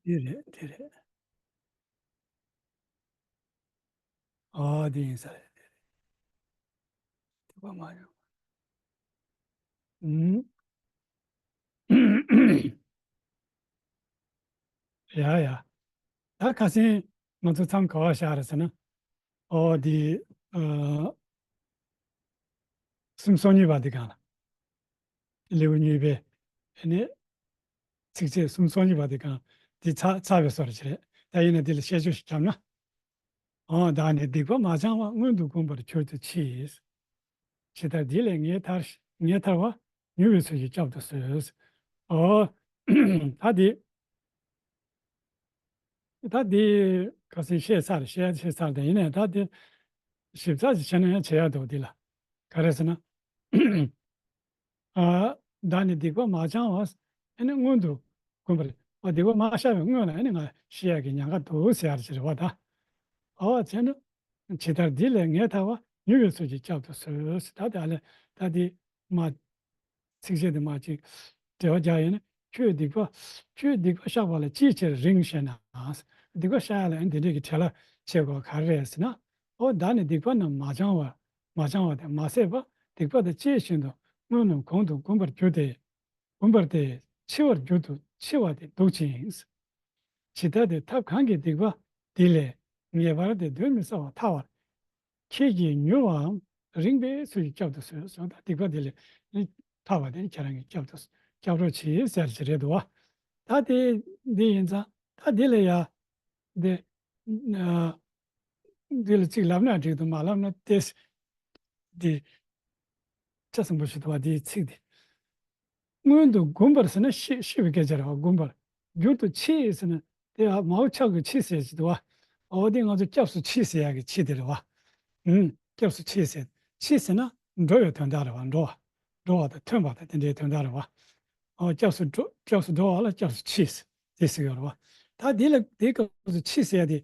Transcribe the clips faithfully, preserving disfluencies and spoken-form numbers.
འདི་རེད། འདི་རེད། ཨ་འདི་ཡིན་ས་རེད། འདི་རེད། འདི་པ་མ་ཡོང་། ཨུམ། ཡ་ཡ། ད་ཁ་སང་ང་ཚོ་མཚམས་ག་བར་བཞག་རེད་ཟེར་ན། ཨོ་འདི། ཨ། སུམ་སོ་གཉིས་པ་འདི་གང་ལ། ལེའུ་གཉིས་པའི། ཨ་ནི། ཚིགས་བཅད་སུམ་སོ་གཉིས་པ་འདི་གང་། འདི་ཚ་ཚ་བའི་སོ་རེད་ཅི་རེད། ད་ཡིན་ན་འདི་ལ་བཤད་སྤྱོད་ཞིག་བརྒྱབ་ན། ཨོ་བདག་ནི་སྡིག་པ་མ་བྱང་བ། མངོན་དུ་བསྒོམ་པར་གྱུར་ཏོ་མཆི། ཇི་ལྟར་འདི་ལས་ངེས་ཐར་ངེས་ཐར་བ། མྱུར་བའི་ཚུལ་གྱིས་བསྐྱབ་ཏུ་གསོལ། ཨོ། ད་འདི། ད་འདི་ཁ་སང་བཤད་ཚར། བཤད་བཤད་ཚར་དེ་ཡིན་ནའི་ད་འདི་ཞིབ་ཚགས་ཅིག་བྱས་ན་ཡང་བྱེད་ཡག་འདུག་འདི་ལ། ག་རེ་ཟེར་ན། ཨ། བདག་ནི་སྡིག་པ་མ་བྱང་བ། ཨ་ནི་མངོན་དུ་བསྒོམ་པར། ཨ། སྡིག་པ་མ་བཤགས་པའི་སྔོན་ལ་ཨ་ནི་ང་ཤི་ཡག་གི་ཉེན་ཁ་འདུག་ཟེར་ཡག་ཅིག་རེད་བ་ད། ཨོ་བྱས་ན། ཇི་ལྟར་འདི་ལས་ངེས་ཐར་བ། མྱུར་བའི་ཚུལ་གྱིས་བསྐྱབ་ཏུ་གསོལ། ད་དེ་ཨ་ལས་ད་འདི་མ། ཚིགས་བཅད་དེ་མ་ཅིག་འགྲེལ་བ་རྒྱག་ཡིན་ན། ཁྱོད་སྡིག་པ། ཁྱོད་སྡིག་པ་བཤགས་པ་ལ་ཅིའི་ཕྱིར་རིང་ཞེ་ན། སྡིག་པ་བཤགས་ཡ་ལ་ཨ་ནི་འདི་འདྲས་ཀྱི་བྲེལ་བ་བྱེད་དགོས་ག་རེ་རེད་ཟེར་ན། ཨོ་བདག་ནི་སྡིག་པ་རྣམས་མ་བྱང་བར། མ་བྱང་བ་དེ་མ་ཟད་པ། སྡིག་པ་དང་བཅས་བཞིན་དུ་སྔོན་རྣམས་གོང་དུ་བསྒོམ་པར་གྱུར་ཏེ། བསྒོམ་པར་ཏེ། འཆི་བར་གྱུར་ཏོ། འཆི་བ་དེ་སྡུག་ཅིང་། ཇི་ལྟར་དེ་ཐབས་གང་གིས་སྡིག་པ་འདི་ལས། ངེས་པར་དེ་གདོན་མི་ཟ་བར་ཐར་བར། ཁྱེད་ཀྱིས་མྱུར་བའམ་རིང་བའི་ཚུལ་གྱིས་བསྐྱབ་ཏུ་གསོལ། སོང་ད་སྡིག་པ་འདི་ལས་ནི་ཐར་བ་དེ་ནི་ཁྱེད་རང་གིས་བསྐྱབ་ཏུ་བསྐྱབ་རོགས་གྱིས་ཟེར་གྱི་རེད་འདུག་བ། ད་དེ་འདི་ཡིན་ཙང་ད་འདི་ལ་ཡ་འདི། ཨ། འདི་ལ་ཅིག་ལབ་ན་འགྲིག་འདུག་མ་ལབ་ན་ཏེ། འདི། ཆ་ཚང་པོ་ཞིག་འདུག་བ་འདིའི་ཚིག་འདི། སྔོན་དུ་བསྒོམ་པར་ཟེར་ན་ཤི་ཤི་བའི་སྐད་ཆ་རེད་བ། བསྒོམ་པར། གྱུར་ཏོ་མཆི་ཟེར་ན་དེ་ཡང་མའོ་ཆའོ་གི་མཆི་ཟེར་གྱི་འདུག་བ། འོ་དེ་ང་ཚོ་སྐྱབས་སུ་མཆི་ཟེར་ཡག་གི་མཆི་དེ་རེད་བ། ཨུམ། སྐྱབས་སུ་མཆི་ཟེར། མཆི་ཟེར་ན་འགྲོ་བའི་དོན་དག་རེད་བ། འགྲོ་བ། འགྲོ་བ་དང་ཐོན་པ་དང་དེ་འདྲའི་དོན་དག་རེད་བ། འོ་སྐྱབས་སུ་འགྲོ་སྐྱབས་སུ་འགྲོ་བ་ལ་སྐྱབས་སུ་མཆི་ཟེར་དེ་ཟེར་གྱི་ཡོད་རེད་བ། ད་དེ་ལ་དེའི་སྐབས་སུ་མཆི་ཟེར་ཡ་དེ་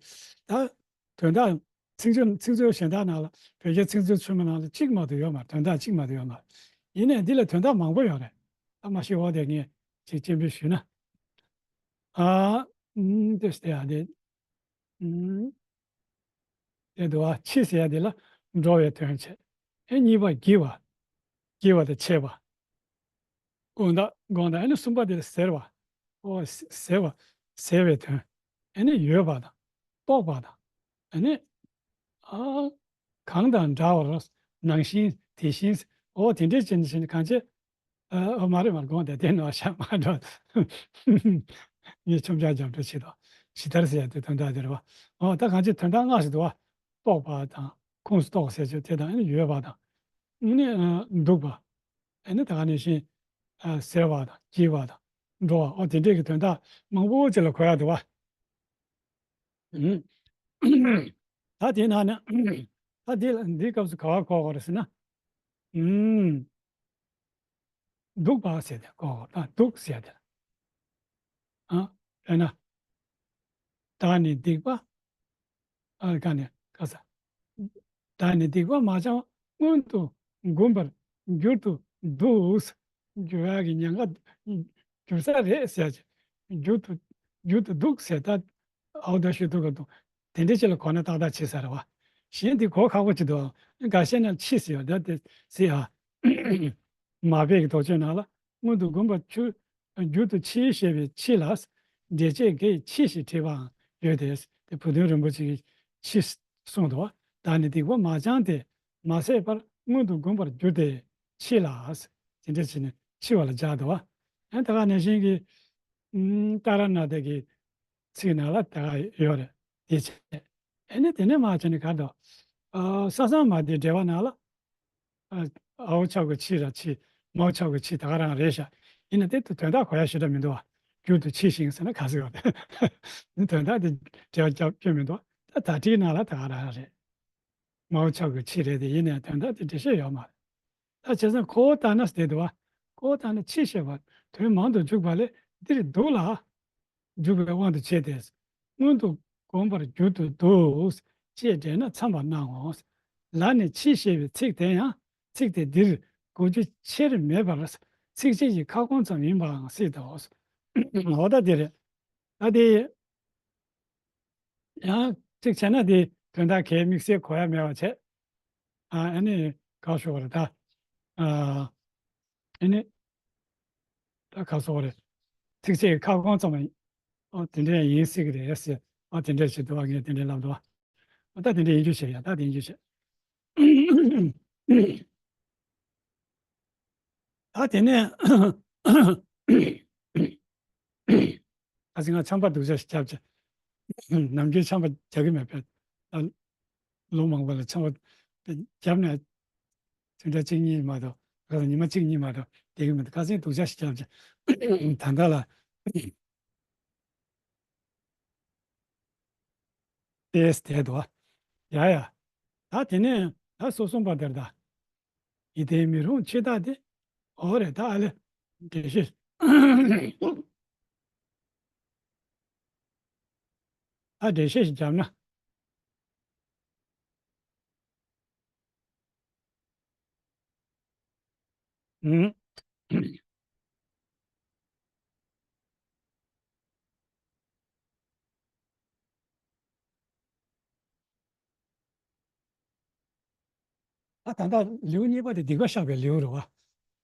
ད། དོན་དག་ཚིག་མཛོད་ཚིག་མཛོད་གཞན་དག་ནང་ལ་བོད་རྒྱ་ཚིག་མཛོད་ཚང་མ་ནང་ལ་གཅིག་མ་གཏོགས་ཡོད་མ་རེད། དོན་དག་གཅིག་མ་གཏོགས་ཡོད་མ་རེད། ཡིན་ནའི་འདི་ལ་དོན་དག་མང་པོ་ཡོད་རེད། ད་མ་ཤེས་འོ་དེ་ངས་ཅིག་སྤྱན་འབུལ་ཞུས་ན། ཨ། ཨུམ། དེ་ཟེར་ཡ་དེ། ཨུམ། དེ་འདུག་བ། མཆི་ཟེར་ཡ་དེ་ལ་འགྲོ་བའི་དོན་བྱེད། ཨེ་གཉིས་པ་བགྱི་བ། བགྱི་བ་དང་འཆད་པ། དགོངས་དག་དགོངས་དག་ཨ་ནི་གསུམ་པ་དེ་ལ་ཟེར་བ། ཨོ་ཟེར་བ། ཟེར་བའི་དོན། ཨ་ནི་ཡོད་པ་དང་། རྟོགས་པ་དང་། ཨ་ནི། ཨ། གང་དང་འདྲ་བར་ནང་བཞིན་དེ་བཞིན། ཨོ་དེ་འདྲས་བྱས་ནས་བྱས་ནས་གང་བྱེད། ཨ་མ་རེད་མ་རེད་དགོངས་དག་དེ་ནོར་ཤག་མ་འགྲོ། ངས་ཆོམ་རྐྱང་རྒྱབ་འགྲོ་བྱེད་དོ། ཇི་ལྟར་ཟེར་ཡ་དེ་དོན་དག་དེ་རེད་བ། ཨོ་ད་གང་བྱེད་དོན་དག་སྔ་ཞིག་འདུག་བ། རྟོགས་པ་དང་ཁོངས་སུ་གཏོགས་ཟེར་ཆོག་དེ་དང་ཨ་ནི་ཡོད་པ་དང་། ཨ་ནི་འདུག་པ། ཨ་ནི་ད་ག་ནང་བཞིན། ཨ། ཟེར་བ་དང་བགྱི་བ་དང་འགྲོ་བ། ཨོ་དེ་འདྲས་ཀྱི་དོན་དག་མང་པོ་ཅིག་ལ་གོ་ཡག་འདུག་བ། ཨུམ། ད་དེའི་ནང་ནས་ད་འདི་ལ་འདིའི་སྐབས་སུ་ག་བ་གོ་དགོས་རེད་ཟེར་ན། ཨུམ། འདུག་པ་ཟེར་ཏེ་གོ་དགོས། ད་འདུག་ཟེར་ཏེ། ཨ། དཔེར་ན། བདག་ནི་སྡིག་པ། ཨ་ག་ནས་ག་ས། བདག་ནི་སྡིག་པ་མ་བྱང་བ། སྔོན་དུ་བསྒོམ་པར་གྱུར་ཏོ་འདུག་འགྱུར་བ་གི་ཉེན་ཁ་འགྱུར་ས་རེད་ཟེར་གྱི། གྱུར་ཏོ་གྱུར་ཏོ་འདུག་ཟེར་ད། ཨའོ་ད་ཤོད་ཐུག་ག་འདུག་དེ་འདྲ་ཅིག་ལ་གོ་ན་ཏག་ཏག་བྱེད་ས་རེད་བ། གཞན་དེ་གོ་ཁག་པོ་ཅིག་འདུག་འགའ་ཤས་ན་མཆི་ཟེར་བ་ད་དེ་ཟེར་ཨ། མར་པའི་གི་དོགས་གཅོད་ནང་ལ། སྔོན་དུ་བསྒོམ་པར་གྱུར། གྱུར་ཏོ་མཆི་ཞེས་པའི་མཆི་ལ། འགྲེལ་བྱེད་དགེ་ཡི་མཆི་ཞེས་བྲིས་པའང་ཡོད་དེ། དེ་བུ་སྟོན་རིན་པོ་ཆེ་གིས་མཆི་གསུངས་འདུག་བདག་ནི་སྡིག་པ་མ་བྱང་སྟེ། མ་ཟད་པར་སྔོན་དུ་བསྒོམ་པར་གྱུར་ཏེ་མཆི་ལ། དེ་འདྲ་བྱས་ནས་མཆི་བ་ལ་སྦྱར་འདུག་བ། ཡང་ད་ག་ནང་བཞིན་གྱི། ཨུམ། ཏཱ་ར་ནཱ་ཐ་གི་ཚིག་ནང་ལ་ད་ག་ཡོད་རེད། དེ་བྱས། ཨ་ནི་དེ་ནས་མར་བྱས་ནས་ག་རེ་འདུག་ཨ། ས་སང་མ་དེ་འགྲེལ་པ་ནང་ལ། ཨ། ཨའོ་ཆའོ་གི་མཆི་ར་མཆི། མའོ་ཆའོ་གི་མཆི་ད་ག་རང་རེད་ཤག་ཡིན་ན་དེ་དོན་དག་གོ་ཡ་ཞེ་དྲག་མི་འདུག་བ། གྱུར་ཏོ་མཆི་ཞིང་ཟེར་ན་ག་ཟེར་བ་དེ། དོན་དག་དེ་འགྲེལ་བ་རྒྱབ་སྐྱོན་མི་འདུག་ད་དག་སྒྲའི་ནང་ལ་ད་ག་རང་རེད། མའོ་ཆའོ་གི་མཆི་རེད་དེ་ཡིན་ནའི་དོན་དག་དེ་འགྲེལ་བཤད་ཡོད་མ་རེད། ད་བྱས་ཙང་ཁོ་བོ་ལྟར་ན་ཟེར་འདུག་བ། ཁོ་བོ་ལྟར་ན་མཆི་ཞེས་པ་དོན་མང་དུ་འཇུག་པ་ལས་འདིར་འདུག་ལ། འཇུག་པའི་དབང་དུ་བྱས་ཏེ། སྔོན་དུ་བསྒོམ་པར་གྱུར་ཏོ་འདུག་ཅེས་འགྲེལ་ན་འཚམ་པར་སྣང་ངོ་། ལ་ནི་མཆི་ཞེས་པའི་ཚིག་དེ་ཡང་ཚིག་དེ་འདིར་གོ་རྒྱུ་ཆེར་མེད་པར་ཚིགས་བཅད་ཀྱི་ཁ་སྐོང་ཙམ་ཡིན་པའང་སྲིད་དོ། འོ་ད་འདི་རེད། ད་དེ་ཡང་གཅིག་བྱས་ན་དེ་དོན་དག་གས་དམིགས་བསལ་གོ་ཡ་མེད་པ་བྱས། ཨ་ཨ་ནི་ག་ཞུ་བ་རེད་ད། ཨ་ཨ་ནི་ད་ག་ཞུ་བ་རེད། ཚིགས་བཅད་ཀྱི་ཁ་སྐོང་ཙམ་ཨ་དེ་འདྲ་ཡིན་སྲིད་ཀྱི་རེད་ཟེར། ཨ་དེ་འདྲ་ཞིག་འདུག་ཨ་ངས་དེ་འདྲ་ལབ་འདུག་ཨ་ད་དེ་འདྲ་ཡིན་རྒྱུ་བྱས། ཡ་ད་དེ་ཡིན་རྒྱུ་བྱས། ད་དེ་ནས་ཨ་ཙི་ང་ཆམ་པ་སྡུག་ཅག་ཞིག་བརྒྱབ་བྱས། ནམ་རྒྱུན་ཆམ་པ་རྒྱག་གི་མེད་པས། ད་ལོ་མང་པོ་ལ་ཆམ་པ་བརྒྱབ་ནས་དུས་འདྲ་གཅིག་གཉིས་མ་གཏོགས། ཉི་མ་གཅིག་གཉིས་མ་གཏོགས་བསྡད་ཀྱི་མི་འདུག་ཁ་སང་སྡུག་ཅག་ཞིག་བརྒྱབ་བྱས། ད་ལྟ་ལ་ཏེས་དེ་དོ། ཡ་ཡ། ད་དེ་ནས་ད་སོ་གསུམ་པ་དེར་ད། ཡིད་བརྟན་མི་རུང་འཆི་བདག་དེ། འོ་རེད་ད་ཨ་ལེ། འགྲེལ་བཤད། ད་འགྲེལ་བཤད་ཞིག་བརྒྱབ་ན། ཨུམ། ད་ད་ལྟ་ལེའུ་གཉིས་པ་དེ་སྡིག་པ་བཤགས་པའི་ལེའུ་རེད་བ།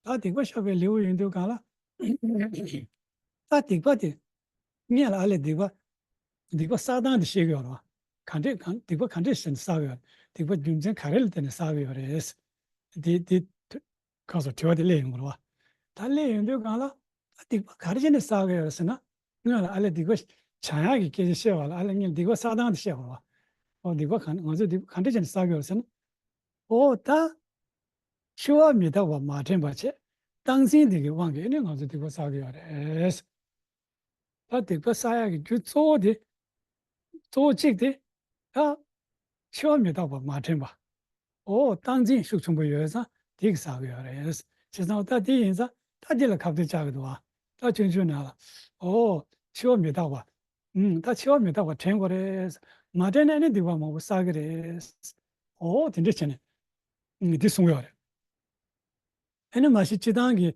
ད་སྡིག་པ་བཤགས་པའི་ལེའུ་ཡིན་དུས་གང་ལ། ད་སྡིག་པ་དེ། སྔོན་ལ་ཨ་ལས་སྡིག་པ། སྡིག་པ་བསགས་སྟངས་དེ་ཤེས་ཀྱི་ཡོད་རེད་བ། ག་འདྲས་གང་སྡིག་པ་ག་འདྲས་བྱས་ནས་བསགས་ཀྱི་ཡོད་རེད། སྡིག་པ་རྒྱུ་མཚན་ག་རེ་ལ་བརྟེན་ནས་བསགས་ཀྱི་ཡོད་རེད། དེ་དེ། ཁ་སོ་དྲི་བ་དེ་སླེབས་ཡོང་གི་རེད་བ། ད་སླེབས་ཡོང་དུས་གང་ལ། ད་སྡིག་པ་ག་རེ་བྱས་ནས་བསགས་ཀྱི་ཡོད་རེད་ཟེར་ན། སྔོན་ལ་ཨ་ལས་སྡིག་པ་བྱ་ཡག་གི་སྐད་ཆ་བཤད་པ་ལ་ཨ་ལས་སྔོན་སྡིག་པ་བསགས་སྟངས་དེ་བཤད་པ་རེད་བ། ཨོ་སྡིག་པ་ག་ང་ཚོས་སྡིག་པ་ག་འདྲས་བྱས་ནས་བསགས་ཀྱི་ཡོད་རེད་ཟེར་ན། ཨོ་ད། འཆི་བ་མི་རྟག་པ་མ་དྲན་པ་བྱས། རྟག་འཛིན་དེ་གི་དབང་གིས་ནི་ང་ཚོ་སྡིག་པ་བསགས་ཀྱི་ཡོད་རེད། ད་སྡིག་པ་བསགས་ཡག་གི་རྒྱུ་གཙོ་བོ་དེ། གཙོ་བོ་གཅིག་དེ། ད། འཆི་བ་མི་རྟག་པ་མ་དྲན་པ། ཨོ་རྟག་འཛིན་ཤུགས་ཆེན་པོ་ཡོད་ཙང་དེ་གིས་བསགས་ཀྱི་ཡོད་རེད། བྱས་ཙང་ད་དེ་ཡིན་ཙང་ད་དེ་ལ་ཁ་གཏད་བཅག་གི་འདུག་བ། ད་སྤྱོད་འཇུག་ནང་ལ། ཨོ། འཆི་བ་མི་རྟག་པ། ཨུམ། ད་འཆི་བ་མི་རྟག་པ་དྲན་དགོས་རེད། མ་དྲན་ན་ནི་སྡིག་པ་མང་པོ་བསགས་ཀྱི་རེད། ཨོ་དེ་འདྲ་བྱས་ནས། ཨུམ། འདི་གསུང་གི་ཡོད་རེད། ཨ་ནི་མ་གཞི་སྤྱིར་བཏང་གི་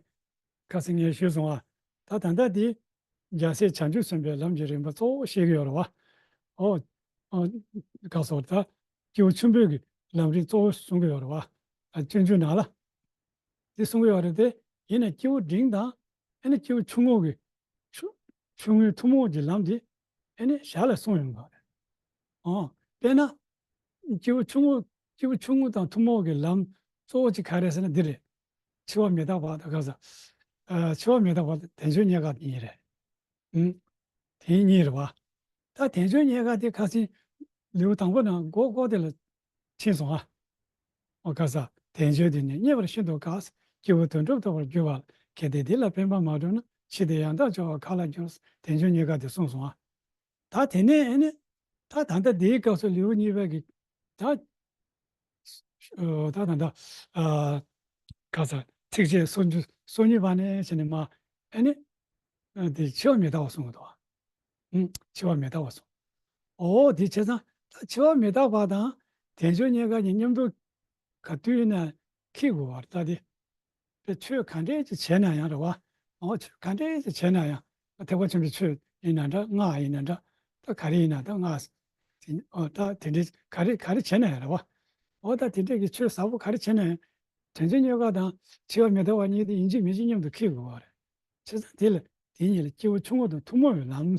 ཁ་སང་ངས་ཞུས་སོང་བ། ད་ད་ལྟ་འདི་རྒྱལ་སྲས་བྱང་ཆུབ་སེམས་དཔའི་ལམ་གྱི་རིམ་པ་གཙོ་བོ་བཤད་ཀྱི་ཡོད་རེད་བ། ཨོ། ཨོ། ག་སོགས་ད་སྐྱེས་བུ་ཆེན་པོའི་གི་ལམ་རིམ་གཙོ་བོ་གསུང་གི་ཡོད་རེད་བ། ཨ་སྤྱོད་འཇུག་ནང་ལ་འདི་གསུང་གི་ཡོད་རེད་དེ། ཡིན་ན་སྐྱེས་བུ་འབྲིང་དང་ཨ་ནི་སྐྱེས་བུ་ཆུང་ངུ་གི་ཆུ་ཆུང་ངུའི་ཐུན་མོང་གི་ལམ་དེ་ཨ་ནི་ཞར་ལ་གསུངས་ཡོང་གི་རེད། ཨོ། དཔེར་ན། སྐྱེས་བུ་ཆུང་ངུ། སྐྱེས་བུ་ཆུང་ངུ་དང་ཐུན་མོང་གི་ལམ་གཙོ་བོ་གཅིག་ག་རེ་རེད་ཟེར་ན་འདི་རེད། འཆི་བ་མི་རྟག་པ་དང་ག་ས། ཨ་འཆི་བ་མི་རྟག་པ་དང་དལ་འབྱོར་རྙེད་དཀའ་གཉིས་རེད། ཨུམ། དེ་གཉིས་རེད་བ། ད་དལ་འབྱོར་རྙེད་དཀའ་དེ་ཁ་སང་ལེའུ་དང་པོ་ནང་མགོ་སྐོར་དེ་ལ་ཕྱིན་སོང་ཨ། ཨོ་ག་ས། དལ་འབྱོར་དེ་ནི་རྙེད་པར་ཤིན་ཏུ་དཀའ། སྐྱེས་བུ་དོན་གྲུབ་ཐོབ་པར་འགྱུར་བ་ལ། གལ་ཏེ་འདི་ལ་ཕན་པ་མ་བསྒྲུབས་ན། ཕྱིས་ཏེ་ཡང་དག་སྦྱོར་བ་ག་ལ་འགྱུར། དལ་འབྱོར་རྙེད་དཀའ་དེ་གསུངས་སོང་ཨ། ད་དེ་ནས་ཨེ་ནི། ད་ད་ལྟ་དེའི་སྐབས་སུ་ལེའུ་གཉིས་པའི་གི། ད། ཨ་ད་ད་ད། ཨ་ག་ས་ཚིགས་བཅད་སོ་བཅུ་སོ་གཉིས་པ་ནས་བྱས་ནས་མ། ཨེ་ནི། ཨ་དེ་འཆི་བ་མི་རྟག་པ་གསུངས་འདུག་ཨུམ། འཆི་བ་མི་རྟག་པ་གསུངས། ཨོ་དེ་བྱས་ཙང་ད་འཆི་བ་མི་རྟག་པ་དང་དལ་འབྱོར་རྙེད་དཀའ་གཉིས་མཉམ་དུ་ག་དུས་ཡིན་ན་འཁྱེར་དགོས་པར་ད་དེ། པའི་ཆོས་ག་འདྲས་ཅིག་བྱས་ན་ཡང་རེད་བ། འོ་ཆོས་ག་འདྲས་ཅིག་བྱས་ན་ཡང་། ཐེག་པ་ཆེན་པོའི་ཆོས་ཡིན་ན་འདྲ། སྔགས་ཡིན་ན་འདྲ། ད་ག་རེ་ཡིན་ན་ད་སྔགས། དེ་འོ་ད་དེ་འདྲས་ག་རེ་ག་རེ་བྱས་ན་ཡང་རེད་བ། འོ་ད་དེ་འདྲས་ཀྱི་ཆོས་ཟབ་པོ་ག་རེ་བྱས་ན་ཡང་། དལ་འབྱོར་རྙེད་དཀའ་དང་འཆི་བ་མི་རྟག་པ་གཉིས་དེ་ཡིན་གཅིག་མིན་གཅིག་མཉམ་དུ་འཁྱེར་དགོས་པ་རེད། བྱས་ཙང་དེ་ལ་དེ་གཉིས་ལ་སྐྱེས་བུ་ཆུང་ངུ་དང་ཐུན་མོང་བའི་ལམ།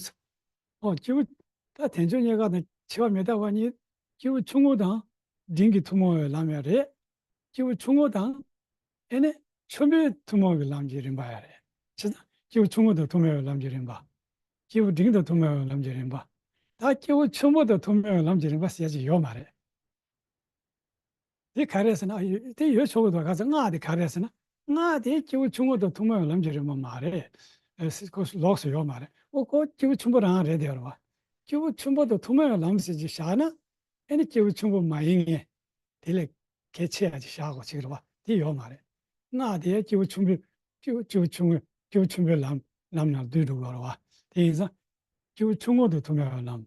འོ་སྐྱེས་བུ། ད་དལ་འབྱོར་རྙེད་དཀའ་དང་འཆི་བ་མི་རྟག་པ་གཉིས། སྐྱེས་བུ་ཆུང་ངུ་དང་འབྲིང་གི་ཐུན་མོང་བའི་ལམ་ཡང་རེད། སྐྱེས་བུ་ཆུང་ངུ་དང་། ཨེ་ནི། ཆེན་པོའི་ཐུན་མོང་གི་ལམ་གྱི་རིམ་པ་ཡང་རེད། བྱས་ཙང་སྐྱེས་བུ་ཆུང་ངུ་དང་ཐུན་མོང་བའི་ལམ་གྱི་རིམ་པ། སྐྱེས་བུ་འབྲིང་དང་ཐུན་མོང་བའི་ལམ་གྱི་རིམ་པ། ད་སྐྱེས་བུ་ཆེན་པོ་དང་ཐུན་མོང་བའི་ལམ་གྱི་རིམ་པ་ཟེར་གྱི་ཡོད་མ་རེད། དེ་ག་རེ་ཟེར་ན། ཨ་ཡོད་དེ་ཡོད་ཆོག་གི་འདུག་ག་ས་སྔགས་དེ་ག་རེ་ཟེར་ན། སྔགས་དེ་སྐྱེས་བུ་ཆུང་ངུ་དང་ཐུན་མོང་བའི་ལམ་གྱི་རིམ་པ་མ་རེད། ཨ་སི་ཁོ་ལོགས་སུ་ཡོད་མ་རེད། ཨོ་ཁོ་སྐྱེས་བུ་ཆེན་པོ་རང་རེད་དེ་རེད་བ། སྐྱེས་བུ་ཆེན་པོ་དང་ཐུན་མོང་བའི་ལམ་ཟེར་གྱི་བཞག་ན། ཨེ་ནི་སྐྱེས་བུ་ཆེན་པོ་མ་ཡིན་ངེས། དེ་ལས་གལ་ཆེ་ཡ་ཅིག་བཞག་དགོས་ཅིག་རེད་བ། དེ་ཡོད་མ་རེད། སྔགས་དེ་སྐྱེས་བུ་ཆུང་པོའི་སྐྱེས་བུ་སྐྱེས་བུ་ཆུང་ངུ་སྐྱེས་བུ་ཆེན་པོའི་ལམ་ལམ་ནང་བསྡུས་འགྲོ་དགོས་རེད་བ། དེ་ཡིན་ཙང་། སྐྱེས་བུ་ཆུང་ངུ་དང་ཐུན་མོང་བའི་ལམ།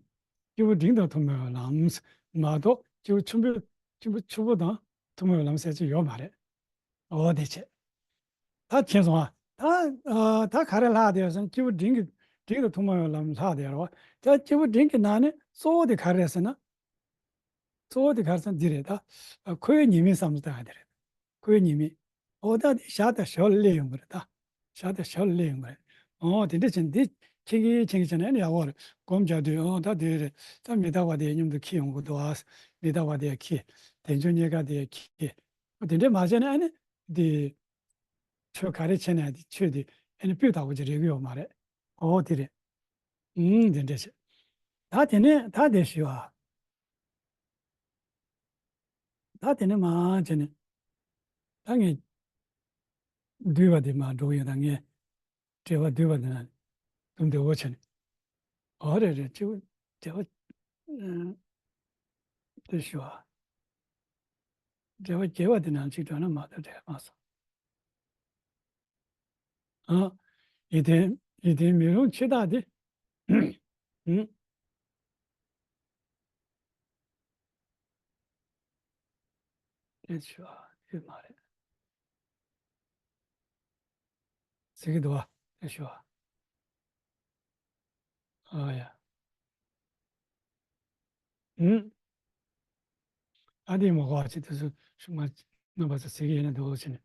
སྐྱེས་བུ་འབྲིང་དང་ཐུན་མོང་བའི་ལམ། མ་གཏོགས་སྐྱེས་བུ་ཆེན་པོའི་སྐྱེས་བུ་ཆེན་པོ་དང་ཐུན་མོང་བའི་ལམ་ཟེར་གྱི་ཡོད་མ་རེད། འོ་དེ་བྱས། ད་མཁྱེན་སོང་ཨ། ད་ཨ་ད་ག་རེ་ལྷག་བསྡད་ཡོད་ཟེར་ན། སྐྱེས་བུ་འབྲིང་གི་ འབྲིང་དང་ཐུན་མོང་བའི་ལམ་ལྷག་བསྡད་ཡོད་རེད་བ། ད་སྐྱེས་བུ་འབྲིང་གི་ནང་ནས་གཙོ་བོ་དེ་ག་རེ་རེད་ཟེར་ན། གཙོ་བོ་དེ་ག་རེ་ཟེར་ན་འདི་རེད་ད། ཁོ་བོའི་ཉེས་དམིགས་བསམ་བློ་བཏང་ཡ་དེ་རེད། ཁོ་བོའི་ཉེས་དམིགས། འོ་ད་དེ་ཞག་དང་ཞོར་ལ་སླེབས་ཡོང་གི་རེད་ད། ཞག་དང་ཞོར་ལ་སླེབས་ཡོང་གི་རེད། འོ་དེ་འདྲ་བྱས་ན་འདི་ཁྱེད་ཀྱིས་ཁྱེད་ཀྱིས་བྱས་ན་ཨ་ནི་ཡག་པོ་རེད། སྒོམ་རྒྱག་དུས་འོ་ད་དེ་རེད་ད། མི་རྟག་པ་དེ་མཉམ་དུ་འཁྱེར་ཡོང་གི་འདུག་ཨ། མི་རྟག་པ་དེ་འཁྱེར། དལ་འབྱོར་རྙེད་དཀའ་དེ་འཁྱེར། འོ་དེ་འདྲ་མ་བྱས་ན་ཨ་ནི་དེ། ཆོས་ག་རེ་བྱས་ན་དེ་ཆོས་དེ་ཨ་ནི་སྤུས་དག་པོ་ཅིག་རེག་གི་ཡོད་མ་རེད། འོ་དེ་རེད། ཨུམ་དེ་འདྲ་བྱས། ད་དེ་ནས་ད་དེ་ཞུ་ཨ། ད་དེ་ནས་མར་བྱས་ནས། ད་ངས་བསྡུས་པ་དེ་མར་འགྲོ་གི་ཡོད། ད་ངས་འགྲེལ་པ་བསྡུས་པ་དེ་ན་དུམ་བདེ་བོ་བྱས་ནས། འོ་རེད་རེད། གཅིག་འགྲེལ་པ། ཨ། དེ་ཞུ་ཨ། འགྲེལ་པ་རྒྱས་པ་དེ་ནང་གཅིག་འགྲོ་ན་མ་གཏོགས་འགྲེལ་མ་སོང་། ཨ། ཡིད་བརྟན་ཡིད་བརྟན་མི་རུང་འཆི་བདག་དེ། ཨུམ། དེ་ཞུ་ཨ། དེ་མ་རེད། ཟེར་གྱི་འདུག་བ། དེ་ཞུ་ཨ། ཨ་ཡ། ཨུམ། ཨ་དེ་མ་གོ་བ་ཅིག་དེ་ཚོ་ཤུགས་མ་རྣམ་པ་ཚོ་ཟེར་གྱི་ཡིན་ན་འདུག་ཟེར་ནས།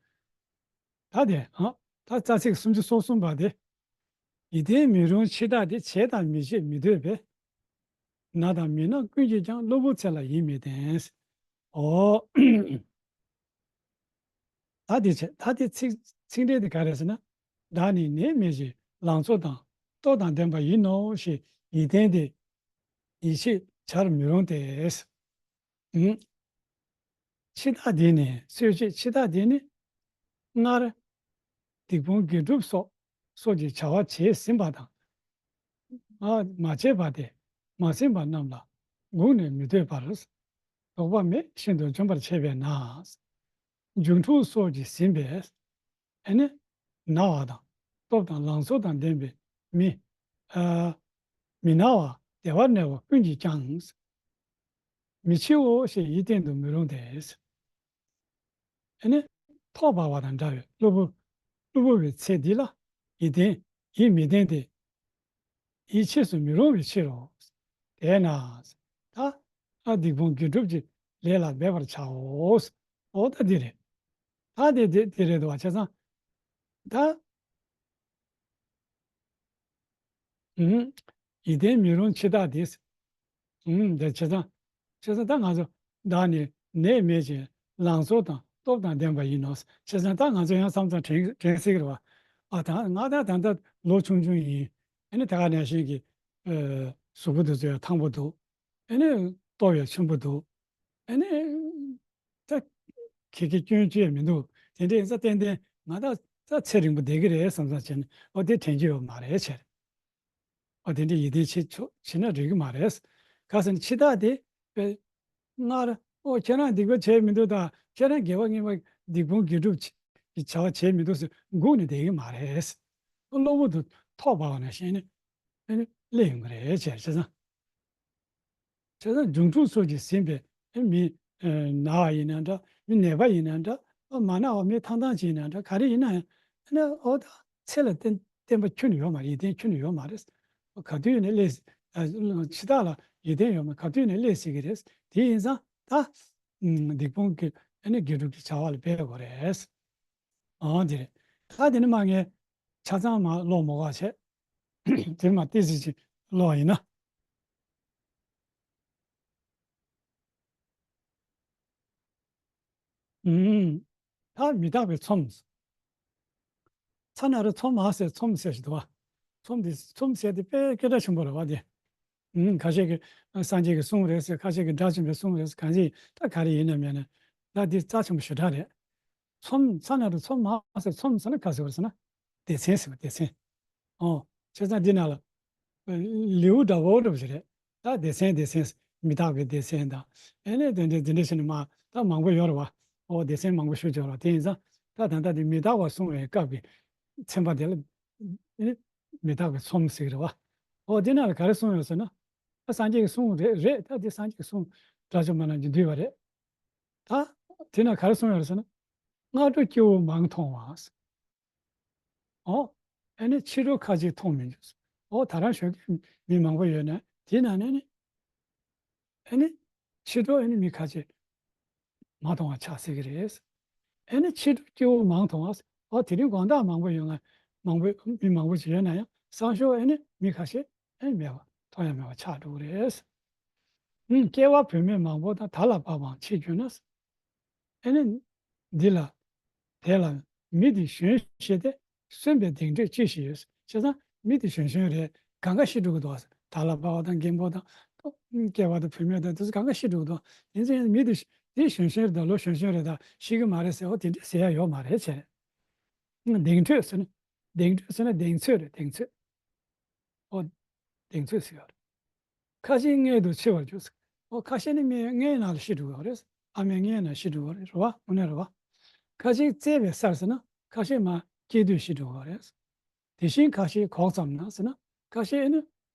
ད་དེ་ཨ། ད་རྩ་ཚིག་སུམ་ཅུ་སོ་གསུམ་པ་དེ། ཡིད་བརྟན་མི་རུང་འཆི་བདག་དེ། བྱས་དང་མི་བྱེད་མི་འདོད་པས། ན་དང་མི་ན་ཀུན་གྱིས་ཀྱང་། གློ་བུར་ཚེ་ལ་ཡིད་མི་བརྟན། འོ། ད་དེ་བྱས་ད་དེ་ཚིག་ཚིག་འགྲེལ་དེ་ག་རེ་ཟེར་ན། བདག་ནི་ནད་མེད་ཅིང་། ལང་ཚོ་དང་སྟོབས་དང་ལྡན་པ་ཡིན་ནོ་ཞེས་ཡིད་བརྟན་དེ་ཡིད་ཆེས་བྱར་མི་རུང་སྟེ། ཨུམ། འཆི་བདག་འདི་ནི་གསོད་བྱེད་འཆི་བདག་འདི་ནི་སྔར་སྡིག་སྤོང་དགེ་སྒྲུབ་སོགས་སོགས་ཀྱི་བྱ་བ་བྱས་ཟིན་པ་དང་། ཨ། མ་བྱས་པ་སྟེ་མ་ཟིན་པ་རྣམས་ལ་བསྒུགས་ནས་མི་སྡོད་པར། དོགས་པ་མེད་བཞིན་དུ་འཇོམས་པར་བྱེད་པས་ན། སྒྱུ་འཕྲུལ་སོགས་ཀྱིས་ཟིན་པའི་ཨ་ནི་ན་བ་དང་སྟོབས་དང་ལང་ཚོ་དང་ལྡན་པའི་མི། ཨ། མི་ན་བ་བདེ་བར་གནས་པ་ཀུན་གྱིས་ཀྱང་མི་འཆིའོ་ཞེས་ཡིད་བརྟན་དུ་མི་རུང་སྟེ། ཨ་ནི་ཐོག་འབར་བ་དང་འདྲ་བའི་གློ་བུར་གློ་བུར་བའི་ཚེ་འདི་ལ་ཡིད་བརྟན་ཡིད་མི་བརྟན་ཏེ། ཡིད་ཆེས་སུ་མི་རུང་བའི་ཕྱིར་རོ། དེས་ན། ད་ཨ་སྡིག་སྤོང་དགེ་སྒྲུབ་ཀྱི་ལས་ལ་འབད་པར་བྱའོ། འོ་ད་འདི་རེད། ད་དེ་དེ་དེ་རེད་དོ། བྱས་ཙང་ད། ཨུམ། ཡིད་བརྟན་མི་རུང་འཆི་བདག་དེ། ཨུམ། དེ་བྱས་ཙང་བྱས་ཙང་ད་ང་ཚོ་བདག་ནི་ནད་མེད་ཅིང་། ལང་ཚོ་དང་སྟོབས་དང་ལྡན་པ་ཡིན་ནོ། བྱས་ཙང་ད་ང་ཚོ་ཡང་མཚམས་མཚམས་དྲན་དྲན་སྲིད་ཀྱི་རེད་བ། ཨ་ད་ང་ད་ད་ལྟ་ལོ་ཆུང་ཆུང་ཡིན། ཨ་ནི་ད་ག་ནང་བཞིན་གྱི་ཨ་གཟུགས་པོ་དེ་ཚོ་ཡང་ཐང་པོ་འདུག་ཨ་ནི་སྟོབས་ཡང་ཆེན་པོ་འདུག་ཨ་ནི་ད་གལ་གལ་སྐྱོན་ཅི་ཡང་མི་འདུག་དེ་འདྲ་ཡིན་ཙང་ཏན་ཏན་ང་ད་ད་ཚེ་རིང་པོ་བསྡད་ཀྱི་རེད་བསམ་བསམ་བྱས་ནས་འོ་དེ་དྲན་གྱི་ཡོད་མ་རེད་བྱས། འོ་དེ་འདྲ་ཡིད་བརྟན་བྱེད་ཆོག་བྱེད་ན་འགྲིག་གི་མ་རེད། ག་ཟེར་ན་འཆི་བདག་དེ་དཔེ་སྔར་ཨོ་ཁྱེད་རང་སྡིག་པ་བྱས་མི་འདུག་ད་ཁྱེད་རང་དགེ་བ་བསྙེན་པ་སྡིག་སྤོང་དགེ་སྒྲུབ་ཀྱི་བྱ་བ་བྱས་མི་འདུག་ཟེར་སྒུག་ནས་བསྡད་ཀྱི་མ་རེད། གློ་བུར་དུ་ཐོག་འབར་བ་ནང་བཞིན་ནས་ཨ་ནི་སླེབས་ཡོང་གི་རེད་བྱས་བྱས་ཙང་། བྱས་ཙང་སྒྱུ་འཕྲུལ་སོགས་ཀྱིས་ཟིན་པའི་མི་ན་བ་ཡིན་ན་འདྲ། མི་ནད་པ་ཡིན་ན་འདྲ། མ་ན་བ་མི་ཐང་ཐང་ཅིག་ཡིན་ན་འདྲ། ག་རེ་ཡིན་ན་ཡང་ཨ་ནི་འོ་ད་ཚེ་ལ་བརྟེན་བརྟེན་པ་ཁྱོན་ནས་ཡོད་མ་རེད། ཡིད་བརྟན་ཁྱོན་ནས་ཡོད་མ་རེད། ག་དུས་ནས་སླེབས། ཨ་འཆི་བདག་ལ་ཡིད་བརྟན་ཡོད་མ་ག་དུས་ནས་སླེབས་སྲིད་ཀྱི་རེད། དེ་ཡིན་ཙང་ད་སྡིག་སྤོང་གི་ཨ་ནི་དགེ་སྒྲུབ་ཀྱི་བྱ་བ་ལ་འབད་དགོས་རེད། ཨང་དེ་རེད། ད་དེ་ནས་མ་ངས་ཆ་ཚང་མ་ཀློག་མ་དགོས་བྱས། དེ་མ་ཏོག་ཙམ་ཅིག་ཀློག་ཡིན་ན། ཨུམ། ད་མི་རྟག་པའི་ཚོམས། ཚ་ན་རོ་ཚོམ་མ་ཟེར་ཚོམས་ཟེར་ཞིག་འདུག་བ། ཚོམས་དེ་ཚོམས་ཟེར་དེ་དཔེ་སྐད་གྲགས་ཆེན་པོ་རེད་བ་དེ། ཨུམ། ཁ་ཤས་ཀྱིས་སངས་རྒྱས་ཀྱི་གསུང་རེད་ཟེར། ཁ་ཤས་ཀྱིས་སྒྲ་ཆེན་པོའི་གསུང་རེད་ཟེར། གང་ཅི་ད་ག་རེ་ཡིན་ནམ་ཡང་ན། ད་འདི་རྩ་ཆེན་པོ་ཞེ་དྲག་རེད། ཚོམས་ཚ་ན་རོ་ཚོམ་མ་ཟེར་ཚོམས་ཟེར་ན་ག་ཟེར་བ་ཟེར་ན། སྡེ་ཚན་ཟེར་བ་སྡེ་ཚན། ཨོ། བྱས་ཙང་འདི་ནང་ལ་ལེའུ་འདྲ་བོ་འདྲ་བོ་ཞིག་རེད། ད་སྡེ་ཚན་སྡེ་ཚན་མི་རྟག་པའི་སྡེ་ཚན་དང་། ཨེ་ནས་དེ་འདྲ་དེ་འདྲ་བྱས་ནས་མ་ད་མང་པོ་ཡོད་རེད་བ། ཨོ་སྡེ་ཚན་མང་པོ་ཞིག་ཡོད་རེད་བ། དེ་ཡིན་ཙང་ད་ད་ལྟ་དེ་མི་རྟག་པ་གསུང་བའི་སྐབས་ཀྱི་ཚན་པ་དེ་ལ་ཨེ་མི་རྟག་པའི་ཚོམས་ཟེར་གྱི་རེད་བ། ཨོ་དེ་ནང་ལ་ག་རེ་གསུངས་ཡོད་ཟེར་ན། ད་སངས་རྒྱས་ཀྱི་གསུང་རེད་རེད། ད་དེ་སངས་རྒྱས་ཀྱི་གསུང་དགྲ་བཅོམ་པ་རྣམས་ཀྱིས་བསྡུས་པ་རེད། ད་དེ་ནང་ག་རེ་གསུངས་ཡོད་རེད་ཟེར་ན། སྔ་དྲོ་སྐྱེ་བོ་མང་མཐོང་བ། ཨོ། ཨ་ནི་ཕྱི་དྲོ་ཁ་ཅིག་མཐོང་མི་འགྱུར། འོ་ད་རང་གཞོན་སྐྱེས་མི་མང་པོ་ཡོད་ན་དེའི་ནང་ནས་ནི། ཨ་ནི། ཕྱི་དྲོ་ཨ་ནི་མི་ཁ་ཤས་མ་མཐོང་བ་ཆགས་སྲིད་ཀྱི་རེད། ཨ་ནི་ཕྱི་དྲོ་སྐྱེ་བོ་མང་མཐོང་བ། ཨོ་དེ་རིང་དགོང་དག་མང་པོ་ཡོད་ན་མང་པོ་མི་མང་པོ་ཞིག་ཡོད་ན་ཡང་སང་ཞོགས་ཨ་ནི་མི་ཁ་ཤས་ཨ་ནི་མེད་པ་མཐོང་ཡང་མེད་པ་ཆགས་འགྲོ་གི་རེད། ཨུམ་སྐྱེ་བ་བུད་མེད་མང་པོ་དང་དར་ལ་བབས་པའང་ཕྱིས་གྱུར་ན། ཨེ་ནི། འདི་ལ། དེ་ལ། མི་འདི་གཞོན་ཞེས་ཏེ། གསོན་པའི་གདེང་འཕྲོད་ཅི་ཞིག་ཡོད། བྱས་ཙང་མི་འདི་གཞོན་གཞོན་རེད། གང་ག་ཤི་འགྲོ་གི་འདུག་དར་ལ་བབས་པ་དང་རྒན་པོ་དང་། སྐྱེས་པ་དང་བུད་མེད་དང་དེ་ཚོ་གང་ག་ཤི་འགྲོ་གི་འདུག་ཡིན་ཙང་མི་འདི་འདི་གཞོན་གཞོན་རེད་ད་ལོ་གཞོན་གཞོན་རེད་ད་ཤི་གི་མ་རེད་ཟེར་འོ་དེ་འདྲ་ཟེར་ཡ་ཡོད་མ་རེད་ཟེར། གདེང་འཕྲོད་ཟེར་ན། གདེང་འཕྲོད་ཟེར་ན་གདེང་ཚོད་རེད་གདེང་ཚོད། ཨོ། གདེང་ཚོད་ཟེར་ཡ་རེད། ཁ་ཤས་མངལ་དུ་འཆི་བར་འགྱུར། ཨོ་ཁ་ཤས་ནི་མའི་མངལ་ནང་ལ་ཤི་འགྲོ་གི་ཡོད་རེད། ཨ་མའི་མངལ་ནང་ཤི་འགྲོ་གི་ཡོད་རེད་རེད་བ། དངོས་གནས་རེད་བ། ཁ་ཤས་བཙས་པའི་སར་ཟེར་ན་ཁ་ཤས་མ་སྐྱེས་དུས་ཤི་འགྲོ་གི་ཡོད་རེད། དེ་བཞིན་ཁ་ཤས་གོག་ཙམ་ན་ཟེར་ན་ཁ་ཤས་ནི།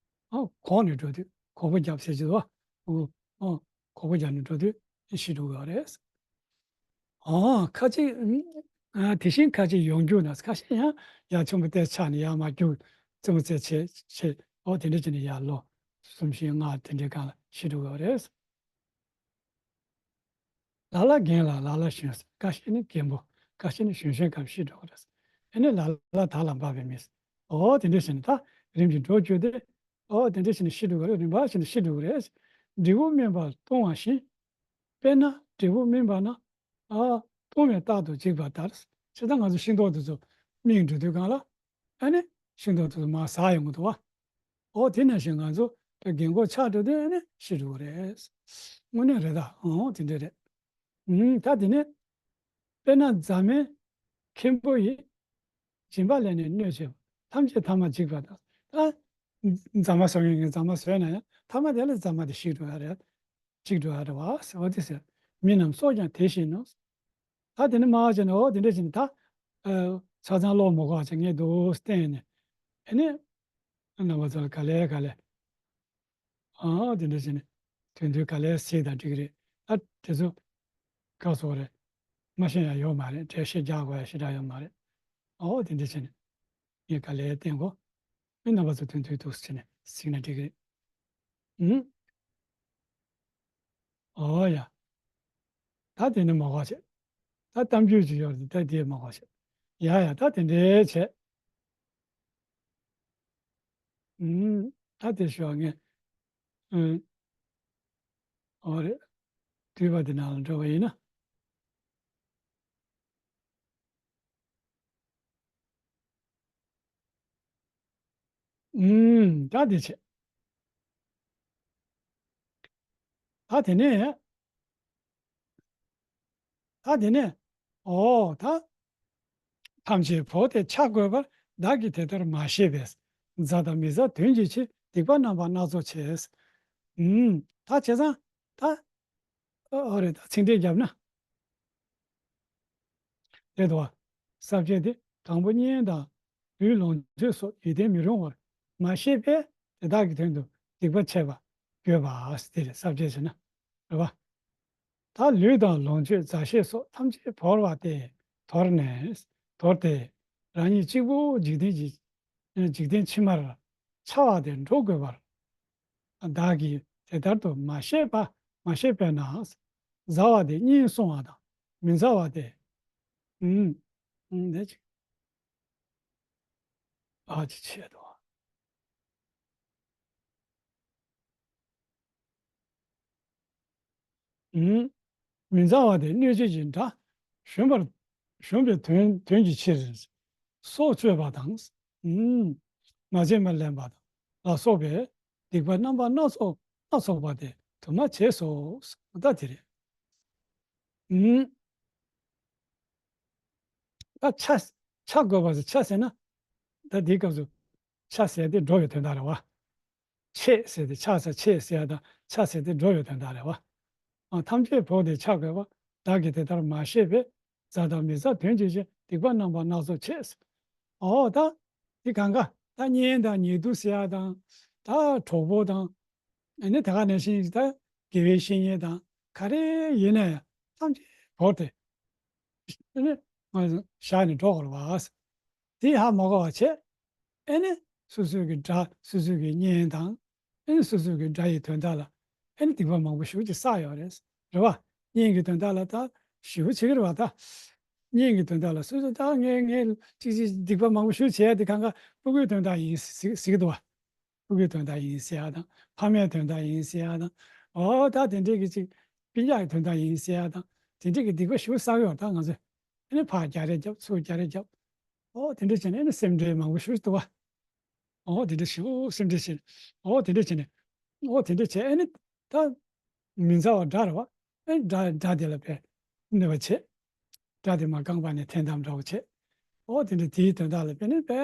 ཨོ་གོག་ནས་འགྲོ་དུས་གོག་པོ་བརྒྱབ་ཟེར་གྱི་འདུག་བ། ཨོ་ཨོ་གོག་པོ་བརྒྱབ་ནས་འགྲོ་དུས་ཤི་འགྲོ་གི་ཡོད་རེད། ཨོ་ཁ་ཅིག་ཨ་དེ་བཞིན་ཁ་ཅིག་ཡོངས་རྒྱུག་ན་ཁ་ཤས་ཡང་ཡར་ཆེན་པོ་ཏོག་ཙམ་ཆགས་ནས་ཡར་མར་རྒྱུག་རྩེད་མོ་རྩེ་བྱེད་བྱེད་ཨོ་དེ་འདྲ་བྱས་ནས་ཡར་ལོ་གསུམ་བཞི་ལྔ་དེ་འདྲའི་སྒང་ལ་ཤི་འགྲོ་གི་ཡོད་རེད། ལ་ལ་རྒན་ལ་ལ་ལ་གཞོན་ཁ་ཤས་ནི་རྒན་པོ་ཁ་ཤས་ནི་གཞོན་གཞོན་སྐབས་ཤི་འགྲོ་གི་རེད། ཨེ་ནི་ལ་ལ་དར་ལ་བབས་པའི་མི་ཨོ་དེ་འདྲ་བྱས་ནས་ད་རིམ་གྱིས་འགྲོ་བཅུག་སྟེ་ཨོ་དེ་འདྲ་བྱས་ནས་ཤི་འགྲོ་གི་རེད། རིམ་པ་བྱས་ནས་ཤི་འགྲོ་གི་རེད། འབྲས་བུ་སྨིན་པ་ལྟུང་བ་བཞིན། དཔེར་ན་འབྲས་བུ་སྨིན་པ་ན། ཨ། ལྟུང་བའི་རྟགས་དང་འཇིགས་པ་ལྟར། བྱས་ཙང་ང་ཚོ་ཤིང་ཏོག་དེ་ཚོ་སྨིན་འགྲོ་དུས་སྒང་ལ། ཨ་ནི། ཤིང་ཏོག་དེ་ཚོ་མར་ཟག་ཡོང་གི་འདུག་བ། འོ་དེ་ནང་བཞིན་ང་ཚོ་དཔེ་རྒན་གོག་ཆགས་འགྲོ་དུས་ཨ་ནི་ཤི་འགྲོ་གི་རེད། དངོས་གནས་རེད་ད། འོ་དེ་འདྲ་རེད། ཨུམ། ད་དེ་ནས། དཔེར་ན་རྫ་མའི་མཁན་པོ་ཡིས། སྦྱིན་པ་ལས་ནས་གནོད་བྱེད་པ། ཐམས་ཅད་ཐ་མ་འཇིག་པ་དང་། ད། རྫ་མ་བཟོ་མཁན་གྱིས་རྫ་མ་བཟོས་ན་ཡང་ཐ་མ་དེ་ལ་རྫ་མ་དེ་ཞིག་འགྲོ་ཡ་རེད། གཅིག་འགྲོ་ཡ་རེད་བ་ཟེར་བ་དེ་ཟེར། མི་རྣམས་སྲོག་ཀྱང་དེ་བཞིན་ནོ། ད་དེ་ནི་མ་བྱས་ནས་འོ་དེ་འདྲ་བྱས་ནས་ད། ཨ། ཆ་ཚང་ཀློག་མ་དགོས་པ་བྱས་ངས་འདུག་བསྟན་ནས། ཨ་ནི། རྣམ་པ་ཚོ་ལ་ག་ལེ་ག་ལེ། ཨ་དེ་འདྲ་བྱས་ནས་དོན་དུ་ག་ལེ་གཟིགས་དང་འགྲིག་གི་རེད། ཨ་དེ་ཚོ་ག་སོགས་རེད། མ་ཤེས་ཡ་ཡོད་མ་རེད། འགྲེལ་བཤད་རྒྱག་དགོས་ཡ་ཞེ་དྲག་ཡོད་མ་རེད། ཨོ་དེ་འདྲ་བྱས་ནས་ངས་ག་ལེ་བསྟན་གོ། མི་རྣམ་པ་ཚོ་དོན་དུ་འདུག་ཟེར་ནས་གཟིགས་ན་འགྲིག་གི་རེད། ཨུམ། ཨོ་ཡ། ད་དེ་ནི་མ་གོ་བྱེད། ད་གཏམ་རྒྱུད་ཅིག་ཡོད་རེད། ད་དེ་མ་གོ་བྱེད། ཡ་ཡ་ད་དེ་འདྲའི་བྱེད། ཨུམ། ད་དེ་ཞུ་བ་ངས། ཨུམ། ཨོ་རེད། བསྡུས་པ་དེ་ནང་ལ་འགྲོ་བ་ཡིན་ན། ཨུམ། ད་དེ་བྱེད། ད་དེ་ནས། ད་དེ་ནས། ཨོ་ད། ཐམས་ཅད་བོར་ཏེ་ཆ་བགོས་པར་བདག་གིས་དེ་ལྟར་མ་ཤེས་པས། མཛའ་དང་མི་མཛའ་དོན་གྱི་ཕྱིར། སྡིག་པ་རྣམ་པ་སྣ་ཚོགས་བྱས། ཨུམ། ད་བྱས་ཙང་། ད། ཨ་ཨ་རེད་ད་ཚིག་འགྲེལ་བརྒྱབ་ན། དེ་དོ། ས་བཅད་དེ་དང་པོ་གཉེན་དང་ལུས་ལོངས་སྤྱོད་སོགས་ཡིད་བརྟན་མི་རུང་བར་མ་ཤེས་པས་དེ་དག་གི་དོན་དུ་སྡིག་པ་བྱས་པ་བརྗོད་པ་སྟེ་རེད། ས་བཅད་ཟེར་ན། རེད་བ། ད་ལུས་དང་ལོངས་སྤྱོད་མཛའ་བཤེས་སོགས་ཐམས་ཅད་བོར་བ་སྟེ། དོར་ནས་དོར་ཏེ་རང་ཉིད་གཅིག་པུ་འཇིག་རྟེན་གྱི་འཇིག་རྟེན་ཕྱི་མར་འཆའ་བ་དེ་འགྲོ་དགོས་པར། བདག་གིས་དེ་ལྟར་དུ་མ་ཤེས་པ་མ་ཤེས་པས་ན། མཛའ་བ་དེ་གཉེན་སྲུང་བ་དང་མི་མཛའ་བ་དེ། ཨུམ། ཨུམ། དེ་ཅིག་ཨ་ཅི་ཆེད་དོ། ཨུམ། མི་མཛའ་བ་དེ་གནོད་བྱེད་ཀྱི་དགྲ། གཞོམ་པར། གཞོམ་པའི་དོན་དོན་གྱི་ཕྱིར། སྲོག་གཅོད་པ་དང་། ཨུམ། མ་བྱིན་པར་ལེན་པ་དང་ལ་སོགས་པའི་སྡིག་པ་རྣམ་པ་སྣ་ཚོགས་སྣ་ཚོགས་པ་དེ་དུ་མ་བྱས་སོ། ད་དེ་རེད། ཨུམ། ད་ཆ་ཆ་དགོས་པ་ཟེར་ཆ་ཟེར་ན། ད་འདིའི་སྐབས་སུ་ཆ་ཟེར་དེ་འགྲོ་བའི་དོན་དག་རེད་བ། ཆེད་ཟེར་ཏེ་ཆགས་ས་ཆེད་ཟེར་ཡ་དང་ཆ་ཟེར་ཏེ་འགྲོ་བའི་དོན་དག་རེད་བ། ཨ་ཐམས་ཅད་བོར་ཏེ་ཆ་བགོས་པ། བདག་གིས་དེ་ལྟར་མ་ཤེས་པས། མཛའ་དང་མི་མཛའ་དོན་གྱི་ཕྱིར། སྡིག་པ་རྣམ་པ་སྣ་ཚོགས་བྱས། ཨོ་ད། འདི་གང་ག་ད་གཉེན་དང་ཉེ་དུ་ཟེར་ཡ་དང་། ད་གྲོགས་པོ་དང་། ཨ་ནི་ད་ག་ནང་བཞིན་ད་དགེ་བའི་བཤེས་གཉེན་དང་ག་རེ་ཡིན་ན་ཡང་ཐམས་ཅད་བོར་ཏེ། ཨ་ནི་བཞག་ནས་འགྲོ་དགོས་རེད་བ། དེ་ཧ་མ་གོ་བ་བྱས། ཨེ་ནི། སོ་སོའི་གི་དགྲ་སོ་སོའི་གི་གཉེན་དང་། ཨེ་ནི་སོ་སོའི་གི་དགྲ་ཡི་དོན་དག་ལ་ཨེ་ནི་སྡིག་པ་མང་པོ་ཞེ་པོ་ཅིག་བསགས་ཡོད་རེད། རེད་བ། གཉེན་གྱི་དོན་དག་ལ་ད་ཞེ་པོ་བྱེད་ཀྱི་རེད་བ་ད། གཉེན་གྱི་དོན་དག་ལ་སོ་སོ་ད་ངས་ངས་ཅིག་ཅིག་སྡིག་པ་མང་པོ་ཞེ་པོ་བྱས་ཏེ་གང་ག་སྤུ་གུའི་དོན་དག་ཡིན་ཟེར་ཟེར་གྱི་འདུག་བ། སྤུ་གུའི་དོན་དག་ཡིན་ཟེར་ཡ་དང་། ཕ་མའི་དོན་དག་ཡིན་ཟེར་ཡ་དང་། ཨོ་ད་དེ་འདྲས་ཀྱི་ཅིག་སྤུན་ཀྱག་གི་དོན་དག་ཡིན་ཟེར་ཡ་དང་། དེ་འདྲས་ཀྱི་སྡིག་པ་ཞེ་པོ་བསགས་ཡོད་ད་ང་ཚོས། ཨེ་ནི་ཕར་རྒྱག་རེས་རྒྱབ། ཚུར་རྒྱག་རེས་རྒྱབ། ཨོ་དེ་འདྲས་བྱས་ནས་ཨེ་ནི་སེམས་ཁྲལ་མང་པོ་ཞེ་པོ་ཞིག་འདུག་བ། ཨོ་དེ་འདྲ་ཞིག་ཨོ་སེམས་ཁྲལ་བྱེད། ཨོ་དེ་འདྲ་བྱེད་ནས། ཨོ་དེ་འདྲ་བྱེད། ཨེ་ནི་ད་མི་མཛའ་བ་དགྲ་རེད་བ། ཨེ་དགྲ་དགྲ་དེ་ལ་དཔེ་གནོད་པ་བྱེད། དགྲ་དེ་མ་རྐང་པ་ནས་འཐེན་དམ་འདྲ་བོ་བྱེད། ཨོ་དེ་འདྲ་དེའི་དོན་དག་ལ་དཔེ་ནི་དཔེ་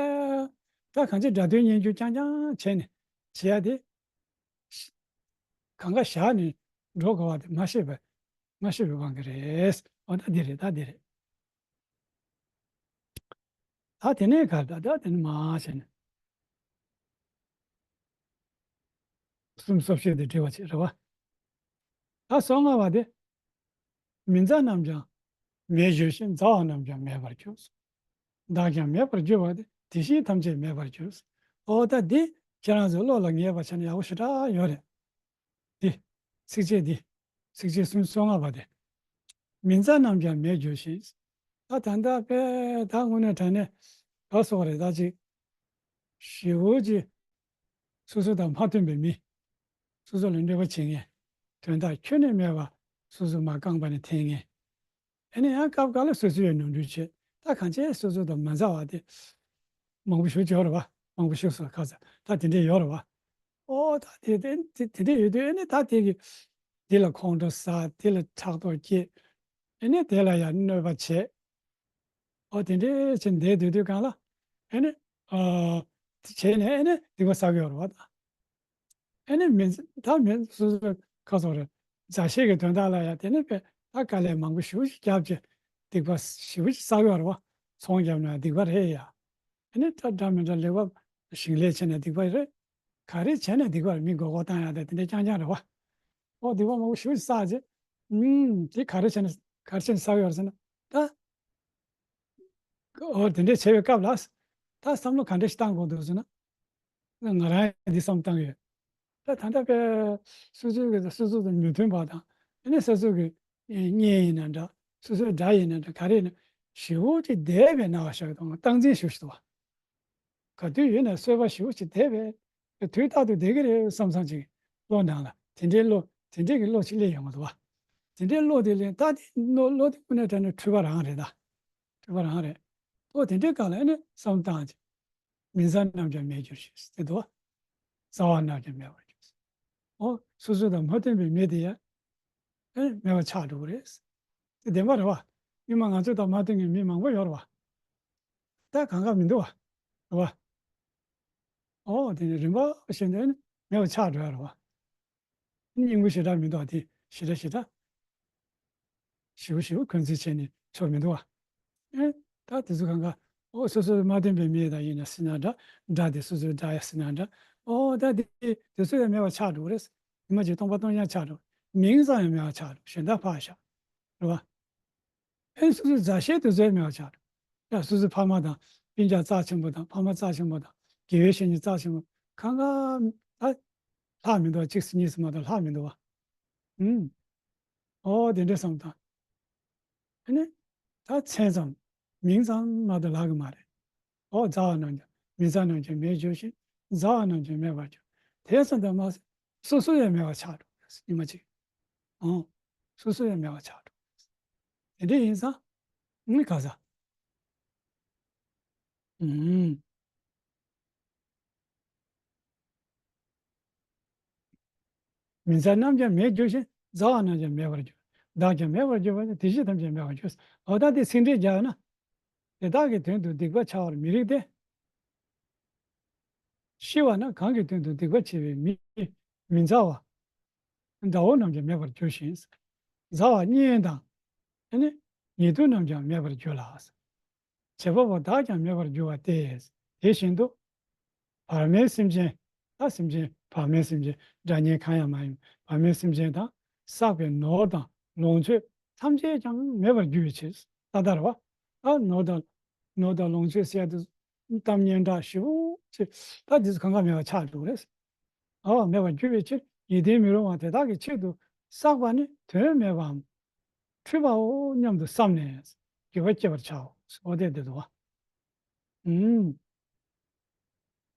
ད་གང་ཅི་དགྲ་གདོན་གཉེན་སྐྱོང་རྐྱང་རྐྱང་བྱས་ནས་བྱེད་ཡ་དེ། གང་ག་བཞག་ནས་འགྲོ་དགོས་པ་དེ་མ་ཤེས་པ། མ་ཤེས་པའི་དབང་གིས་རེད། ཨོ་ད་འདི་རེད། ད་འདི་རེད། ད་དེ་ནས་ག་རེ། ད་ད་དེ་ནས་མར་བྱས་ནས་གསུམ་སོ་བཞི་དེ་འབྲི་བ་བྱེད་རེད་བ། ད་སོ་ལྔ་བ་དེ། མི་མཛའ་རྣམས་ཀྱང་མེད་གྱུར་ཞིང་། མཛའ་བ་རྣམས་ཀྱང་མེད་པར་གྱུར། བདག་ཀྱང་མེད་པར་གྱུར་པ་དེ། དེ་བཞིན་ཐམས་ཅད་མེད་པར་གྱུར། ཨོ་ད་འདི་ཁྱེད་རང་ཚོ་བློ་ལ་ངེས་པ་བྱས་ན་ཡག་པོ་ཞེ་དྲག་ཡོད་རེད། འདི། ཚིགས་བཅད་འདི། ཚིགས་བཅད་སུམ་ཅུ་སོ་ལྔ་པ་དེ། མི་མཛའ་རྣམས་ཀྱང་མེད་གྱུར་ཞིང་། ད་ད་ལྟ་དཔེ་ད་དངོས་གནས་དྲང་གནས་ག་སོགས་རེད། ད་ཅིག་ཞེ་པོ་ཅིག་སོ་སོ་དང་མ་མཐུན་པའི་མི། སོ་སོ་ལ་གནོད་པ་བྱེད་མཁན། དོན་དག་ཁྱོན་ནས་མེད་པ། སོ་སོ་མ་རྐང་པ་ནས་འཐེན་མཁན། ཨ་ནི་ཡང་སྐབས་འགའ་ལ་སོ་སོ་ཡང་ནོར་འཁྲུལ་བྱེད། ད་གང་ཅི་སོ་སོ་དང་མ་མཛའ་བ་དེ་མང་པོ་ཞེ་པོ་ཅིག་ཡོད་རེད་བ། མང་པོ་ཞེ་པོ་ཟེར་ཁ་ཚ་ད་དེ་འདྲས་ཡོད་རེད་བ། ཨོ་ད་དེ་དེ་དེ་དེ་འདྲས་ཡོད་དུས་ཨ་ནི་ད་དེ་གི་དེ་ལ་ཁོང་ཁྲོ་ཟ། དེ་ལ་ཕྲག་དོག་སྐྱེ། ཨ་ནི་དེ་ལ་ཡང་གནོད་པ་བྱེད། ཨོ་དེ་འདྲས་བྱས་བསྡད་སྡོད་དུས་གང་ལ་ཨ་ནི་ཨ་བྱས་ནས་ཨ་ནི་སྡིག་པ་བསགས་ཡོད་རེད་བ་ད། ཨ་ནི་མི་ད་མི་སོ་སོ་ཁ་སོགས་རེད། མཛའ་བཤེས་ཀྱི་དོན་དག་ལ་ཡང་དེ་ནི་དཔེ་ད་དཀའ་ལས་མང་པོ་ཞེ་པོ་ཞིག་བརྒྱབ་བྱས་སྡིག་པ་ཞེ་པོ་ཞིག་བསགས་ཡོད་རེད་བ། ཚོང་བརྒྱབ་ན་སྡིག་པ་རེད་ཡ། ཨ་ནི་ད་འདྲ་མི་འདྲ་ལེགས་པ་ཞིང་ལས་བྱས་ན་སྡིག་པ་རེད། ག་རེ་བྱས་ན་སྡིག་པ་རེད། མི་མགོ་སྐོར་བཏང་ཡ་དང་དེ་འདྲ་རྐྱང་རྐྱང་རེད་བ། ཨོ་སྡིག་པ་མང་པོ་ཞེ་པོ་ཞིག་བསགས་བྱས། ཨུམ་དེ་ག་རེ་བྱས་ན་ག་རེ་བྱས་ན་བསགས་ཡོད་རེད་ཟེར་ན་ད། ཨོ་དེ་འདྲས་བྱས་པའི་སྐབས་ལ་ད་བསམ་བློ་ག་འདྲས་ཞིག་བཏང་དགོས་འདུག་ཟེར་ན། ང་རང་འདི་བསམ་བཏང་ཡོད། ད་ད་ལྟ་བས་སོ་སོའི་གི་སོ་སོ་དང་མི་མཐུན་པ་དང་། ཨ་ནི་སོ་སོ་གི་གཉེན་ཡིན་ན་འདྲ། སོ་སོའི་དགྲ་ཡིན་ན་འདྲ། ག་རེ་ཡིན་ན་ཞེ་པོ་ཅིག་བདེ་བའི་སྣང་བ་ཤར་གི་འདུག་སྟངས་འཛིན་ཞེ་པོ་ཞིག་འདུག་བ། ག་དུས་ཡིན་ན་བཟོད་པ་ཞེ་པོ་ཅིག་བདེ་བའི་དུས་རྟག་ཏུ་བསྡད་ཀྱི་རེད་བསམ་བསམ་ཅིག་བློ་ནང་ལ་དེ་འདྲའི་བློ་དེ་འདྲའི་གི་བློ་ཅིག་སླེབས་ཡོང་གི་འདུག་བ། དེ་འདྲའི་བློ་དེ་སླེབས་ད་དེ་བློ་བློ་དེ་དངོས་གནས་དྲང་གནས་འཁྲུལ་པ་རང་རེད་ད། འཁྲུལ་པ་རང་རེད། ཨོ་དེ་འདྲའི་སྐབས་ལ་ཨ་ནི་བསམ་བཏང་ཅིག་མི་མཛའ་རྣམས་ཀྱང་མེད་གྱུར་ཞིང་ཟེར་འདུག་བ། མཛའ་བ་རྣམས་ཀྱང་མེད་པར་གྱུར། ཨོ་སོ་སོ་དང་མ་མཐུན་པའི་མི་དེ་ཡང་ཨེ་མེད་པ་ཆགས་འགྲོ་གི་རེད། དེ་བདེན་པ་རེད་བ། སྔོན་མ་ང་ཚོ་དང་མ་མཐུན་པའི་མི་མང་པོ་ཡོད་རེད་བ། ད་གང་ག་མི་འདུག་བ། རེད་བ། ཨོ་དེ་ནི་རིམ་པ་བཞིན་དུ་ཨེ་མེད་པ་ཆགས་འགྲོ་ཡ་རེད་བ། སྙིང་པོ་ཞེ་དྲག་མི་འདུག་བ། དེ་ཞེ་དྲག་ཞེ་དྲག་ཞེ་པོ་ཞེ་པོ་འཁོན་འཛིན་བྱས་ནས་ཆོག་མི་འདུག་བ། ཨེ། ད་དེ་ཚོ་གང་ག་ཨོ་སོ་སོ་མ་མཐུན་པའི་མི་དང་ཡིན་ན་ཟེར་ན་འདྲ། དགྲ་དེ་སོ་སོའི་དགྲ་ཡ་ཟེར་ན་འདྲ། ཨོ་ད་དེ་དེ་ཚོ་ཡང་མེད་པ་ཆགས་འགྲོ་གི་རེད། ཉི་མ་གཅིག་སྟོང་པ་སྟོང་རྐྱང་ཆགས་འགྲོ། མིང་ཙམ་ཡང་མེད་པ་ཆགས་འགྲོ། གཞན་དག་ཕར་བཞག་རེད་བ། ཨེ་སོ་སོའི་མཛའ་བཤེས་དེ་ཚོ་ཡང་མེད་པ་ཆགས་འགྲོ། ཡ་སོ་སོའི་ཕ་མ་དང་སྤུན་ཀྱག་རྩ་ཆེན་པོ་དང་ཕ་མ་རྩ་ཆེན་པོ་དང་དགེ་བའི་བཤེས་གཉེན་རྩ་ཆེན་པོ་གང་ག་ད་ལྷག་མི་འདུག་བ། གཅིག་གཉིས་སུ་མ་གཏོགས་ལྷག་མི་འདུག་བ། ཨུམ། ཨོ་དེ་འདྲ་བསམ་དང་། ཨ་ནི། ད་མཚན་ཙམ། མིང་ཙམ་མ་གཏོགས་ལྷག་གི་མ་རེད། ཨོ་མཛའ་བ་རྣམས་ཀྱང་མི་མཛའ་རྣམས་ཀྱང་མེད་གྱུར་ཞིང་། མཛའ་བ་རྣམས་ཀྱང་མེད་པར་གྱུར། དེ་ཙམ་དུ་མ་ཟད་སོ་སོ་ཡང་མེད་པར་ཆགས་འགྲོ། ཉི་མ་གཅིག་ཨོ། སོ་སོ་ཡང་མེད་པར་ཆགས་འགྲོ། དེ་འདྲ་ཡིན་ཙང་། ཨ་ནི་ག་ས། ཨུམ། མི་མཛའ་རྣམས་ཀྱང་མེད་གྱུར་ཞིང་། མཛའ་བ་རྣམས་ཀྱང་མེད་པར་གྱུར། བདག་ཀྱང་མེད་པར་གྱུར་པ་ནི་དེ་བཞིན་ཐམས་ཅད་མེད་པར་གྱུར། འོ་ད་འདི་ཚིག་འགྲེལ་རྒྱག་ན། དེ་དག་གི་དོན་དུ་སྡིག་པ་བྱ་བར་མི་རིགས་ཏེ། ཤི་བ་ན་གང་གི་དོན་དུ་སྡིག་པ་བྱེད་པའི་མི། མི་མཛའ་བ། དགྲ་བོ་རྣམས་ཀྱང་མེད་པར་འགྱུར་ཞིང་། མཛའ་བ་གཉེན་དང་། ཨ་ནི། ཉེ་དུ་རྣམས་ཀྱང་མེད་པར་འགྱུར་ལ། བྱེད་པ་པོ་བདག་ཀྱང་མེད་པར་འགྱུར་བ་སྟེ། དེ་བཞིན་དུ། བར་མའི་སེམས་ཅན། ད་སེམས་ཅན་བར་མའི་སེམས་ཅན་དགྲ་གཉེན་གང་ཡང་མ་ཡིན་བར་མའི་སེམས་ཅན་དང་བསགས་པའི་ནོར་དང་ལོངས་སྤྱོད་ཐམས་ཅད་ཀྱང་མེད་པར་འགྱུར་བའི་ཕྱིར། ད་ལྟར་བ། ད་ནོར་དང་། ནོར་དང་ལོངས་སྤྱོད་ཟེར་ཡ་དེ། གཏམ་སྙན་གྲགས་ཞེ་པོ་ཅིག་ད་འདི་ཚོ་གང་ག་མེད་པར་ཆགས་འགྲོ་གི་རེད། འོ་མེད་པར་གྱུར་པའི་ཕྱིར་ཡིད་བརྟན་མི་རུང་བ་དེ་དག་གི་ཆེད་དུ་བསགས་པ་ནི་དོན་མེད་པའམ། འཁྲུལ་པའོ་སྙམ་དུ་བསམས་ནས་འགྱོད་པ་སྐྱེ་བར་བྱའོ། འོ་དེ་འདི་འདུག་བ། ཨུམ།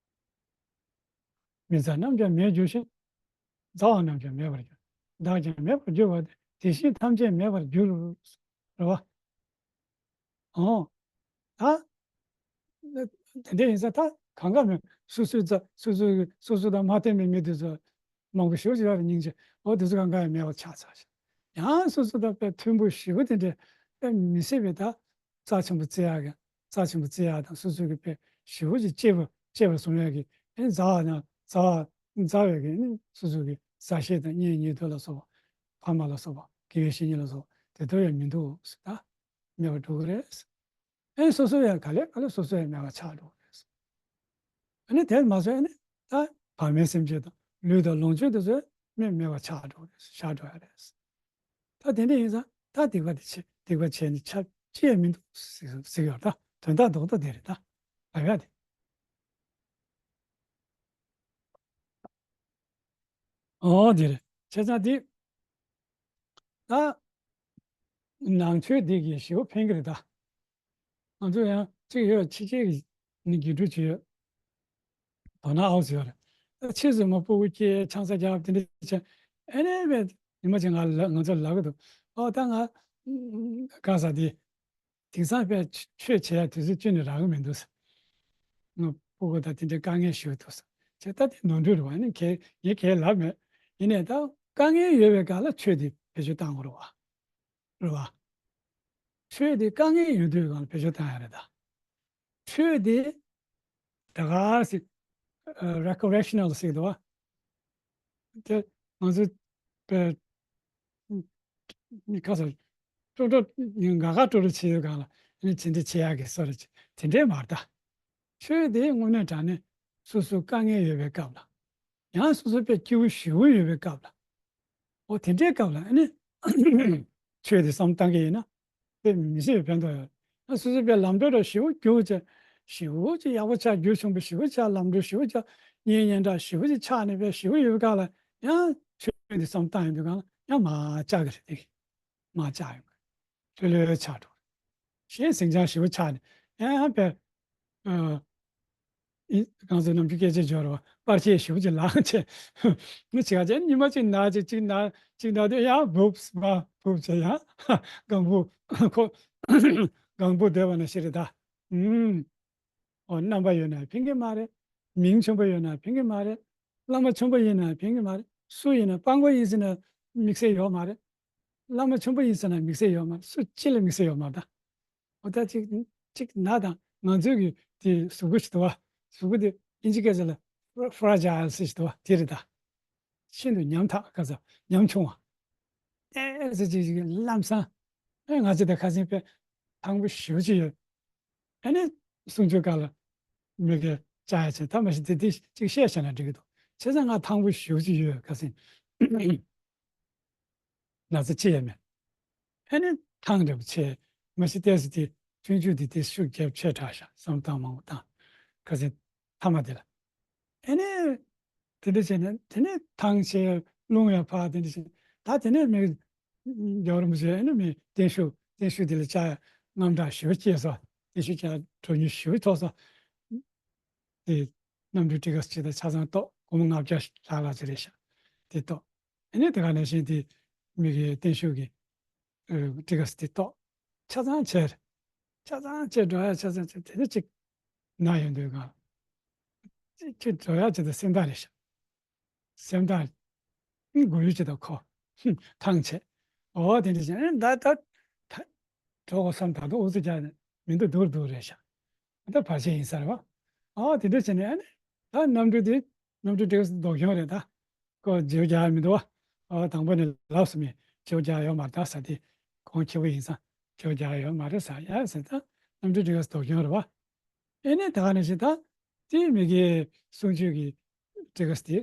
མི་མཛའ་རྣམས་ཀྱང་མེད་འགྱུར་ཞིང་། མཛའ་བ་རྣམས་ཀྱང་མེད་པར་འགྱུར། བདག་ཀྱང་མེད་པར་འགྱུར་བ་སྟེ། དེ་བཞིན་ཐམས་ཅད་མེད་པར་འགྱུར། རེད་བ། འོ། ད། དེ་འདྲ་ཡིན་ཙང་ད་གང་ག་མེད། སོ་སོའི་རྩ་སོ་སོའི་སོ་སོ་དང་མ་མཐུན་པའི་མི་དེ་ཚོ་མང་པོ་ཞེ་པོ་ཅིག་ཡོད་རེད། སྙིང་རྗེ། འོ་དེ་ཚོ་གང་ག་ཡང་མེད་པར་ཆགས་ཚར་ཞིང་། ཡང་སོ་སོ་དང་དཔེ་མཐུན་པོ་ཞེ་པོ་དེ་འདྲ་དཔེ་མི་སྲིད་པའི་ད་རྩ་ཆེན་པོ་བརྩི་ཡག་གི། རྩ་ཆེན་པོ་བརྩི་ཡག་དང་སོ་སོ་གི་དཔེ་ཞེ་པོ་ཅིག་གཅེས་པ་གཅེས་པར་བཟུང་ཡག་གི། ཨེ་མཛའ་བ་དང་མཛའ་བ་མཛའ་བའི་གི་ནི་སོ་སོ་གི་མཛའ་བཤེས་དང་གཉེན་ཉེ་དུ་ལ་སོགས་པ། ཕ་མ་ལ་སོགས་པ། དགེ་བའི་བཤེས་གཉེན་ལ་སོགས་པ་དེ་ཚོ་ཡང་མི་འདུག་ཟེར། ད་མེད་པར་འགྲོ་གི་རེད། ཨེ་སོ་སོ་ཡང་ག་ལེ་ག་ལེ་སོ་སོ་ཡང་མེད་པར་ཆགས་འགྲོ་གི་རེད། ཨ་ནི་དེར་མ་ཟད་ཨ་ནི་ད་བར་མའི་སེམས་ཅན་དང་ལུས་དང་ལོངས་སྤྱོད་དེ་ཚོ་མེད་མེད་པར་ཆགས་འགྲོ་གི་རེད། ཤར་འགྲོ་ཡ་རེད། ད་དེ་འདྲ་ཡིན་ཙང་ད་སྡིག་པ་དེ་བྱེད་སྡིག་པ་བྱས་ནས་ཆབ་ཅི་ཡང་མི་འདུག་ཟེར་ཟེར་ཡོད། ད་དོན་དག་རྡོག་རྡོག་དེ་རེད། ད་ལབ་ཡ་དེ། ཨོ་དེ་རེད། བྱས་ཙང་དེ་ད་ནང་ཆོས་འདི་གི་ཞེ་པོ་ཕན་གི་རེད་ད། ང་ཚོ་ཡང་གཅིག་ཡོད། ཕྱི་རྒྱལ་གྱི་ནི་དགེ་ཕྲུག་ཅིག་ཡོད། དོ་སྣང་ཨའུ་ཟེར་བ་རེད། ཨ་ཕྱིས་སུ་མ་སྤུ་གུ་སྐྱེས་ཆང་ས་རྒྱག་དེ་འདྲ་བྱས། ཨ་ནི་བས་ཉི་མ་ཅིག་ང་ལ་ང་ཚོ་ལབ་གི་འདུག་ཨོ་ད་ང་ག་ས་དེ་དེང་སང་བས་ཆོས་བྱེད་ཡ་དུས་ཚོད་ཅི་ནས་རག་གི་མི་འདུག་ཟེར། ང་སྤུ་གུ་དང་དེ་འདྲའི་དཀའ་ངལ་ཞིག་འདུག་ཟེར། བྱས་ད་དེ་ནོར་འཁྲུལ་རེད་བ། ཨ་ནི་གས་ངས་གས་ལབ་མེད། ཡིན་ནའི་ད་དཀའ་ངལ་ཡོད་པའི་སྐབས་ལ་ཆོས་དེ་བེད་སྤྱོད་བཏང་དགོས་རེད་བ། རེད་བ། ཆོས་དེ་དཀའ་ངལ་ཡོད་དུས་སྒང་ལ་བེད་སྤྱོད་བཏང་ཡ་རེད་ད། ཆོས་དེ་ད་ག་ཟེ་recreational་ཟེར་གི་འདུག་བ། དེ་ང་ཚོ་པའི་ཁ་ས་སྤྲོ་སྤྲོ་དགའ་དགའ་སྤྲོ་སྤྲོ་བྱེད་ཡོད་སྒང་ལ་ཨ་ནི་ཇི་འདྲ་བྱེད་ཡག་གི་བཟོ་འདྲ་བྱེད། དེ་འདྲས་མ་རེད་ད། ཆོས་དེ་དངོས་གནས་དྲང་གནས་སོ་སོ་དཀའ་ངལ་ཡོད་པའི་སྐབས་ལ། ཡང་སོ་སོ་དཔེ་སྐྱིད་པོ་ཞེ་པོ་ཡོད་པའི་སྐབས་ལ། འོ་དེ་འདྲའི་སྐབས་ལ་ཨ་ནི་ཆོས་དེ་བསམ་བཏང་གི་ཡིན་ན་དཔེ་མི་སྲིད་པའི་ཕན་ཐོགས་ཡོད། ཨ་སོ་སོ་དཔེ་ལམ་འགྲོ་འདྲ་ཞེ་པོ་རྒྱུག་བྱས་ཞེ་པོ་ཅིག་ཡག་པོ་ཆགས། རྒྱུ་ཆེན་པོ་ཞེ་པོ་ཆགས། ལམ་འགྲོ་ཞེ་པོ་ཆགས། གཉེན་ཉེ་འདྲ་ཞེ་པོ་ཅིག་ཆགས་ནས་དཔེ་ཞེ་པོ་ཡོད་པའི་སྐབས་ལ་ཡང་ཆོས་དེ་བསམ་བཏང་ཡོང་དུས་སྒང་ལ་ཡང་མར་བཅག་གི་རེད། དེ་མར་བཅག་ཡོང་གི། ལྷོད་ལྷོད་ཆགས་འགྲོ། གཞན་ཟིང་ཆ་ཞེ་པོ་ཆགས་ནས་ཡང་ཡང་དཔེ། ཨ། ཨི་གང་ཟེར་ནམ་རྒྱུན་སྐད་ཆ་འབྱོར་བ་པར་ཆས་ཞེ་པོ་ཅིག་ལག་ཆས། མི་ཆེ་ག་ཅན་ཉི་མ་གཅིག་ན་གཅིག་གཅིག་ན་གཅིག་ན་དུས་ཡང་བུབས་མ་བུབས་བྱས་ཡང་གང་བུ་ཁོ་གང་བུ་བསྡད་པ་ན་ཤི་རེད་ད། ཨུམ། འོ་རྣམ་པ་ཡོད་ན་ཕན་གི་མ་རེད། མིང་ཆེན་པོ་ཡོད་ན་ཕན་གི་མ་རེད། བླ་མ་ཆེན་པོ་ཡིན་ན་ཕན་གི་མ་རེད། སུ་ཡིན་ན་སྤྲང་པོ་ཡིན་ཟེར་ན་དམིགས་བསལ་ཡོད་མ་རེད། བླ་མ་ཆེན་པོ་ཡིན་ཟེར་ན་དམིགས་བསལ་ཡོད་མ་རེད། སུ་གཅིག་ལ་དམིགས་བསལ་ཡོད་མ་རེད་ད། འོ་ད་གཅིག་གཅིག་ན་དང་ང་ཚོའི་གི་དེ་གཟུགས་པོ་ཞིག་འདུག་བ། གཟུགས་པོ་དེ་ཨིན་ཇི་སྐད་ཆ་ལ་fragile་ཟེར་ཞིག་འདུག་བ། དེ་རེད་ད། ཤིན་ཏུ་ཉམ་ཐག་ག་ས་ཉམ་ཆུང་བ། ཏོག་ཙམ་ཅིག་ཅིག་ལམ་སང་། ཨེ་ང་ཚོ་ད་ཁ་སང་དཔེ་ཐང་པོ་ཞེ་པོ་ཅིག་ཡོད། ཨ་ནི་གསུང་ཆོས་སྒང་ལ་མི་གིས་བཅར་ཡ་བྱས། ད་མ་གཞི་དེ་དེ་གཅིག་བཤད་བྱས་ན་འགྲིག་གི་འདུག་བྱས་ཙང་ང་ཐང་པོ་ཞེ་པོ་ཅིག་ཡོད་ཁ་སང་། ན་ཚ་ཅི་ཡང་མེད། ཨ་ནི་ཐང་འདྲ་པོ་བྱས། མ་གཞི་ཏོག་ཙམ་དེ་ཆུང་ཆུང་དེ་དེ་ཤུགས་རྒྱབ་ཆེ་དྲགས་ཤག་བསམ་སྟངས་མང་པོ་བཏང་། ཁ་སང་མཐའ་མ་དེ་ལ། ཨ་ནི་དེ་འདྲ་བྱས་ནས་དེ་ནས་ཐང་ཆད། རླུང་ཡང་འཕར། དེ་འདྲ་བྱས། ད་དེ་ནས་མི་རྒྱལ་བ་རིན་པོ་ཆེ་ཨ་ནི་མི་བརྟན་བཞུགས་བརྟན་བཞུགས་དེ་ལ་བཅར་ཡ་དངངས་སྐྲག་ཞེ་པོ་སྐྱེས་སོང་། བརྟན་བཞུགས་བཅར་གྲོགས་ཉིད་ཞེ་པོ་ཐོབ་སོང་། དེ་གནམ་གྲུའི་ཊི་ཀེ་ཊི་ཅིག་དང་ཆ་ཚང་བཏོག་སྒོར་མོ་ལྔ་བརྒྱ་ལྷག་ལྷག་ཅིག་རེད་ཤག་དེ་བཏོག་ཨ་ནི་དེ་ག་ནང་བཞིན་དེ་མི་གི་བརྟན་བཞུགས་ཀྱི་ཨ་ཊི་ཀེ་ཊི་དེ་བཏོག་ཆ་ཚང་ཆད། ཆ་ཚང་ཆད། འགྲོ་ཡ་ཆ་ཚང་ཆད། དེ་ནས་ཅིག་ན་ཡོང་དུས་གང་ཅིག་ཅིག་འགྲོ་ཡ་ཅིག་དང་སེམས་ཐག་རེད་ཤག་སེམས་ཐག་མགོ་ཡུ་ཅིག་དང་ཁོ་ཐང་ཆད། འོ་དེ་འདྲ་བྱས་ནས་ད་ད་ད་གྲོགས་བསམ། ད་དུང་ཨུ་ཚུགས་རྒྱག་ནས་མི་འདུག་སྡུག་སྡུག་རེད་ཤག་ད་བར་ཆད་ཡིན་ས་རེད་བ། ཨོ་དེ་འདྲ་བྱས་ནས་ཨ་ནི་ད་གནམ་གྲུ་དེ་གནམ་གྲུ་དེ་ལྡོག་ཡོང་རེད་ད། ཁོ་བརྗེ་པོ་རྒྱག་ཡ་མི་འདུག་བ། ཨོ་དང་པོ་ནས་ལབ་སོང་མེད། བརྗེ་པོ་རྒྱག་ཡ་ཡོད་མ་རེད་ད་ཟེར། དེ་གོང་ཁེ་པོ་ཡིན་ཙང་བརྗེ་པོ་རྒྱག་ཡ་ཡོད་མ་རེད་ཟེར་ཡ་ཟེར། ད་གནམ་གྲུ་དེ་ལྡོག་ཡོང་རེད་བ། ཨེ་ནས་ད་ག་ནང་བཞིན་ད་དེ་མི་གི་གསུང་ཆོས་ཀྱི་ཊི་ཀེ་ཊི་དེ།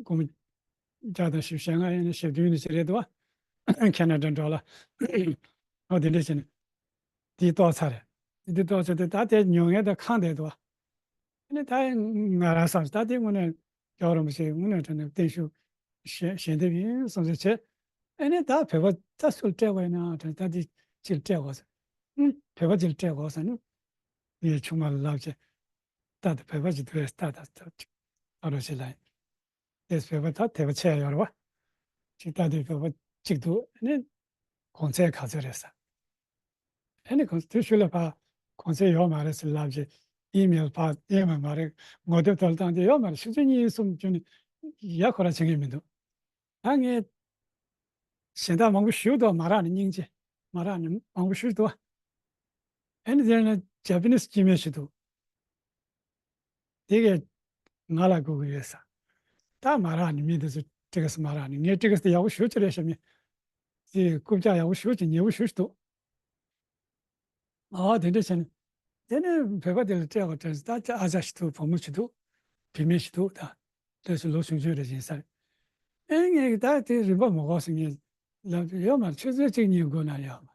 སྒོར་མོ་བརྒྱ་དང་བཞི་བཅུ་ཞེ་ལྔ་ཡིན་ན་ཞེ་བདུན་ནས་ཅིག་རེད་འདུག་བ། ཁེ་ན་ཌ་ཌོ་ལར། ཨོ་དེ་འདྲ་བྱས་ནས་དེ་བཏོག་ཚར་རེད། འདི་ཐོག་ཚད་དེ་ད་དེ་ཉོ་མཁན་དང་ཁེངས་བསྡད་འདུག་བ། ཨ་ནི་ད་ང་རང་བསམ་ད་དེ་དངོས་གནས་རྒྱལ་བ་རིན་པོ་ཆེ་དངོས་གནས་དྲང་གནས་བརྟན་བཞུགས་ཞལ་ཞལ་འདེབས་ཡིན་བསམ་ཚུལ་བྱས། ཨ་ནི་ད་བོད་པ་ད་སུ་ལ་སྤྲད་དགོས་ཡིན་ན་དྲང་ད་དེ་ཅིག་སྤྲད་དགོས་ཟེར། ཨུམ་བོད་པ་ཅིག་ལ་སྤྲད་དགོས་ཟེར་ནས་ངའི་ཆུང་མ་ལ་ལབ་བྱས། ད་དེ་བོད་པ་ཅིག་འདུག་ཨེ་ད་ད་ད་ཅིག་ཨ་རོ་ཞེས་ལབ་ཡིན། དེས་བོད་པ་ད་དད་པ་ཆེ་ཡ་ཡོད་རེད་བ། ཅིག་ལྟ་དུས་བོད་པ་གཅིག་འདུག་ཨ་ནི་གོང་ཚད་ག་ཚོད་རེད་ཟེར། ཨ་ནི་གོང་ཚད་དེ་ཤུལ་ལ་ཕར་གོང་ཚད་ཡོད་མ་རེད་ཟེར་ལབ་རྗེས་ཨི་མེལ་ཕར་ཨི་མེལ་མ་རེད་ངོ་དེབ་ཐོག་ལ་བཏང་དེ་ཡོད་མ་རེད་ཆུ་ཚོད་གཉིས་གསུམ་བརྒྱུད་ནས་ཡ་ཁོ་ར་བྱེད་མཁན་མི་འདུག་ད་ངས་གཞན་དག་མང་པོ་ཞུ་འདུག་མ་རག་ནས་སྙིང་རྗེ་མ་རག་ནས་མང་པོ་ཞུ་འདུག་ཨ་ནི་དེ་ནས་ཇ་པ་ནིས་སྐྱེ་དམན་ཞིག་འདུག་དེ་གས་ང་ལ་དགོས་ཀྱི་ཡོད་ས། ད་མ་རག་ནི་མི་འདི་ཚོ་ཊི་ཀེ་སི་མ་རག་ནི་ངས་ཊི་ཀེ་སི་དེ་ཡག་པོ་ཞེ་པོ་ཅིག་རེད་ཤག་མི། དེ་རྐུབ་བཀྱག་ཡག་པོ་ཞེ་པོ་ཅིག་ཉེ་པོ་ཞེ་པོ་ཅིག་འདུག་ཨ་དེ་འདྲ་བྱས་ནས། དེ་ནས་བོད་པ་དེ་ལ་སྤྲད་པ་དྲན་ད་ཅི་ཨ་ཅག་ཞིག་འདུག་བུ་མོ་ཞིག་འདུག་བུད་མེད་ཞིག་འདུག་ད་དེ་ཚོ་ལོ་ཆུང་ཆུང་རེད་ཡིན་ས་རེད། ཨེ་ངས་ད་དེ་རིན་པ་མི་དགོས་ཟེར་ངས་ལབ་ཡོད་མ་རེད། ཆུ་ཚོད་གཅིག་གཉིས་འགོར་ན་ཡོད་མ་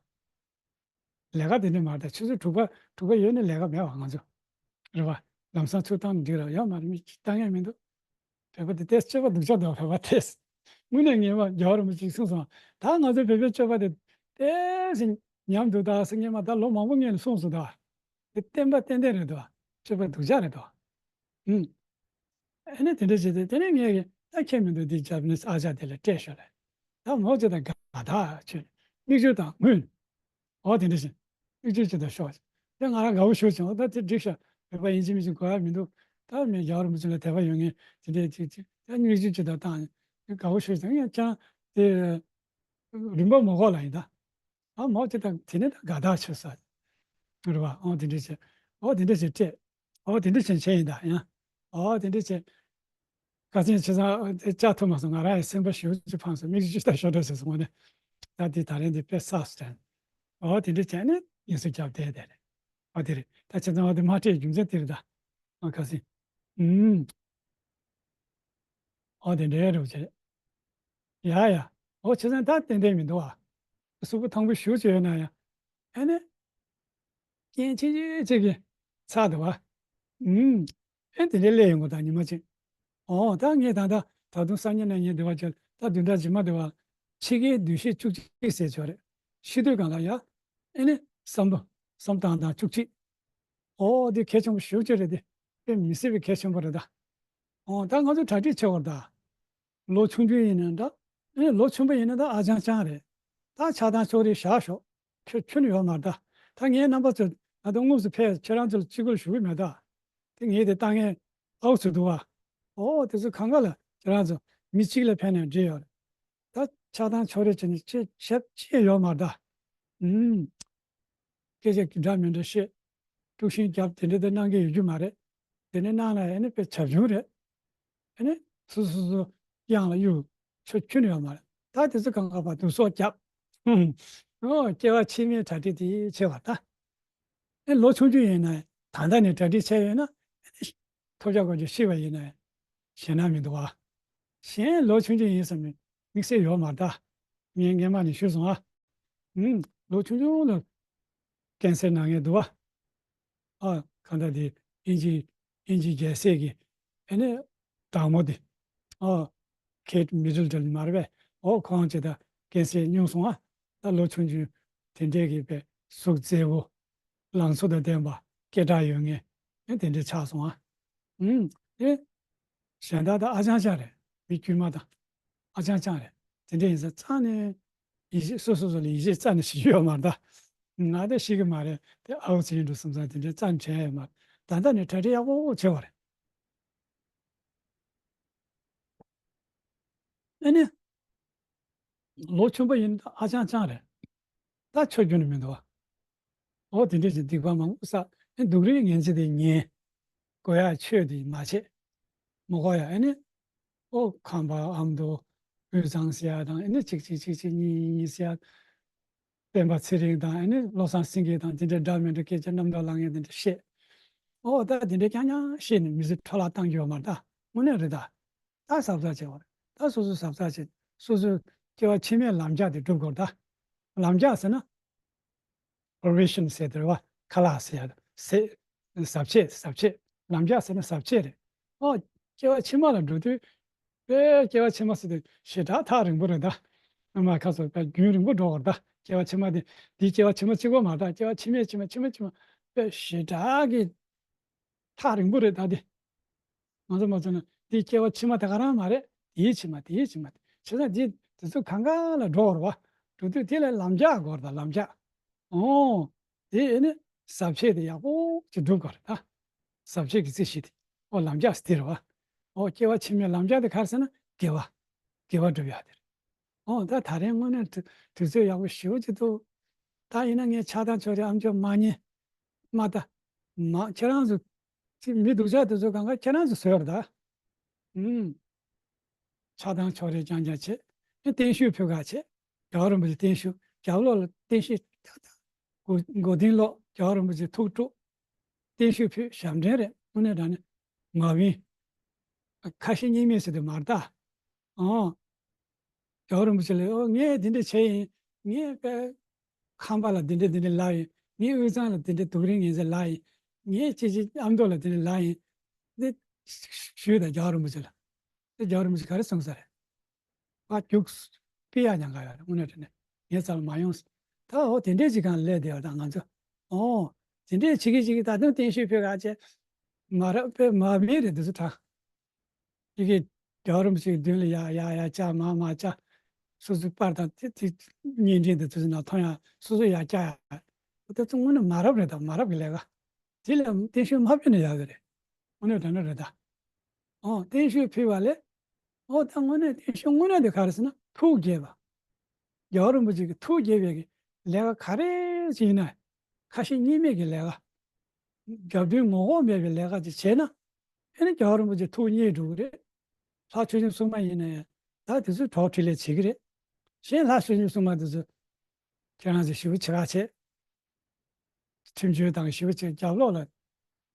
རེད། ལས་ཀ་དེ་འདྲ་མ་རེད། ད་ཆུ་ཚོད་དྲུག་པ་དྲུག་པ་ཡོལ་ནས་ལས་ཀ་མེད་པ་ང་ཚོ། རེད་བ། ལམ་སང་ཚུར་བཏང་ནས་འགྲིག་ར་ཡོད་མ་རེད། མི་གཅིག་བཏང་ཡས་མི་འདུག་བོད་པ་དེ་ཏོག་ཙམ་སྤྱོད་པ་སྡུག་ཅག་འདུག་བོད་པ་ཏོག་ཙམ། དངོས་གནས་ངས་མ་རྒྱལ་བ་རིན་པོ་ཆེས་གསུངས་སོང་། ད་ང་ཚོའི་བོད་པའི་སྤྱོད་པ་དེ་ཏོག་ཙམ་ཉམས་འདུག་ད་ཟེར་ངས་མ་ད་ལོ་མང་པོ་སྔོན་ནས་གསུངས་སོང་ད། དེ་བསྟན་པ་ཏན་ཏན་རེད་དོ། སྤྱོད་པ་སྡུག་ཅག་རེད་དོ། ཨུམ། ཨ་ནི་དེ་འདྲ་བྱས་ཏེ་དེ་ནས་ངས་ད་ཁྱད་མི་འདུག་འདི་ཇ་པ་ནིས་ཨ་ཅག་དེ་ལ་སྤྲད་ཤོག་ལབ། ད་མོ་ཅི་ད་དགའ་ད་ཁྱོད་མིག་ཆུ་དང་སྔུན། འོ་དེ་འདྲ་བྱས། མིག་ཆུ་ཅི་ད་ཤོག་དེ་ང་རང་དགའ་བོ་ཞེ་པོ་བྱུང་། ད་དེ་འགྲིག་ཤག་བོད་པ་ཡིན་གཅིག་མིན་གཅིག་དགོས་ཡ་མི་འདུག་ད་མི་རྒྱལ་བ་རིན་པོ་ཆེ་ལ་དད་པ་ཡོད་ངེས་དེ་འདྲ་ཅིག་ཅིག་ད་མིག་ཆུ་ཅི་ད་བཏང་། དགའ་བོ་ཞེ་པོ་བྱུང་ཡང་ཅང་དེ་རིན་པ་མི་དགོས་ལབ་ཡིན་ད། ཨ་མོ་ཅི་ད་དེ་ནས་ད་དགའ་ད་ཆོད་ས། རེད་བ། འོ་དེ་འདྲ་བྱས། འོ་དེ་འདྲ་བྱས་སྤྲད། འོ་དེ་འདྲ་བྱས་བྱས་ཡིན་ད་ཡང་། འོ་དེ་འདྲ་བྱས། ཁ་སང་ཁྱེད་ཚང་བཅར་ཐུབ་མ་སོང་། ང་རང་ཡང་སེམས་པ་ཞེ་པོ་ཅིག་ཕངས་སོང་། མིག་ཆུ་ཅིག་ལྟ་ཤོར་འགྲོ་ཟེར་སོང་། འོ་ནས་ད་དེ་ད་རིང་འདི་དཔེ་བསགས་སོང་དྲན། འོ་དེ་འདྲ་བྱས་ནས་ཡིན་སྲིད་རྒྱབ་བསྡད་བསྡད་རེད། འོ་དེ་རེད། ད་ཁྱེད་ཚང་འོ་དེ་མ་སྤྲད་རྒྱུ་མཚན་དེ་རེད་ད། ཨ་ཁ་སང་། ཨུམ། འོ་དེ་འདྲ་རེད་བྱས། ཡ་ཡ། འོ་ཁྱེད་ཚང་ད་ཏན་ཏན་མི་འདུག་ཨ། གཟུགས་པོ་ཐང་པོ་ཞེ་པོ་ཅིག་ཡོད་ན་ཡང་། ཨ་ནི། རྐྱེན་ཆེ་ཆེ་ཅིག་གིས་ཚར་འདུག་བ། ཨུམ། ཨེ་དེ་འདྲའི་སླེབས་ཡོང་གི་ད་ཉི་མ་གཅིག་འོ་ད་ངས་ད་ལྟ་ད་དུང་སང་ཉིན་གནངས་ཉིན་འདི་བ་ཅིག་ད་བདུན་ཕྲག་རྗེས་མ་འདི་བ། འཆི་ཁའི་འདུ་ཤེས་བཅུ་གཅིག་ཟེར་ཆོག་རེད། ཤི་དུས་སྒང་ལ་ཡ། ཨེ་ནི་བསམ་བློ། བསམ་སྟངས་དང་བཅུ་གཅིག་འོ་འདི་གལ་ཆེན་པོ་ཞེ་པོ་ཅིག་རེད་དེ། དཔེ་མི་སྲིད་པའི་གལ་ཆེན་པོ་རེད་ད། འོ་ད་ང་ཚོ་གྲ་སྒྲིག་བྱེད་དགོས་རེད་ད། ལོ་ཆུང་ཆུང་ཡིན་ན་འདྲ། ཨེ་ལོ་ཆུང་པ་ཡིན་ན་ད་ཨ་ཅང་ཅང་རེད། ད་ཆགས་སྡང་ཕྱོགས་རིས་བཞག་ཤོག་ཁྱོད་ཁྱོན་ཡོད་མ་རེད་ད། ད་ངའི་རྣམ་པ་ཚོ་ང་ད་དངོས་སུ་ཕེབས་ཁྱེད་རང་ཚོ་ལ་ཅི་དགོས་ཞུ་གི་མེད་ད། དེ་ངས་དེ་ལྟ་ངན་ཨའུ་ཚུགས་འདུག་བ། ཨོ་དེ་ཚོ་གང་ག་ལ་ཁྱེད་རང་ཚོ་མི་གཅིག་ལ་ཕན་ན་འགྲིག་ཡོད་རེད། ད་ཆགས་སྡང་ཕྱོགས་རིས་བྱས་ནས་ཅི་བྱེད་ཅི་ཡོད་མ་རེད་ད། ཨུམ། སྐད་ཆ་འདྲ་མི་འདྲ་བཤད། དཀྲུག་ཤིང་རྒྱབ་དེ་འདྲ་དེ་གནང་གི་ཡོད་རྒྱུ་མ་རེད། དེ་ནས་གནང་ན་ཨེ་ནི་དཔེ་བྱབ་ཆུང་རེད། ཨེ་ནི་སོ་སོ་སོ་གཡང་ལ་གཡུག་ཆོ་ཁྱོན་ཡོད་མ་རེད། ད་དེ་ཚོ་གང་ག་པ་དུ་སོགས་རྒྱབ། ཨོ་སྐྱེ་བ་ཕྱི་མའི་གྲ་སྒྲིག་དེ་ཆེ་བ་ད། ཨེ་ལོ་ཆུང་ཆུང་ཡིན་ན་ད་ལྟ་ནས་གྲ་སྒྲིག་བྱས་ཡོད་ན་ཨེ་ནི་ཐོབ་བྱ་གོ་རྒྱུ་ཤི་བ་ཡིན་ན་ཞེད་སྣང་མི་འདུག་བ། གཞན་ལོ་ཆུང་ཆུང་ཡིན་བསམ་ནས་དམིགས་བསལ་ཡོད་མ་རེད་ད། ངས་སྔན་མ་ནས་ཞུས་སོང་ཨ། ཨུམ། ལོ་ཆུང་ཆུང་ལ་ཀན་སར་ན་མཁན་འདུག་བ། ཨ། གང་ལྟར་དེ་དབྱིན་ཇི་དབྱིན་ཇི་རྒྱལ་སྲས་ཀྱི་ཨེ་ནི་བདག་མོ་དེ། ཨ། ཁེ་ཊི་མི་ཌི་ལ་ཊོན་མ་རེད་པས། ཨོ་ཁོང་ཅིག་ད་ཀན་སར་མྱོང་སོང་ཨ། ད་ལོ་ཆུང་ཆུང་དེ་འདྲས་ཀྱི་པའི་གཟུགས་མཛེས་པོ། ལང་ཚོ་དང་ལྡན་པ་སྐད་གྲགས་ཡོད་མཁན་ཨེ་དེ་འདྲས་ཆགས་སོང་ཨ། ཨུམ། ཨེ། གཞན་དག་ད་ཨ་ཅང་ཅང་རེད། མི་དཀྱུས་མ་དང་ཨ་ཅང་ཅང་རེད། དེ་འདྲས་ཡིན་ཙང་རྩ་ནས་ཡིད་ཆེས་སོ་སོ་སོ་ལ་ཡིད་ཆེས་རྩ་ནས་བྱེད་རྒྱུ་ཡོད་མ་རེད་ད། ང་ད་ཤི་གི་མ་རེད་དེ་ཨའུ་ཚེ་ཡིན་འགྲོ་བསམ་ཙང་དེ་འདྲས་རྩ་ནས་དྲན་ཡ་ཡོད་མ་རེད། ད་ལྟ་ནས་གྲ་སྒྲིག་ཡག་པོ་བྱས་པ་རེད། ཨ་ནི། ལོ་ཆུང་པ་ཡིན་ད་ཨ་ཅང་ཅང་རེད། ད་ཆོས་རྒྱུན་ནས་མི་འདུག་བ། འོ་དེ་འདྲ་ཞིག་སྡིག་པ་མང་པོ་བསགས། ཨེ་སྡུག་རུས་ངན་ཚད་དེ་ཉན། དགོས་ཡ་ཆོས་དེ་མ་བྱེད། མ་དགོས་ཡ་ཨེ་ནི། ཨོ་ཁམས་པ་ཨ་མདོ། དབུས་གཙང་ཟེར་ཡ་དང་ཨེ་ནི་གཅིག་གཅིག་གཅིག་གཅིག་གཉིས་གཉིས་ཟེར་ཡ། སྤེན་པ་ཚེ་རིང་དང་ཨེ་ནི་བློ་བཟང་སེང་གེ་དང་དེ་འདྲ་འདྲ་མི་འདྲ་སྐད་ཆ་རྣམ་དག་ལངས་ཡ་དེ་འདྲ་བཤད། ཨོ་ད་དེ་འདྲ་རྐྱང་རྐྱང་བཤད་ནས་མི་ཚེ་འཕྲོ་བརླག་བཏང་རྒྱུ་ཡོད་མ་རེད་ད། དངོས་གནས་རེད་ད། ད་གཟབ་གཟབ་བྱེད་དགོས་རེད། ད་སོ་སོ་གཟབ་གཟབ་བྱེད། སོ་སོའི་སྐྱེ་བ་ཕྱི་མའི་ལམ་རྒྱགས་དེ་སྒྲུབ་དགོས་རེད་ད། ལམ་རྒྱགས་ཟེར་ན། པོ་རོ་བེ་ཤན་ཟེར་དེ་རེད་བ། ཁ་ལག་ཟེར་ཡ་ཟེར། ཟབ་ཆོས་ཟབ་ཆོས། ལམ་རྒྱགས་ཟེར་ན་ཟབ་ཆོས་རེད། ཨོ། སྐྱེ་བ་ཕྱི་མ་ལ་འགྲོ་དུས། དཔེ་སྐྱེ་བ་ཕྱི་མ་ཟེར་དུས་ཞེ་དྲག་ཐག་རིང་པོ་རེད་ད། ཨ་མ་ཁ་སོ་དཔེ་རྒྱུན་རིང་པོ་འགྲོ་བར་ད། སྐྱེ་བ་ཕྱི་མ་དེ། འདིའི་སྐྱེ་བ་ཕྱི་མ་གཅིག་པོ་མ་རེད་ད། སྐྱེ་བ་ཕྱི་མའི་ཕྱི་མ་ཕྱི་མའི་ཕྱི་མ་དཔེ་ཞེ་དྲག་གི་ཐག་རིང་པོ་རེད་ད་དེ། ང་ཚོ་མ་ཚོ་ན་དེའི་སྐྱེ་བ་ཕྱི་མ་དེ་ག་རང་མ་རེད། དེའི་ཕྱི་མ་དེའི་ཕྱི་མ་དེ། བྱས་ཙང་དེ་དེ་ཚོ་གང་ག་ལ་འགྲོ་བར་བ། འགྲོ་དུས་དེ་ལ་ལམ་རྒྱགས་དགོས་རེད་ད། ལམ་རྒྱགས། ཨོ། དེ་ཨེ་ནི་ཟབ་ཆོས་དེ་ཡག་པོ་ཅིག་སྒྲུབ་དགོས་རེད་ད། ཟབ་ཆོས་ཀྱི་རྩིས་གཞི་དེ། ཨོ། ལམ་རྒྱགས་དེ་རེད་བ། ཨོ། སྐྱེ་བ་ཕྱི་མའི་ལམ་རྒྱགས་དེ་ག་རེ་ཟེར་ན་དགེ་བ། དགེ་བ་སྒྲུབ་ཡག་དེ་རེད། ཨོ། ད་ད་རེས་དངོས་གནས་དུས་དུས་ཚོད་ཡག་པོ་ཞེ་པོ་ཅིག་འདུག་ད་ཡིན་ན་ངས་ཆགས་སྡང་ཕྱོགས་རིས་ཨ་མཆོག་མ་ཉན། མ་ད། མ་ཁྱེད་རང་ཚོ། ཅིག་མི་སྡུག་ཅག་དེ་ཚོ་གང་ག་ཁྱེད་རང་ཚོ་བཟོས་པ་རེད་ད། ཨུམ། ཆགས་སྡང་ཕྱོགས་རིས་རྐྱང་རྐྱང་བྱེད། ཨེ་བརྟན་བཞུགས་ཕུལ་ག་བྱེད། རྒྱལ་བ་རིན་པོ་ཆེ་བརྟན་བཞུགས། རྒྱབ་ལོགས་ལ་བརྟན་བཞུགས། ད་ད། མགོ་མགོ་རྟིང་སློག་རྒྱལ་བ་རིན་པོ་ཆེ་ཐུགས་དཀྲུག་བརྟན་བཞུགས་ཕུལ། ཞབས་འདྲེན་རེད། དངོས་གནས་དྲང་གནས་མ་བིན། ཁ་ཞེ་གཉིས་མེད་ཟེར་དུས་མ་རེད་ད། ཨོ། རྒྱལ་བ་རིན་པོ་ཆེ་ལ། ཨོ། ངས་འདི་འདྲ་བྱས་ཡིན། ངས་པའི་ཁང་པ་ལ་འདི་འདྲ་འདི་འདྲ་ལབ་ཡིན། ངས་དབུས་གཙང་ལ་འདི་འདྲ་སྡུག་རིང་ངན་ཟེར་ལབ་ཡིན། ངས་ཅི་ཅི་ཨ་མདོ་ལ་འདི་འདྲ་ལབ་ཡིན། འདི་ཞུས་དང་རྒྱལ་བ་རིན་པོ་ཆེ་ལ། དེ་རྒྱལ་བ་རིན་པོ་ཆེ་ག་རེ་གསུངས་ས་རེད། ཕར་རྒྱུགས་སྤེལ་ཡག་ཉེན་ཁ་ཡོད་རེད། དངོས་གནས་དྲང་གནས་ངའི་རྩ་ལ་མ་ཡོང་། ད་འོ་དེ་འདྲས་ཅིག་གང་སླེབས་བསྡད་ཡོད་ད་ང་ཚོ། ཨོ། དེ་འདྲས་བྱེད་ཀྱི་བྱེད་ཀྱི་ད་དུང་བརྟན་བཞུགས་ཕུལ་ག་བྱས། མ་རབས་པའི་མ་མིན་རེད་འདི་ཚོ་དྲང་། ཡི་གེ་རྒྱལ་བ་རིན་པོ་ཆེའི་མདུན་ལ་ཡར་ཡར་ཡར་བཅར། མར་མར་བཅར། སོ་སོའི་པར་དང་དེ་དེ་བརྙན་འཕྲིན་དང་དེ་ཚོ་ནང་མཐོང་ཡག་སོ་སོ་ཡར་བཅར་ཡག་དེ་ཚོ་དངོས་གནས་མ་རབས་རེད་ད། མ་རབས་ཀྱི་ལས་ཀ། དེ་ལ་བརྟན་བཞུགས་མ་ཕུལ་ན་ཡག་གི་རེད། དངོས་གནས་དྲང་གནས་རེད་ད། ཨོ། བརྟན་བཞུགས་ཕུལ་བ་ལས། ཨོ། ད་དངོས་གནས་བརྟན་བཞུགས་དངོས་གནས་དེ་ག་རེ་ཟེར་ན་ཐུགས་དགྱེས་པ། རྒྱལ་བ་རིན་པོ་ཆེ་གི་ཐུགས་དགྱེས་པའི་གི་ལས་ཀ་ག་རེ་ཅིག་ཡིན་ན། ཁ་ཞེ་གཉིས་མེད་ཀྱི་ལས་ཀ། རྒྱབ་མདུན་ངོ་ལྐོག་མེད་པའི་ལས་ཀ་ཅིག་བྱས་ན། ཨེ་ནི་རྒྱལ་བ་རིན་པོ་ཆེ་ཐུགས་མཉེས་འགྲོ་གི་རེད། ལྷ་ཆོས་སྐྱོང་སྲུང་མ་ཡིན་ན་ཡང་ད་དེ་ཚོས་གྲོགས་འཕྲིན་ལས་བྱེད་ཀྱི་རེད། གཞན་ལྷ་ཆོས་སྐྱོང་སྲུང་མ་དེ་ཚོ་ཁྱེད་རང་ཚོས་ཞེ་པོ་བྱེད་ཁག་བྱེད། ཁྲིམས་གཅོད་དང་ཞེ་པོ་བྱེད། རྒྱབ་ལོགས་ལ་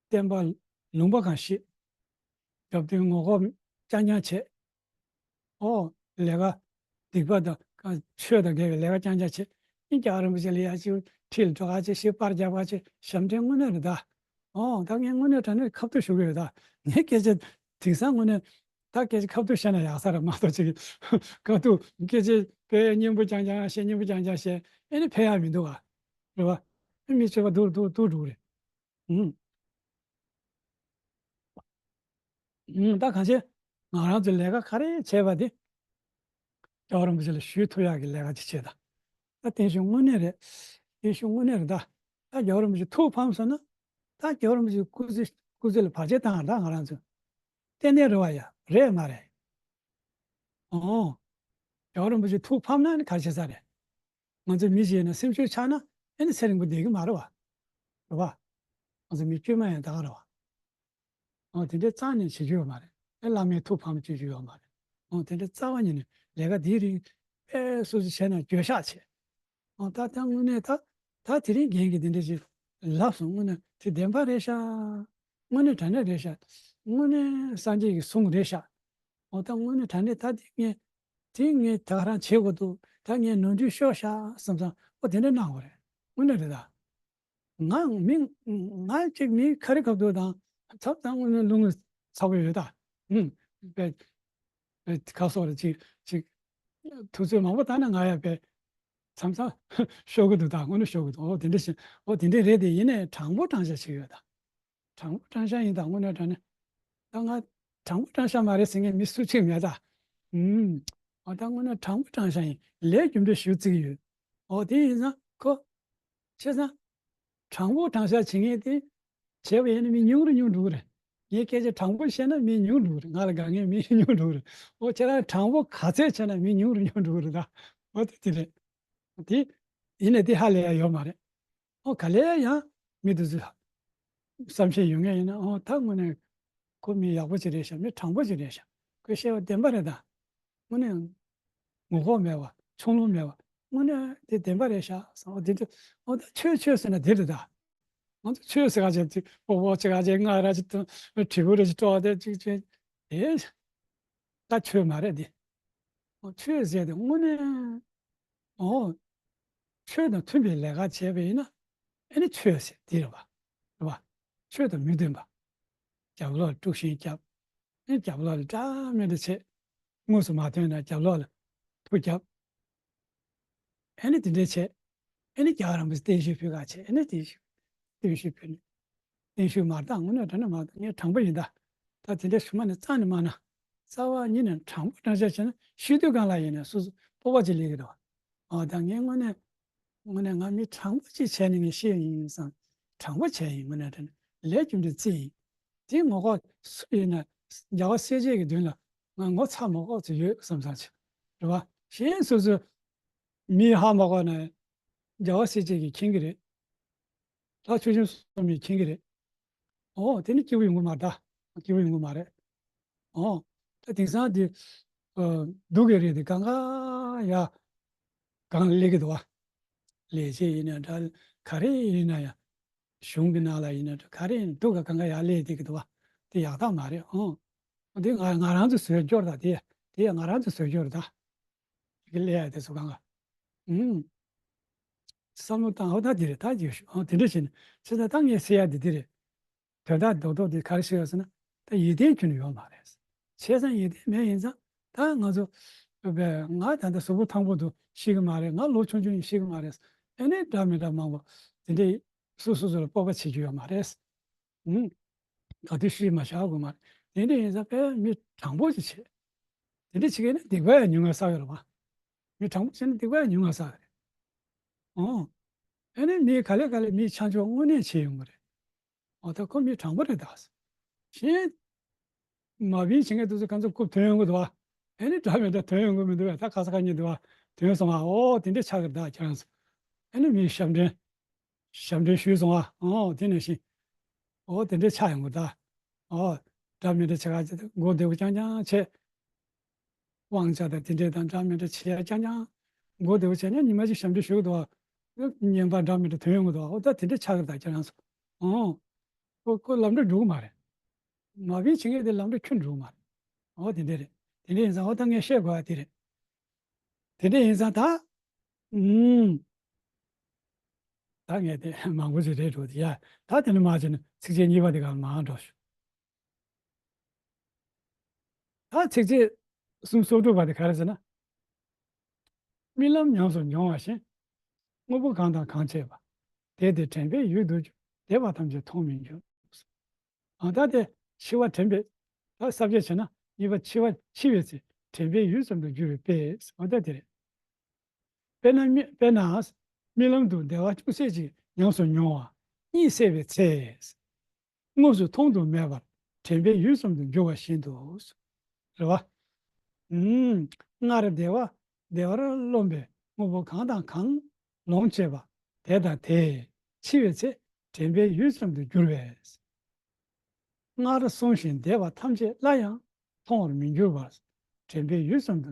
བསྟན་པ་ལུང་པ་གང་བཤིག་རྒྱབ་མདུན་ངོ་ལྐོག་རྐྱང་རྐྱང་བྱེད། ཨོ། ལས་ཀ་སྡིག་པ་དང་ཆོས་དང་འགལ་བའི་ལས་ཀ་རྐྱང་རྐྱང་བྱེད། ཨིན། རྒྱལ་བ་རིན་པོ་ཆེ་ལ་ཡར་ཅིག་ཁྲིད་ལ་འགྲོ་ག་བྱེད། ཞེ་པར་རྒྱབ་ག་བྱེད། ཞབས་འདྲེན་དངོས་གནས་རེད་ད། ཨོ། ད་ངས་དངོས་གནས་དྲང་གནས་ཁ་ཐུག་ཞུ་གི་ཡོད་ད། ངས་སྐད་ཆ་དེང་སང་དངོས་གནས་ད་སྐད་ཆ་ཁ་ཐུག་བཤད་ན་ཡག་ས་རེད་མ་གཏོགས་ཅིག་ཁ་ཐུག་སྐད་ཆ་དཔེ་སྙན་པོ་རྐྱང་རྐྱང་བཤད། སྙན་པོ་རྐྱང་རྐྱང་བཤད། ཨེ་ནི་ཕན་ཡག་མི་འདུག་ག་རེད་བ། མི་སྤྱོད་པ་སྡུག་སྡུག་སྡུག་འགྲོ་གི་རེད། ཨུམ། ཨུམ། ད་གང་བྱས་ང་རང་ཚོས་ལས་ཀ་ག་རེ་བྱས་པ་དེ་རྒྱལ་བ་རིན་པོ་ཆེ་ལ་ཞུ་ཐུབ་ཡག་གི་ལས་ཀ་ཅིག་བྱེད་དང་། ད་བརྟན་བཞུགས་དངོས་གནས་རེད། བརྟན་བཞུགས་དངོས་གནས་རེད་ད། ད་རྒྱལ་བ་རིན་པོ་ཆེ་ཐུགས་ཕམ་སོང་ན། ད་རྒྱལ་བ་རིན་པོ་ཆེ་སྐུ་ཚེ་སྐུ་ཚེ་ལ་བར་ཆད་བཏང་ཡག་ད་ང་རང་ཚོ། ཏན་ཏན་རེད་བ་ཡ། རེད་མ་རེད། ཨོ། རྒྱལ་བ་རིན་པོ་ཆེ་ཐུགས་ཕམ་ན་ནི་ག་རེ་བྱེད་ས་རེད། ང་ཚོ་མི་ཞིག་ཡིན་ན་སེམས་ཤུགས་ཆག་ན་ཨེ་ནི་ཚེ་རིང་པོ་བསྡད་ཀྱི་མ་རེད་བ། རེད་བ། ང་ཚོ་མི་དཀྱུས་མ་ཡང་ད་ག་རེད་བ། ཨོ། དེ་འདྲའི་རྩ་ནས་བྱེད་རྒྱུ་ཡོད་མ་རེད། ཨེ་བླ་མའི་ཐུགས་ཕམ་བྱེད་རྒྱུ་ཡོད་མ་རེད། ཨོ། དེ་འདྲའི་རྩ་བ་ཉིད་ནས་ལས་ཀ་དེའི་རིགས་དཔེ་སོ་སོ་བྱས་ན་འགྱོད་བཤགས་བྱེད། ཨོ། ད་ད་དངོས་གནས་ད་ད་དེ་རིང་རྒན་གྱིས་དེ་འདྲ་ཞིག་ལབ་སོང་། དངོས་གནས་དེ་བདེན་པ་རེད་ཤག་དངོས་གནས་དྲང་གནས་རེད་ཤག་དངོས་གནས་སངས་རྒྱས་ཀྱི་གསུང་རེད་ཤག་ཨོ། ད་དངོས་གནས་དྲང་གནས་ད་དེ་ངས་དེ་ངས་ད་ག་རང་བྱེད་དགོས་འདུག་ད་ངས་ནོར་འཁྲུལ་ཤོར་ཤག་བསམ་བསམ། ཨོ། དེ་འདྲ་གནང་དགོས་རེད། དངོས་གནས་རེད་ད། ང་མི་ང་གཅིག་མི་ཁ་རི་ཁ་ཐུག་དང་ཚབ་དང་དངོས་གནས་བླུན་པོ་ཚ་པོ་ཡོད་ད། ཨུམ། པའི་པའི་ཁ་སོགས་རེ་ཅིག་ཅིག་དུས་ཚོད་མང་པོ་བཏང་ན་ང་ཡང་པའི་མཚམས་མཚམས་ཤོར་གི་འདུག་ད། དངོས་གནས་ཤོར་གི་འདུག་ཨོ། དེ་འདྲ་ཞིག་ཨོ། དེ་འདྲ་རེད་དེ། ཡིན་ནའི་དྲང་པོ་དྲང་བཞག་བྱེད་ཀྱི་ཡོད་ད། དྲང་པོ་དྲང་བཞག་ཡིན་ད། དངོས་གནས་དྲང་གནས། ད་ང་དྲང་པོ་དྲང་བཞག་མ་རེད་ཟེར་མཁན་མི་སུ་གཅིག་མེད་ད། ཨུམ། ཨོ། ད་དངོས་གནས་དྲང་པོ་དྲང་བཞག་ཡིན། ལས་རྒྱུ་འབྲས་ཞུ་བརྩི་གི་ཡོད། ཨོ། དེ་ཡིན་ཙང་ཁོ། བྱས་ཙང་། དྲང་པོ་དྲང་བཞག་བྱེད་མཁན་དེ། བྱས་པ་ཡིན་ན་མི་ཉུང་རུ་ཉུང་འགྲོ་གི་རེད། ངས་སྐད་ཆ་དྲང་པོ་བཤད་ན་མི་ཉུང་འགྲོ་གི་རེད། ང་ལ་དགའ་མཁན་མི་ཉུང་འགྲོ་གི་རེད། ཨོ། ཁྱེད་རང་དྲང་པོ་ག་ཚད་བྱས་ན་མི་ཉུང་རུ་ཉུང་འགྲོ་གི་རེད་ད། ཨོ། དེ་དེ་རེད། དེ། ཡིན་ནའི་དེ་ཧ་ལས་ཡ་ཡོད་མ་རེད། ཨོ། ག་ལེ་ཡང་མི་དེ་ཚོས་བསམ་ཤེས་ཡོད་མཁན་ཡིན་ན། ཨོ། ད་དངོས་གནས་ཁོ་མི་ཡག་པོ་ཅིག་རེད་ཤག་མི་དྲང་པོ་ཅིག་རེད་ཤག་ཁོས་བཤད་པ་བདེན་པ་རེད་ད། དངོས་གནས་ངོ་ལྐོག་མེད་པ། ཆུང་ལུང་མེད་པ། དངོས་གནས་དེ་བདེན་པ་རེད་ཤག་བསམ། ཨོ། དེ་འདྲ། ཨོ། ད་ཆོས་ཆོས་ཟེར་ན་དེ་རེད་ད། ང་ཚོ་ཆོས་ཟེར་ག་ཅིག་ཅིག་སྤོག་སྤོག་ཅིག་ག་ཅིག་སྔགས་ར་ཅིག་དང་དྲིལ་བུ་ར་ཅིག་དཀྲོག་དེ་ཅིག་ཅིག་དེ་ད་ཆོས་མ་རེད་དེ། ཨོ། ཆོས་ཟེར་དེ་དངོས་གནས། ཨོ། ཆོས་དང་མཐུན་པའི་ལས་ཀ་བྱས་པ་ཡིན་ན། ཨེ་ནི་ཆོས་ཟེར་དེ་རེད་བ། རེད་བ། ཆོས་དང་མི་མཐུན་པ། རྒྱབ་ལོགས་ལ་དཀྲུག་ཤིང་བརྒྱབ། ཨེ་རྒྱབ་ལོགས་ལ་འདྲ་མི་འདྲ་བྱེད། དངོས་སུ་མ་ཐོན་ན་རྒྱབ་ལོགས་ལ་ཐུག་བརྒྱབ། ཨེ་ནི་དེ་འདྲས་བྱས། ཨེ་ནི་རྒྱལ་བ་རིན་པོ་ཆེ་བརྟན་བཞུགས་ཕུལ་ག་བྱས། ཨེ་ནི་བརྟན་བཞུགས། བརྟན་བཞུགས་ཕུལ་ནས། བརྟན་བཞུགས་མར་བཏང་། དངོས་གནས་དྲང་གནས་མར་བཏང་། ངས་དྲང་པོ་ཡིན་ད། ད་དེ་འདྲས་ཞུ་མ་ནས་རྩ་ནས་མ་གནང་། རྩ་བ་ཉིད་ནས་དྲང་པོ་དྲང་བཞག་བྱས་ན་ཤི་དུས་གང་ལ་ཡིན་ན་སོ་སོ་སྤོབས་པ་ཅིག་སླེབས་ཀྱི་འདུག་ཨ་ད་ངས་དངོས་གནས། དངོས་གནས་ང་མི་དྲང་པོ་ཅིག་བྱས་ནས་ངས་ཤི་ཡིན་བསམ། དྲང་པོ་བྱས་ཡིན། དངོས་གནས་དྲང་གནས་ལས་རྒྱུ་འབྲས་བརྩི་ཡིན། དེ་ངོ་ལྐོག་སུ་ཡིན་ན་རྒྱལ་བ་སྲས་བཅས་ཀྱི་མདུན་ལ་ང་ངོ་ཚ་མ་ལྐོག་ཚོད་ཡོད་བསམ་བསམ་བྱས། རེད་བ། གཞན་སོ་སོ་མིའི་ཧ་མ་གོ་ན་རྒྱལ་བ་སྲས་བཅས་ཀྱིས་མཁྱེན་གྱི་རེད། ལྷ་ཆོས་སྐྱོང་སྲུང་མས་མཁྱེན་གྱི་རེད། ཨོ་དེ་ནི་སྐྱིད་པོ་ཡོང་གི་མ་རེད་ད། སྐྱིད་པོ་ཡོང་གི་མ་རེད། ཨོ། ད་དེང་སང་དེ། ཨ། སྡུག་གི་རིགས་དེ་གང་ག་ཡ། གང་ལ་སླེབས་ཀྱི་འདུག་བ། ལས་བྱེད་ཡིན་ན་འདྲ། ག་རེ་ཡིན་ན་ཡང་། གཞུང་གི་ནང་ལ་ཡིན་ན་འདྲ། ག་རེ་ཡིན་ན་སྡུག་ག་གང་ག་ཡ་སླེབས་བསྡད་ཀྱི་འདུག་བ། དེ་ཡག་ཐག་མ་རེད། ཨོ། དེ་ང་ང་རང་ཚོའི་བཟོས་སྐྱོར་དང་དེ། དེ་ཡང་ང་རང་ཚོའི་བཟོས་སྐྱོར་རེད་ད། དེ་གི་སླེབས་ཡ་དེ་ཚོ་གང་ག་ཨུམ། བསམ་བློ་བཏང་། ཨོ་ད་དེ་རེད། ད་ཡོད་ཤོག་ཨོ་དེ་འདྲ་བྱས་ནས་བྱས་ཙང་ད་ངས་ཟེར་ཡ་དེ་དེ་རེད། དོན་དག་རྡོག་རྡོག་དེ་ག་རེ་ཞིག་ཡོད་ཟེར་ན། ད་ཡིད་བརྟན་ཁྱོན་ནས་ཡོད་མ་རེད། བྱས་ཙང་ཡིད་བརྟན་མེད་ཡིན་ཙང་ད་ང་ཚོ། ང་ད་ལྟ་གཟུགས་པོ་ཐང་པོ་འདུག་ཤི་གི་མ་རེད། ང་ལོ་ཆུང་ཆུང་ཡིན་ཤི་གི་མ་རེད། ཨེ་ནས་འདྲ་མི་འདྲ་མང་པོ་དེ་འདྲས་སོ་སོ་སོ་ལ་སྤོབས་པ་བྱེད་རྒྱུ་ཡོད་མ་རེད། ཨུམ། ག་དུས་ཤི་མ་བཞག་དགོས་མ་རེད། དེ་འདྲ་ཡིན་ཙང་དཔེ་མི་དྲང་པོ་ཅིག་བྱེད། དེ་འདྲ་བྱེད་མཁན་ནི་སྡིག་པ་ཡང་ཉུང་ང་བསགས་ཡོད་རེད་བ། མི་དྲང་པོ་བྱས་ན་སྡིག་པ་ཡང་ཉུང་ང་བསགས་ཡོད་རེད། ཨོ། ཨེ་ནས་མི་ག་ལེ་ག་ལེ་མིའི་ཆ་འཇོག་དངོས་གནས་བྱེད་ཡོང་གི་རེད། ཨོ་ད་ཁོ་མི་དྲང་པོ་རེད་ད། གཞན། མ་བིན་བྱེད་མཁན་དེ་ཚོ་གང་ཚོད་རྐུབ་ཐོན་ཡོང་གི་འདུག་བ། ཨེ་ནས་འདྲ་མི་འདྲ་ཐོན་ཡོང་གི་མི་འདུག་བས། ད་ག་ས་ག་ཉིད་འདུག་བ། ཐོན་སོང་བ། ཨོ་དེ་འདྲ་ཆགས་ཀྱི་རེད་ད་ཁྱེད་རང་ཚོ། ཨེ་ནས་མིའི་ཞབས་འདྲེན། ཞབས་འདྲེན་ཞུས་སོང་ཨ། ཨོ་དེ་ནང་བཞིན། ཨོ་དེ་འདྲའི་ཆགས་ཡོང་གི་ད། ཨོ་འདྲ་མི་འདྲ་བྱེད་ག་ཅིག་མགོ་བདེ་པོ་རྐྱང་རྐྱང་བྱས། དབང་ཆ་དང་དེ་འདྲས་དང་འདྲ་མི་འདྲ་བྱེད་ཡ་རྐྱང་རྐྱང་། མགོ་བདེ་པོ་བྱས་ན་ཉི་མ་གཅིག་ཞབས་འདྲེན་ཞུ་གི་འདུག་ཨ། རྙིང་པ་འདྲ་མི་འདྲ་ཐོན་ཡོང་གི་འདུག་ཨ། ཨོ་ད་དེ་འདྲ་ཆགས་གི་ད་ཁྱེད་རང་ཚོ། ཨོ། ཁོ་ཁོ་ལམ་འགྲོ་འགྲོ་གི་མ་རེད། མ་བིན་བྱེད་མཁན་དེ་ལམ་འགྲོ་ཁྱོན་འགྲོ་གི་མ་རེད། ཨོ་དེ་འདྲ་རེད། དེ་འདྲ་ཡིན་ཙང་ཨོ་ད་ངས་བཤད་དགོས་ཡ་དེ་རེད། དེ་འདྲ་ཡིན་ཙང་ད། ཨུམ། ད་ངས་དེ་མང་པོ་ཞིག་རེད་འགྲོ་དེ་ཡ། ད་དེ་ནི་མ་བྱས་ན་ཚིགས་བཅད་གཉིས་པ་དེ་ག་ལ་མར་འགྲོ་ཞུ། ད་ཚིགས་བཅད་གསུམ་སོ་དྲུག་པ་དེ་ག་རེ་ཟེར་ན། རྨི་ལམ་ཉམས་སུ་མྱོང་བ་བཞིན། དངོས་པོ་གང་དང་གང་བྱས་པ། དེ་དེ་དྲན་པས་ཡུལ་དུ་གྱུར། འདས་པ་ཐམས་ཅད་མཐོང་མི་འགྱུར། ཨ་ད་དེ་འཆི་བ་དྲན་པས། ད་ས་བཅད་བྱས་ན་གཉིས་པ་འཆི་བ་འཆི་བའི་ཚེ་དྲན་པས་ཡུལ་ཙམ་དུ་འགྱུར་བའི་དཔེ། ཨ་ད་དེ་རེད། དཔེར་ན་རྨི་དཔེར་ན། རྨི་ལམ་དུ་བདེ་བ་ཅུང་ཟད་ཅིག་ཉམས་སུ་མྱོང་བ་གཉིད་སད་པའི་ཚེ། དངོས་སུ་མཐོང་དུ་མེད་པར་དྲན་པས་ཡུལ་ཙམ་དུ་འགྱུར་བ་བཞིན་དུ། རེད་བ། ཨུམ། སྔར་བདེ་བ་བདེ་བར་རློམ་པའི་དངོས་པོ་གང་དང་གང་ལོངས་སྤྱད་པ་དེ་དང་དེས་འཆི་བའི་ཚེ་དྲན་པས་ཡུལ་ཙམ་དུ་འགྱུར་བས། སྔར་བསྲུང་ཞིང་བདེ་བ་ཐམས་ཅད་སླར་ཡང་མཐོང་བར་མི་འགྱུར་བར་དྲན་པས་ཡུལ་ཙམ་དུ་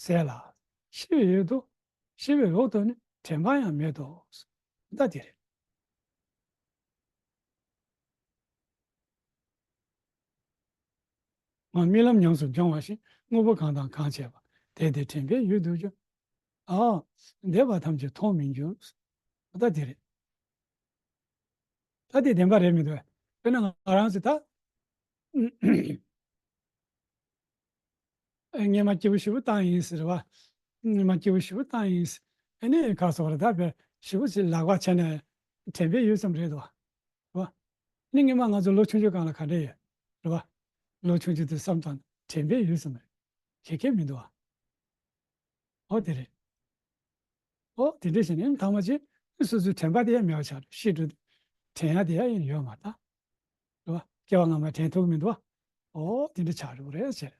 ཟད་ལ། ཤི་བའི་འོག་ཏུ། ཤི་བའི་འོག་ཏུ་ནི་དྲན་པ་ཡང་མེད་དོ། ད་དེ་རེད། རྨི་ལམ་ཉམས་སུ་མྱོང་བ་བཞིན། དངོས་པོ་གང་དང་གང་བྱས་པ། དེ་དེ་དྲན་པས་ཡུལ་དུ་གྱུར། ཨ། འདས་པ་ཐམས་ཅད་མཐོང་མི་འགྱུར། ད་དེ་རེད། ད་དེ་བདེན་པ་རེད་མི་འདུག་དཔེར་ན་ང་རང་ཚོ་ད། སྔས་མ་སྐྱིད་པོ་ཞེ་པོ་བཏང་ཡིན་ཟེར་བ། སྔས་མ་སྐྱིད་པོ་ཞེ་པོ་བཏང་ཡིན་ཟེར། ཨ་ནི་ག་སོགས་རེད། ད་བས་ཞེ་པོ་ཞིག་ལག་པ་བྱས་ནས་དྲན་པའི་ཡུལ་ཙམ་རེད་དོ། རེད་བ། ནི་སྔས་མ་ང་ཚོ་ལོ་ཆུང་ཆུང་སྒང་ལ་ག་འདྲ་ཡོད། རེད་བ། ལོ་ཆུང་ཆུང་དུས་བསམ་བཏང་དྲན་པའི་ཡུལ་ཙམ་རེད། ཞེ་གི་མི་འདུག་བ། ཨོ་དེ་རེད། ཨོ་དེ་འདྲ་བྱས་ནས་ཐ་མ་ཅིག་སོ་སོའི་དྲན་པ་དེ་ཡང་མེད་པ་ཆགས་འགྲོ། ཤི་འགྲོ་དུས་དྲན་ཡ་དེ་ཡང་ཡོད་མ་རེད། རེད་བ། སྐྱེ་བ་སྔ་མ་དྲན་ཐུབ་ཀྱི་མི་འདུག་བ། ཨོ་དེ་འདྲ་ཆགས་འགྲོ་གི་རེད་ཟེར།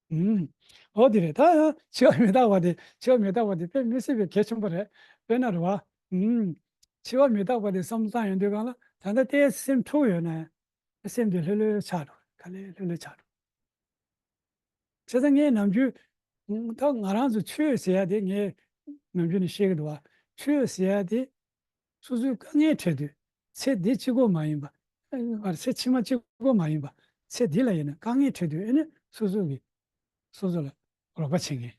ཨུམ། ཨོ་དེ་རེད། ད་ཡང་འཆི་བ་མི་རྟག་པ་དེ། འཆི་བ་མི་རྟག་པ་དེ་དཔེ་མི་སྲིད་པའི་གལ་ཆེན་པོ་རེད། དཔེར་ན་རེད་བ། ཨུམ། འཆི་བ་མི་རྟག་པ་དེ་བསམ་བློ་བཏང་ཡོང་དུས་སྒང་ལ་ད་ལྟ་ལྟས་སེམས་འཁྲུག་ཡོད་ན་ཡང་། སེམས་དེ་ལྷོད་ལྷོད་ཆགས་འགྲོ། ག་ལེ་ལྷོད་ལྷོད་ཆགས་འགྲོ། བྱས་ཙང་ངས་ནམ་རྒྱུན། ད་ང་རང་ཚོ་ཆོས་ཟེར་ཡ་དེ་ངས་ནམ་རྒྱུན་ནས་བཤད་ཀྱི་འདུག་བ། ཆོས་ཟེར་ཡ་དེ་སོ་སོའི་དཀའ་ངལ་འཕྲད་དུས། ཚེ་འདི་གཅིག་པོ་མ་ཡིན་པ། ཨ། ཚེ་ཕྱི་མ་གཅིག་པོ་མ་ཡིན་པ། ཚེ་འདི་ལ་ཡིན་ན་དཀའ་ངལ་འཕྲད་དུས་ཨེ་ནི་སོ་སོ་གི། སོ་སོ་ལ་རོགས་པ་བྱེད་མཁན།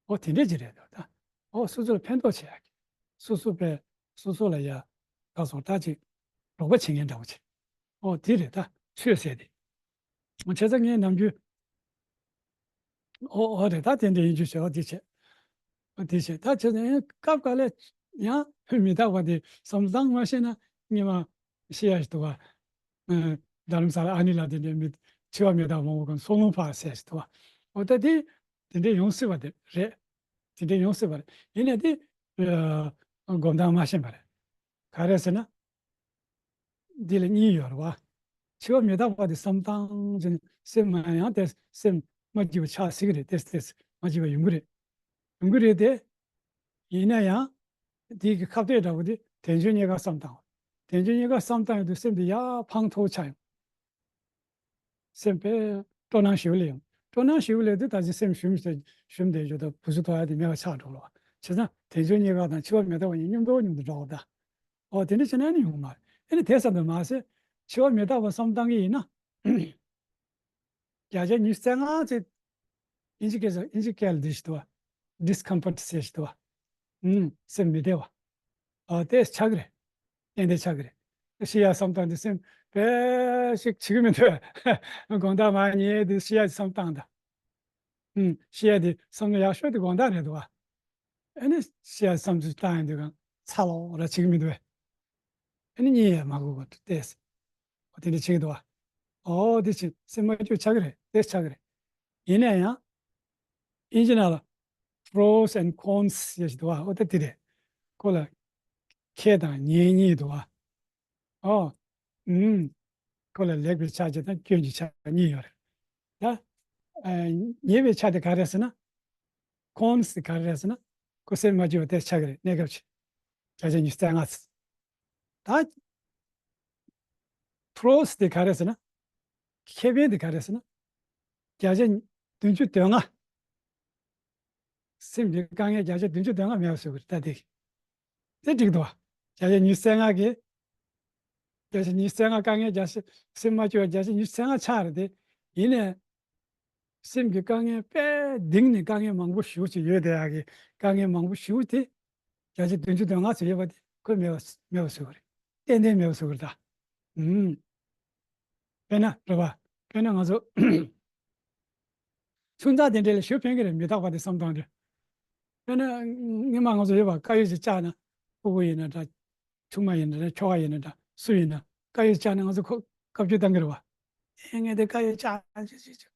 འོ་དེ་འདྲས་ཅིག་རེད་འདུག་ད། འོ་སོ་སོ་ལ་ཕན་ཐོགས་བྱེད་ཡ་གི། སོ་སོ་པའི། སོ་སོ་ལ་ཡ། ག་སོགས་ད་ཅིག་རོགས་པ་བྱེད་མཁན་འདྲ་བོ་ཅིག་ཨོ་དེ་རེད་ད་ཆོས་ཟེར་དེ། བྱས་ཙང་ངས་ནམ་རྒྱུན། ཨོ་ཨོ་རེད་ད་དེ་འདྲ་ཡིན་རྒྱུ་བྱས་ཨོ་དེ་བྱས། ཨོ་དེ་བྱས་ད་བྱས་ཙང་ཡང་སྐབས་འགའ་ལས་ཡང་མི་རྟག་པ་དེ་བསམ་བློ་བཏང་མ་ཤེས་ན་སྔོན་མ་ཤེས་ཡ་ཞིག་འདུག་བ། ཨ་རྡ་རམ་ས་ལ་ཨ་ནི་ལགས་དེ་འདྲའི་མི་འཆི་བ་མི་རྟག་པ་མང་པོ་གང་སོ་ལོང་ཕར་ཟེར་ཞིག་འདུག་བ། ཨོ་ད་དེ་དེ་འདྲ་ཡོང་སྲིད་པ་དེ་རེད། དེ་འདྲ་ཡོང་སྲིད་པ་རེད། ཡིན་ནའི་དེ་ཨ་སྒོམ་སྟངས་མ་ཤེས་པ་རེད། ག་རེ་ཟེར་ན། འདི་ལ་གཉིས་ཡོད་རེད་བ། འཆི་བ་མི་རྟག་པ་དེ་བསམ་བཏང་ཙང་སེམས་མ་ཡང་དེ་སེམས་མ་སྐྱིད་པ་ཆགས་སྲིད་ཀྱི་རེད། ཏེས་ཏེས་མ་སྐྱིད་པ་ཡོང་གི་རེད། ཡོང་གི་རེད་དེ། ཡིན་ན་ཡང་དེའི་གི་ཁ་གཏད་འདྲ་བོ་དེ་དལ་འབྱོར་རྙེད་དཀའ་བསམ་བཏང་བ། དལ་འབྱོར་རྙེད་དཀའ་བསམ་བཏང་ཡོང་དུས་སེམས་དེ་ཡར་ཕངས་མཐོ་ཆགས་ཡོང་། སེམས་དཔེ་སྤྲོ་སྣང་ཞེ་པོ་སླེབས་ཡོང་། སྤྲོ་སྣང་ཞེ་པོ་སླེབས་དུས་ད་ཅི་སེམས་ཞུམ་ཞིག་ཞུམ་བསྡད་རྒྱུ་དང་བུ་ཚུ་ཐོག་ཡ་དེ་མེད་པ་ཆགས་འགྲོ་ལོ། བྱས་ཙང་དལ་འབྱོར་རྙེད་དཀའ་དང་འཆི་བ་མི་རྟག་པ་གཉིས་མཉམ་དུ་མཉམ་དུ་འགྲོ་བ་ད། ཨོ་དེ་འདྲ་བྱས་ན་ནི་ཡོང་མ་རེད། ཨེ་ནི་དེ་ཙམ་དུ་མ་ཟད་འཆི་བ་མི་རྟག་པ་བསམ་བཏང་གི་ཡིན་ན། བརྒྱ་ཆ་ཉི་ཤུ་རྩ་ལྔ་ཙམ་ཨིན་ཇི་སྐད་ས་ཨིན་ཇི་སྐད་ལ་འདི་ཞིག་འདུག་བ། ཌིས་ཀམ་ཕོརཊ་ཟེར་ཞིག་འདུག་བ། ཨུམ་སེམས་མི་བདེ་བ། ཨོ་དེ་ཆགས་ཀྱི་རེད། ཏན་ཏན་ཆགས་ཀྱི་རེད། ཤི་ཡ་བསམ་སྟངས་འདི་སེམས་དཔེ་ཞིག་བྱེད་ཀྱི་མི་འདུག་དགོང་དག་མ་ཉལ་དུས་ཤི་ཡ་བསམ་སྟངས་དང་། ཨུམ་ཤི་ཡ་དེ་བསམ་བློ་ཡག་ཤོས་དེ་དགོང་དག་རེད་འདུག་བ། ཨ་ནི་ཤི་ཡ་བསམ་ཚུལ་བཏང་ཡོང་དུས་གང་ཚ་ལོ་ར་བྱེད་ཀྱི་མི་འདུག་བས། ཨ་ནི་གཉིད་ཡང་མ་ཁུག་པར་བལྟས། ཨོ་དེ་འདྲ་བྱེད་ཀྱི་འདུག་བ། ཨོ་དེ་བྱེད་སེམས་མ་སྐྱིད་ཆགས་ཀྱི་རེད། དེ་ཆགས་ཀྱི་རེད། ཡིན་ན་ཡང་། ཨིན་ཇི་ནང་ལ་pros and cons ཞེས་ཞིག་འདུག་བ། ཨོ་ད་དེ་རེད། ཁོ་ལ་ཁེ་དང་ཉེས་གཉིས་འདུག་བ། ཨོ། ཨུམ། ཁོ་ལ་ལེགས་པའི་ཆ་གཅིག་དང་སྐྱོན་གྱི་ཆ་གཉིས་ཡོད་རེད། ད། ཨ་ཉེས་པའི་ཆ་དེ་ག་རེ་ཟེར་ན། cons དེ་ག་རེ་ཟེར་ན། ཁོ་སེམས་མ་སྐྱིད་པ་དེ་ཆགས་ཀྱི་རེད་གནས་སྐབས་ཅིག་བརྒྱ་ཆ་ཉི་ཤུ་རྩ་ལྔ་ཙམ། ད། pros དེ་ག་རེ་ཟེར་ན། ཁེ་ཕན་དེ་ག་རེ་ཟེར་ན། བརྒྱ་ཆ་བདུན་ཅུ་དོན་ལྔ། སེམས་ཀྱི་དཀའ་ངལ་བརྒྱ་ཆ་བདུན་ཅུ་དོན་ལྔ་མེད་པ་བཟོ་གི་རེད་ད་དེ། དེ་འགྲིག་འདུག་བ། བརྒྱ་ཆ་ཉི་ཤུ་རྩ་ལྔ་གི། བརྒྱ་ཆ་ཉི་ཤུ་རྩ་ལྔ་དཀའ་ངལ་བརྒྱ་ཆ་སེམས་མ་སྐྱིད་པ་བརྒྱ་ཆ་ཉི་ཤུ་རྩ་ལྔ་ཆགས་རེད་དེ། ཡིན་ནའི། སེམས་ཀྱི་དཀའ་ངལ་དཔེ་གདིང་ནས་དཀའ་ངལ་མང་པོ་ཞེ་པོ་ཅིག་ཡོད་བསྡད་ཡག་གི་དཀའ་ངལ་མང་པོ་ཞེ་པོ་དེ། བརྒྱ་ཆ་བདུན་ཅུ་དོན་ལྔ་ཙམ་ཡོད་པ་དེ་ཁོས་མེད་པ་མེད་པ་བཟོ་གི་རེད། ཏན་ཏན་མེད་པ་བཟོ་གི་རེད་ད། ཨུམ། དཔེར་ན་རེད་པ། དཔེར་ན་ང་ཚོ་ཆུང་ཙག་དེ་འདྲ་ལ་ཞུ་ཕན་གི་རེད། མི་རྟག་པ་དེ་བསམ་སྟངས་དེ། དཔེར་ན་སྔོན་མ་ང་ཚོ་ཡོད་པ་དཀར་ཡོལ་ཅིག་བཅག་ན་ཕྲུ་གུ་ཡིན་ན་འདྲ། ཆུང་མ་ཡིན་ན་འདྲ་ཁྱོ་ག་ཡིན་ན་འདྲ་སུ་ཡིན་ན་དཀར་ཡོལ་བཅག་ན་ང་ཚོ་ཁོ་བཀའ་བཀྱོན་བཏང་གི་རེད་བ། ཨེ་ངས་དེ་དཀར་ཡོལ་བཅག་ཅི་ཅི་ཅི།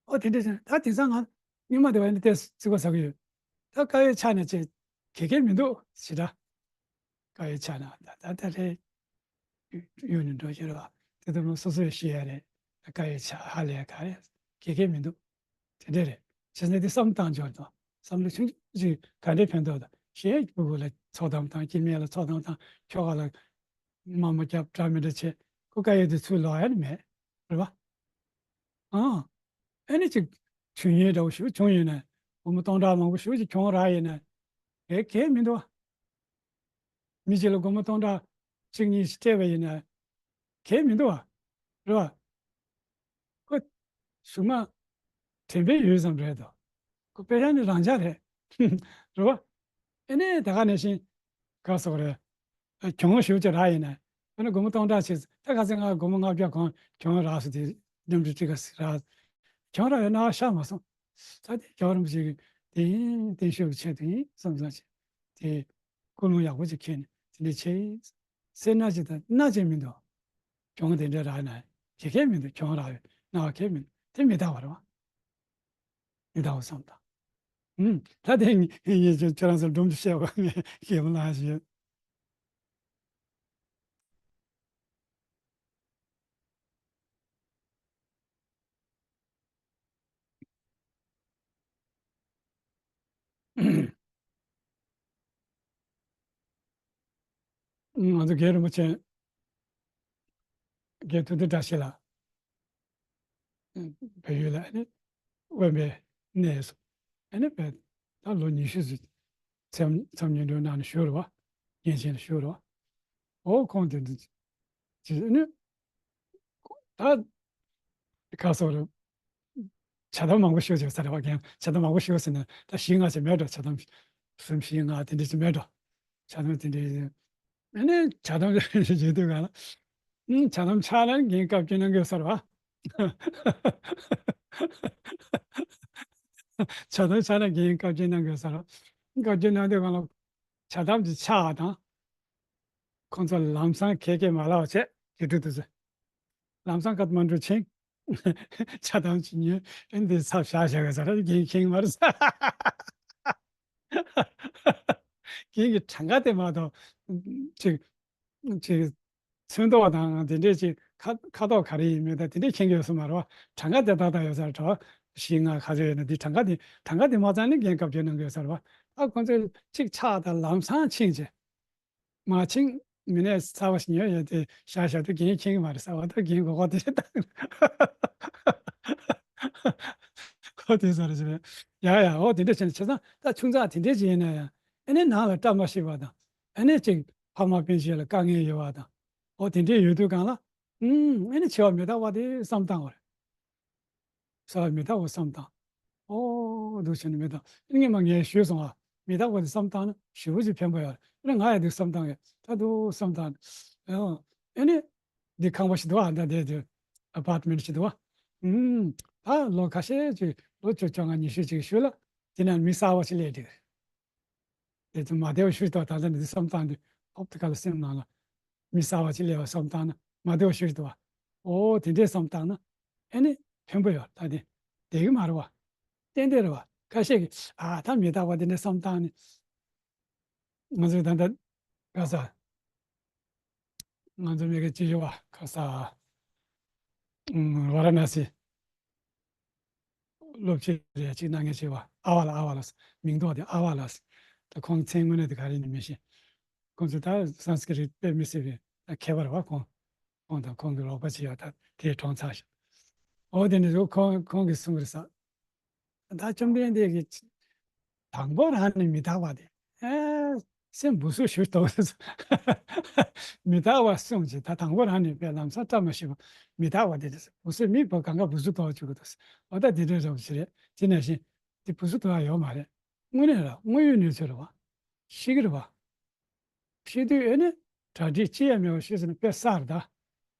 ཨོ་དེ་འདྲ་ཟེར་ད་དེང་སང་ང་སྔོན་མ་དེ་བ་ཡིན་ན་དེ་བརྩི་བ་ཟ་གི་ཡོད། ད་དཀར་ཡོལ་བཅག་ན་ཅི་གེ་གེ་མི་འདུག་ཞེ་དྲག་དཀར་ཡོལ་བཅག་ན་ད་ད་ད་རེད། གཡུག་ནས་འགྲོ་རྒྱུ་རེད་བ། དེ་ལྟར་སོ་སོས་ཤེས་ཡ་རེད། དཀའ་ཡོལ་ཆ་ཧ་ལས་ག་རེ་གེ་གེ་མི་འདུག་དེ་འདྲ་རེད། བྱས་ཙང་དེ་བསམ་བཏང་འཇོག་དང་བསམ་བློ་ཆུང་ཆུང་ཅིག་ག་འདྲའི་ཕན་ཐོགས་དང་ཞེས་ཕྲུ་གུ་ལ་ཚོགས་གཏམ་དང་སྐྱེ་དམན་ལ་ཚོགས་གཏམ་དང་ཁྱོ་ག་ལ་དམའ་མོ་རྒྱབ་འདྲ་མི་འདྲ་བྱས་ཁོ་དཀའ་ཡོལ་དེ་ཚུར་ལོག་ཡ་ནི་མེད་རེད་བ། ཨང་། ཨེ་ནི་ཅིག་ཆུང་ཡོད་འདྲ་བོ་ཞིག་བྱུང་ཡོད་ན་སྒོར་མོ་སྟོང་ཕྲག་མང་པོ་ཞིག་ཅིག་གྱོང་རག་ཡོད་ན་གེ་གེ་མི་འདུག་བ། མི་གཅིག་ལ་སྒོར་མོ་སྟོང་ཕྲག་གཅིག་གཉིས་ཤིག་སྤྲད་པ་ཡིན་ན་གལ་མི་འདུག་བ། རེད་བ། ཁོ་གཞུག་མ་དྲན་པའི་ཡུལ་ཙམ་རེད་དོ། ཁོ་དཔེ་ཆ་ནི་རང་འཇགས་རེད། རེད་བ། ཨེ་ནས་ད་ག་ནང་བཞིན་ག་སོགས་རེད། གྱོང་ཞེ་པོ་ཅིག་རག་ཡིན་ན། ཨ་ནི་སྒོར་མོ་སྟོང་ཕྲག་ཕྱིན་ད་ག་ཚོད་ང་སྒོར་མོ་ལྔ་བརྒྱ་གོང་གྱོང་རག་སོང་དེ་མཉམ་འབྲེལ་ཁྲི་ཁ་ཟིག་རག་གྱོང་རག་ཡོད་ན་ཤ་མ་སོང་། ད་དེ་རྒྱལ་བ་རིན་པོ་ཆེ་གི་དེ་ཡིན་བརྟན་བཞུགས་ཀྱི་ཆེད་དུ་ཡིན་བསམ་བསམ་བྱས་དེ། ཀུན་སློང་ཡག་པོ་ཅིག་འཁྱེར་ནས་དེ་འདྲ་བྱས་ཡིན། སེར་སྣ་ཅིག་དང་སྣ་ཅིག་མི་འདུག་གྱོང་དེ་འདྲ་རག་ན་གེ་གེ་མི་འདུག་གྱོང་རག་ཡོད་སྣང་བ་གེ་མི་འདུག་དེ་མི་རྟག་པ་རེད་བ། མི་རྟག་པ་བསམ་དང་། ཨུམ། ད་དེ་ངས་ཁྱེད་རང་ཚོར་སྒྲུང་དུ་བཤད་པ་ངས་ཞེ་པོ་ལངས་ཞེས། ང་ཚོ་རྒན་རིན་པོ་ཆེ་རྒན་ཐུབ་བསྟན་བཀྲ་ཤིས་ལགས་བལ་ཡུལ་ལ་ཨ་ནི་དབེན་པའི་གནས་སུ་ཨ་ནི་བལ་ད་ལོ་ཉི་ཤུ་ཙམ་མཚམས་མཚམས་ཉིན་འགྲོ་གནང་ནས་བཞུགས་རེད་བ། གཉན་ཆེན་ལ་བཞུགས་རེད་བ། ཨོ་ཁོང་དེ་འདི་ཅི་ཨ་ནི། ད། ག་སོགས་རེད། བྱ་དམ་མང་པོ་ཞུ་བྱེད་ས་རེད་བ། རྒན་བྱ་དམ་མང་པོ་ཞུ་ཟེར་ན་ད་བཞི་ལྔ་ཞིག་མེད་འགྲོ། བྱ་དམ་གསུམ་བཞི་ལྔ་དེ་འདྲ་ཞིག་མེད་འགྲོ། བྱ་དམ་དེ་འདྲའི་ ཨ་ནི་བྱ་དམ་བྱེད་དུས་གང་ལ། ཨུམ། བྱ་དམ་ཆགས་ན་རྒན་བཀའ་བཀྱོན་གནང་དགོས་ས་རེད་བ། བྱ་དམ་ཆགས་ན་རྒན་བཀའ་བཀྱོན་གནང་དགོས་ས་རེད། བཀའ་བཀྱོན་གནང་དུས་གང་ལ། བྱ་དམ་གྱི་ཆགས་དང་། ཁོང་ཚོ་ལམ་སང་ཁེ་ཁེ་མ་ལབ་བྱས་དེ་འགྲོ་དུས་ཚོད། ལམ་སང་ཀ་ཐ་མན་གྲུ་ཕྱིན། བྱ་དམ་གྱི་ཉོས། ཨེ་འདི་ཚབ་བཞག་བཞག་གི་ས་ར་རྒན་ཁེངས་མ་རེད་ས། རྒན་གྱི་གྲངས་ཀ་དེ་མ་གཏོགས། ཅིག་ཅིག་ཚོན་མདོག་དང་དེ་འདྲས་ཅིག་ཁ་ཁ་དོག་ག་རེ་ཡིན་མིན་དང་དེ་འདྲས་མཁྱེན་གྱི་ཡོད་ས་མ་རེད་བ། གྲངས་ཀ་དེ་ཏག་ཏག་ཡོད་ས་རེད་བ། བཞི་ལྔ་ག་ཚོད་ཡོད་ན་འདི་གྲངས་ཀ་དེ་གྲངས་ཀ་དེ་མ་ཚང་ནི་རྒན་བཀའ་བཀྱོན་གནང་གི་ཡོད་ས་རེད་བ། ཨ་ཁོང་ཚོས་གཅིག་ཆགས་དང་ལམ་སང་ཕྱིན་བྱས། མ་ཕྱིན་མི་ནས་གསར་བ་ཞིག་ཉོས་ཡོད་དེ་བཞག་བཞག་དུས་རྒན་མཁྱེན་གྱི་མ་རེད་ས་བ། ད་རྒན་མགོ་སྐོར་དེ་བཏང་། ཁོ་དེ་ས་རེད་ཟེར། ཡ་ཡ། འོ་དེ་འདྲ་བྱས་ནས་བྱས་ཙང་ད་ཆུང་ཙག་དེ་འདྲས་ཅིག་ཡིན་ན་ཡང་ཨ་ནི་ནང་ལ་བཀྲ་མ་ཤིས་པ་དང་། ཨ་ནི་ཅིག་ཕ་མ་སྤུན་མཆེད་ལ་དཀའ་ངལ་ཡོད་པ་དང་། འོ་དེ་འདྲས་ཡོད་དུས་གང་ལ། ཨུམ། ཨ་ནི་འཆི་བ་མི་རྟག་པ་དེ་བསམ་བཏང་བ་རེད། ས་མི་རྟག་པ་བསམ་བཏང་། ཨོ་འདུག་བྱས་ནས་མི་རྟག་སྔོན་མ་ངས་ཞུས་སོང་ཨ། མི་རྟག་པ་དེ་བསམ་བཏང་ན་ཞེ་པོ་ཅིག་ཕན་པ་ཡོད་རེད། ཨ་ནི་ང་ཡང་འདུག་བསམ་བཏང་ཡོད། ད་འདུག་བསམ་བཏང་། ཨོ། ཨ་ནི་འདི་ཁང་པ་ཞིག་འདུག་ཨ། ད་དེ་དེ་ཨ་པར་ཊི་མེན་ཊི་ཞིག་འདུག་ཨ། ཨུམ། ད་ལོ་ཁ་ཤས་ཅིག་ལོ་བཅུ་བཅོ་ལྔ་ཉི་ཤུ་ཅིག་ཤུལ་ལ་དེ་ན་མི་གསར་བ་ཞིག་སླེབས་འགྲིག་རེད། དེ་ཚོ་མ་བདེ་བ་ཤུགས་དང་ད་ལྟ་འདི་བསམ་སྟངས་འདི་ཧོབ་ཏེ་ག་ལ་སེམས་ནང་ལ་མི་གསར་བ་ཅིག་སླེབས་པ་བསམ་བཏང་ན་མ་བདེ་བ་ཤུགས་དང་བ། ཨོ་དེ་འདྲས་བསམ་བཏང་ན་ཨེ་ནི་ཕན་པོ་ཡོད། ད་དེ་བདེ་གི་མ་རེད་བ། ཏན་ཏན་རེད་བ། ཁ་ཤས་ཀྱིས་ཨ་ད་མི་རྟག་པ་དེ་འདྲས་བསམ་བཏང་ནས། ང་ཚོས་ད་ལྟ་ག་ས་ང་ཚོ་མི་ག་ཅི་ཡོད་བ། ག་ས་ཝ་ར་ཎ་སི། སློབ་ཆེན་རེ་གཅིག་གནང་མཁན་ཆེ་བ་ཨ་བ་ལ། ཨ་བ་ལ་ཟེར། མིང་ཐོགས་དེ་ཨ་བ་ལ་ཟེར། ད་ཁོང་མཚན་དངོས་གནས་དེ་ག་རེ་ཡིན་མི་ཤེས། ཁོང་ཚོ་ད་སཾ་སྐྲྀ་ཏ་དཔེ་མི་སྲིད་པའི་ད་མཁས་པ་རེད་བ། ཁོང་ཁོང་དང་ཁོང་གི་རོགས་པ་ཅིག་ཡོད། ད་དེའི་གྲོངས་ཚར་ཤག་འོ་དེ་འདྲ་ཟེར། ཁོང་ཁོང་གིས་གསུང་གི་རེད་ས། ད་བཅོམ་ལྡན་འདས་ཀྱིས་དང་པོ་རང་ནས་མི་རྟག་པ་དེ། ཨེ། སེམས་སྦུག་སུབ་ཞུ་ཐུབ། མི་རྟག་པ་གསུངས་ཀྱི། ད་དང་པོ་རང་ནས་དཔེ་ལམ་སང་བཀྲ་མ་ཤིས་པ་མི་རྟག་པ་དེ་རེད། སྦུག་སུབ་མི་བ་གང་ག་སྦུག་སུབ་ཐོག་བཅུག་གི་འདུག་འོ་ད་དེ་འདྲའི་རབ་ཞིག་རེད། དེ་ནང་བཞིན་དེ་སྦུག་སུབ་ཐོག་ཡོད་མ་རེད། དངོས་གནས་ར་དངོས་ཡོད་གནས་ཚུལ་རེད་བ། ཤི་གི་རེད་བ། ཤི་དུས་ཨེ་ནི་གྲ་སྒྲིག་ཅི་ཡང་མེད་པ་ཤི་ཟེར་ན་དཔེ་གསར་ད།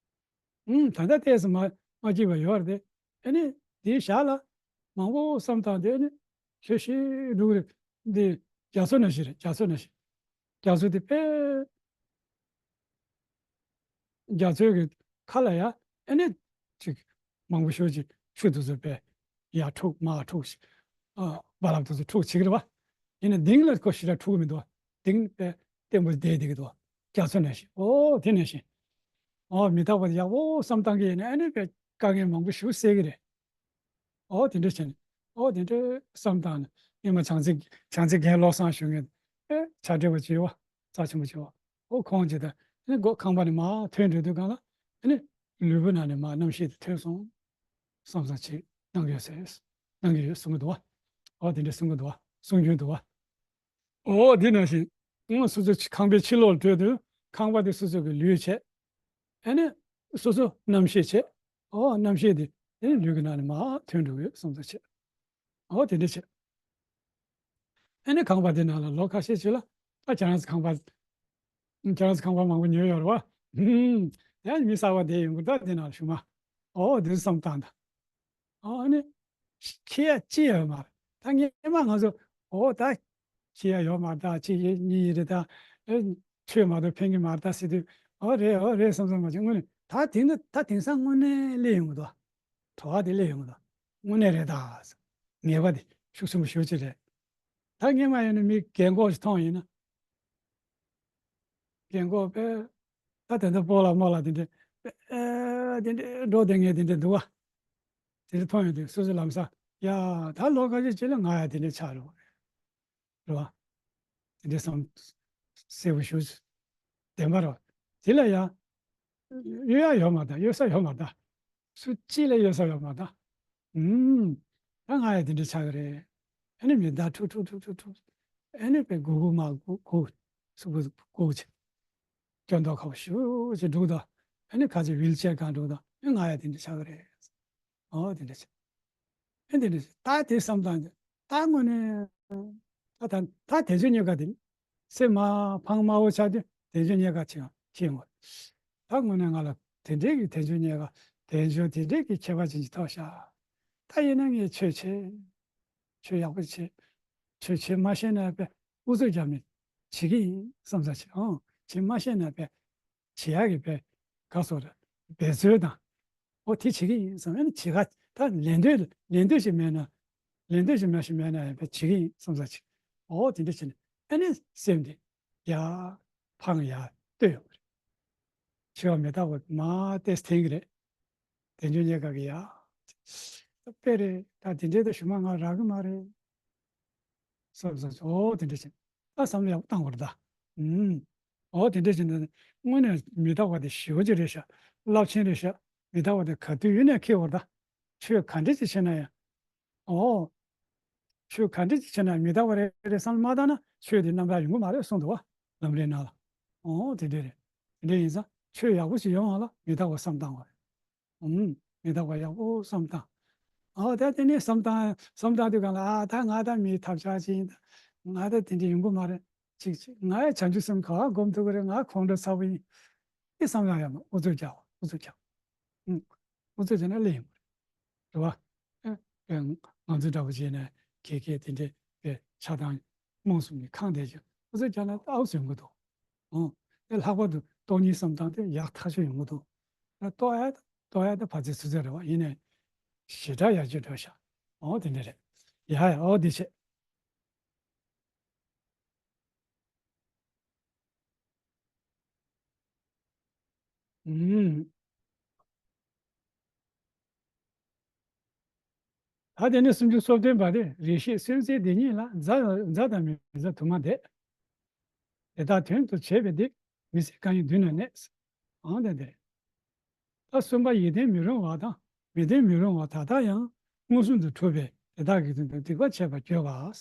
ཨུམ། ད་ལྟ་ཏོག་ཙམ་མ་མ་སྐྱིད་པ་ཡོད་རེད་དེ། ཨེ་ནི་དེའི་ཞག་ལ་མང་པོ་བསམ་བཏང་དེ་ཨེ་ནི་ཞེ་ཞེ་འགྲོ་གི་རེད། འདི་རྒྱ་མཚོ་ནང་བཞིན་རེད། རྒྱ་མཚོ་ནང་བཞིན། རྒྱ་མཚོ་དེ་དཔེ། རྒྱ་མཚོའི་གི་ཁ་ལ་ཡ་ཨེ་ནི་ཅིག་མང་པོ་ཞེ་ཅིག་ཆུ་དེ་ཚོ་དཔེ་ཡར་འཁྲུག་མར་འཁྲུག་ཞིག་ཨ། རྦ་རླབས་དེ་ཚོ་འཁྲུག་བྱེད་ཀྱི་རེད་བ། ཡིན་ན་སྟེང་ལ་ཁོ་ཞེ་དྲག་འཁྲུག་གི་མི་འདུག་བ། སྟེང་དཔེ་བརྟན་པོ་བསྡད་བསྡད་ཀྱི་འདུག་བ། རྒྱ་མཚོ་ནང་བཞིན། ཨོ་དེ་ནང་བཞིན། ཨོ་མི་རྟག་པ་དེ་ཡག་པོ་བསམ་བཏང་གི་ཡིན་ན་ཨེ་ནི་དཔེ་དཀའ་ངལ་མང་པོ་ཞེ་སེལ་གི་རེད། ཨོ་དེ་འདྲ་བྱས་ནས། ཨོ་དེ་འདྲ་བསམ་བཏང་ནས་སྔོན་མ་བྱང་རྩེ་བྱང་རྩེ་རྒན་བློ་བཟང་གཞོན་ངེད་དཔེ་ཕྱག་བྲིས་པ་བྱས་བ། རྩ་ཆེན་པོ་བྱས་བ། ཨོ་ཁོང་ཅིག་དང་ཨ་ནི་སྒོ་ཁང་པ་ནས་མར་ཐོན་འགྲོ་དུས་སྒང་ལ་ཨ་ནི་ལུས་པོ་ནང་ནས་མར་རྣམ་ཤེས་དེ་ཐོན་སོང་། བསམ་བསམ་བྱེད་གནང་གི་ཡོད་ཟེར། གནང་གི་ཡོད་གསུང་གི་འདུག་བ། ཨོ་དེ་འདྲ་གསུང་གི་འདུག་བ། གསུང་རྒྱུན་འདུག་བ། ཨོ་དེ་ནང་བཞིན། ཨང་། སོ་སོ་ཁང་པའི་ཕྱི་ལོགས་ལ་བྲོས་དུས་ཁང་པ་དེ་སོ་སོ་གི་ལུས་བྱས། ཨ་ནི་སོ་སོ་རྣམ་ཤེས་བྱས། ཨོ་རྣམ་ཤེས་དེ་ཨ་ནི་ལུས་ཀྱི་ནང་ནས་མར་ཐོན་འགྲོ་གི་ཡོད་བསམ་བསམ་བྱེད། ཨོ་དེ་འདྲ་བྱས། ཨ་ནི་ཁང་པ་དེ་ནང་ལ་ལོ་ཁ་ཤས་ཅིག་ལ་ད་ཁྱེད་རང་ཚོ་ཁང་པ། ཁྱེད་རང་ཚོ་ཁང་པ་མང་པོ་ཉོས་ཡོད་རེད་བ། ཧུམ། ཡང་མི་གསར་པ་བསྡད་ཡོང་གི་ད་དེ་ནང་ལ་བཞུགས་མ། ཨོ་དེ་བསམ་བཏང་ད། ཨོ་ཨ་ནི་ཁྱེད་ཡ་ཅི་ཡོད་མ་རེད། ད་སྔོན་མ་ང་ཚོ་ཨོ་ད་ཁྱེད་ཡ་ཡོད་མ་རེད། ད་ཅི་ཡིན་གཉིས་ཡིན་རེད། ད་ཨེ་ཆོས་མ་གཏོགས་ཕན་གྱི་མ་རེད་ད་ཟེར་དུས། ཨོ་རེད་ཨོ་རེད་བསམ་བསམ་མ་བྱུང་། དངོས་གནས་ད་དེང་ད་ད་དེང་སང་དངོས་གནས་སླེབས་ཡོང་གི་འདུག་བྲོ་བ་དེ་སླེབས་ཡོང་གི་འདུག་དངོས་གནས་རེད་ད། ངེས་པ་དེ་ཤུགས་ཆེན་པོ་ཞེ་པོ་ཅིག་རེད། ད་སྔོན་མ་ཡིན་ན་མི་རྒན་གོག་ཞིག་མཐོང་ཡིན་ན། རྒན་གོག་དཔེ་ད་དེ་འདྲ་སྤོ་ལགས་རྨོ་ལགས་དེ་འདྲ་དཔེ་ཨེ་དེ་འདྲ་འགྲོ་བསྡད་མཁན་དེ་འདྲ་འདུག་བ། དེ་འདྲ་མཐོང་ཡོང་དུས་སོ་སོ་ལམ་སང་ཡ་ད་ལོ་ཁ་ཤས་ཅིག་ལ་ང་ཡ་དེ་འདྲ་ཆགས་རེད་བ། རེད་བ། དེ་འདྲ་བསམ། གསལ་པོ་ཞེ་པོ་ཅིག་བདེན་པ་རེད་བ། དེ་ལ་ཡ་གཡོལ་ཡ་ཡོད་མ་རེད་ད། གཡོལ་ས་ཡོད་མ་རེད་ད། སུ་གཅིག་ལ་གཡོལ་ས་ཡོད་མ་རེད་ད། ཨུམ། ད་ང་ཡ་དེ་འདྲ་ཆགས་ཀྱི་རེད། ཨ་ནི་མི་ད་འཁྲུག་འཁྲུག་འཁྲུག་འཁྲུག་འཁྲུག་ཨ་ནི་དཔེ་སྒུག་སྒུག་མ་སྒུག་སྒུག་སུ་སྒུག་སྒུག་ཅིག་སྐྱོན་འདོགས་ཁ་པོ་ཞེ་པོ་ཅིག་འདུག་ད། ཨ་ནི་ཁ་ཅིག་ཝིལ་ཅེར་སྒང་འདུག་ད། ཨ་ང་ཡ་དེ་འདྲ་ཆགས་ཀྱི་རེད། ཨོ་དེ་འདྲ་བྱས། ཨེ་དེ་འདྲ་བྱས། ད་དེ་བསམ་སྟངས་དེ་ད་དངོས་གནས་ད་ད་ད་དེ་ཚོ་གཉིས་ཀ་དེ་སེམས་མ་ཕངས་དམའ་བོ་ཆགས་དུས་ དལ་འབྱོར་རྙེད་དཀའ་ཆེ་ཡང་ཆེ་ཡོང་བ་རེད། ད་དངོས་གནས་ང་ལ་དེ་འདྲའི་གི་དལ་འབྱོར་རྙེད་དཀའ་དལ་འབྱོར་དེ་འདྲའི་གི་ཁྱད་པར་ཅན་ཅིག་ཐོབ་ཤག་ད་ཡིན་ན་ངས་ཆོས་བྱེད། ཆོས་ཡག་པོ་བྱེད། ཆོས་བྱེད་མ་ཤེས་ན་དཔེ་ཨུ་ཚུགས་རྒྱབ་ནས་བྱེད་ཀྱི་ཡིན་བསམ་ས་བྱེད་ཨང་། བྱེད་མ་ཤེས་ན་དཔེ་བྱེད་ཡག་གི་དཔེ་ག་སོགས་རེད། འབད་རྩོལ་དང་། ཨོ་དེ་བྱེད་ཀྱི་ཡིན་བསམ་ཨ་ནི་བྱེད་ག་ད་ལེན་འདོད་ལེན་འདོད་ཞིག་མེད་ན། ལེན་འདོད་ཞིག་མ་ཞིག་མེད་ན་ཡང་དཔེ་བྱེད་ཀྱི་ཡིན་བསམ་ས་བྱེད། ཨོ་དེ་འདྲ་བྱས་ནས་ཨ་ནི་སེམས་དེ་ཡར་འཕང་ཡར་བསྟོད་ཡོང་གི་རེད། འཆི་བ་མི་རྟག་པ་མར་ཏོག་ཙམ་འཐེན་གྱི་རེད། དལ་འབྱོར་རྙེད་དཀའ་གི་ཡ། དཔེ་རེད། ད་དེ་འདྲའི་ད་ཞུ་མ་ང་རག་གི་མ་རེད། བསམ་བསམ་ཨོ་དེ་འདྲ་བྱས། ད་བསམ་བློ་ཡག་པོ་བཏང་དགོས་རེད་ད། ཨུམ། ཨོ་དེ་འདྲ་བྱས་ན་དངོས་གནས་མི་རྟག་པ་དེ་ཞེ་པོ་ཅིག་རེད་ཤག་རླབས་ཆེན་རེད་ཤག་མི་རྟག་པ་དེ་ག་དུས་ཡིན་ནའི་འཁྱེར་དགོས་རེད་ད། ཆོས་ག་འདྲ་ཅིག་བྱས་ན་ཡང་། ཨོ། ཆོས་ག་འདྲ་ཅིག་བྱས་ན་མི་རྟག་པ་རེད་རེད་བསམ་བློ་མ་བཏང་ན་ཆོས་དེ་རྣམ་གྲངས་ཡོང་གི་མ་རེད་གསུངས་འདུག་བ། ལམ་རིམ་ནང་ལ། ཨོ་དེ་འདྲ་རེད། དེ་འདྲ་ཡིན་ཙང་ཆོས་ཡག་པོ་ཞིག་ཡོང་བ་ལ་མི་རྟག་པ་བསམ་བཏང་བ་རེད། ཨུམ། མི་རྟག་པ་ཡག་པོ་བསམ་བཏང་། ཨོ་ད་དེ་ནས་བསམ་བཏང་བསམ་བཏང་དུས་གང་ལ་ཨ་ད་ང་ད་མི་ཐབས་ཆག་ཅིག་ཡིན་ད། ང་ད་དེ་འདྲ་ཡོང་གི་མ་རེད། ཅིག་ཅིག་ང་ཡ་བྱང་ཆུབ་སེམས་ག་བ་སྒོམ་ཐུབ་ཀྱི་རེད། ང་ཁོང་ཁྲོ་ཚ་པོ་ཡིན། དེ་བསམ་ཡག་ཡག་མ་ཨུ་ཚུགས་རྒྱག་ཨུ་ཚུགས་རྒྱག་ཨུམ། ཨུ་ཚུགས་བྱས་ན་སླེབས་ཡོང་གི་རེད། རེད་བ། ཨེ། ཨེ། ང་ཚོ་འདྲ་པོ་བྱས་ནས་ཁྱེད་ཁྱེད་དེ་འདྲའི་དཔེ་ཆགས་སྡང་རྨོངས་གསུམ་གྱི་ཁང་བསྡད་ཀྱང་ཨུ་ཚུགས་རྒྱག་ན་ཨའུ་ཟེར་གྱི་འདུག་ཨོ། དེ་ལྷག་པར་དུ་སྟོང་ཉིད་བསམ་སྟངས་དེ་ཡག་ཐག་ཆོད་ཡོང་གི་འདུག་ད་ལྟོ་ཡ་ལྟོ་ཡ་དེ་ཕ་ཚིག་ཚུ་ཚོད་རེད་བ། ཡིན་ནའི་ཞེ་དྲག་ཡར་རྒྱས་འགྲོ་ཤག་ཨོ་དེ་འདྲ་རེད། ཡ་ཡ་ཨོ་དེ་བྱས། ཨུམ། ད་དེ་ནས་སུམ་ཅུ་སོ་བདུན་པ་དེ་རེ་ཞིག་སེམས་ཅན་འདི་ཉིད་ལ་མཛའ་མཛའ་དང་མི་མཛའ་དུ་མ་འདས། དེ་དག་དོན་དུ་བྱས་པའི་སྡིག་མི་སེལ་གང་ཡིན་མདུན་ན་གནས། ཨང་དང་དེ་རེད། ད་གསུམ་པ་ཡིད་བརྟན་མི་རུང་བ་དང་མི་བརྟན་མི་རུང་བ་ད་ལྟ་ཡང་མངོན་སུམ་དུ་གྲུབ་པས་དེ་དག་གི་དོན་དུ་སྡིག་པ་བྱས་པར་གྱུར་པ།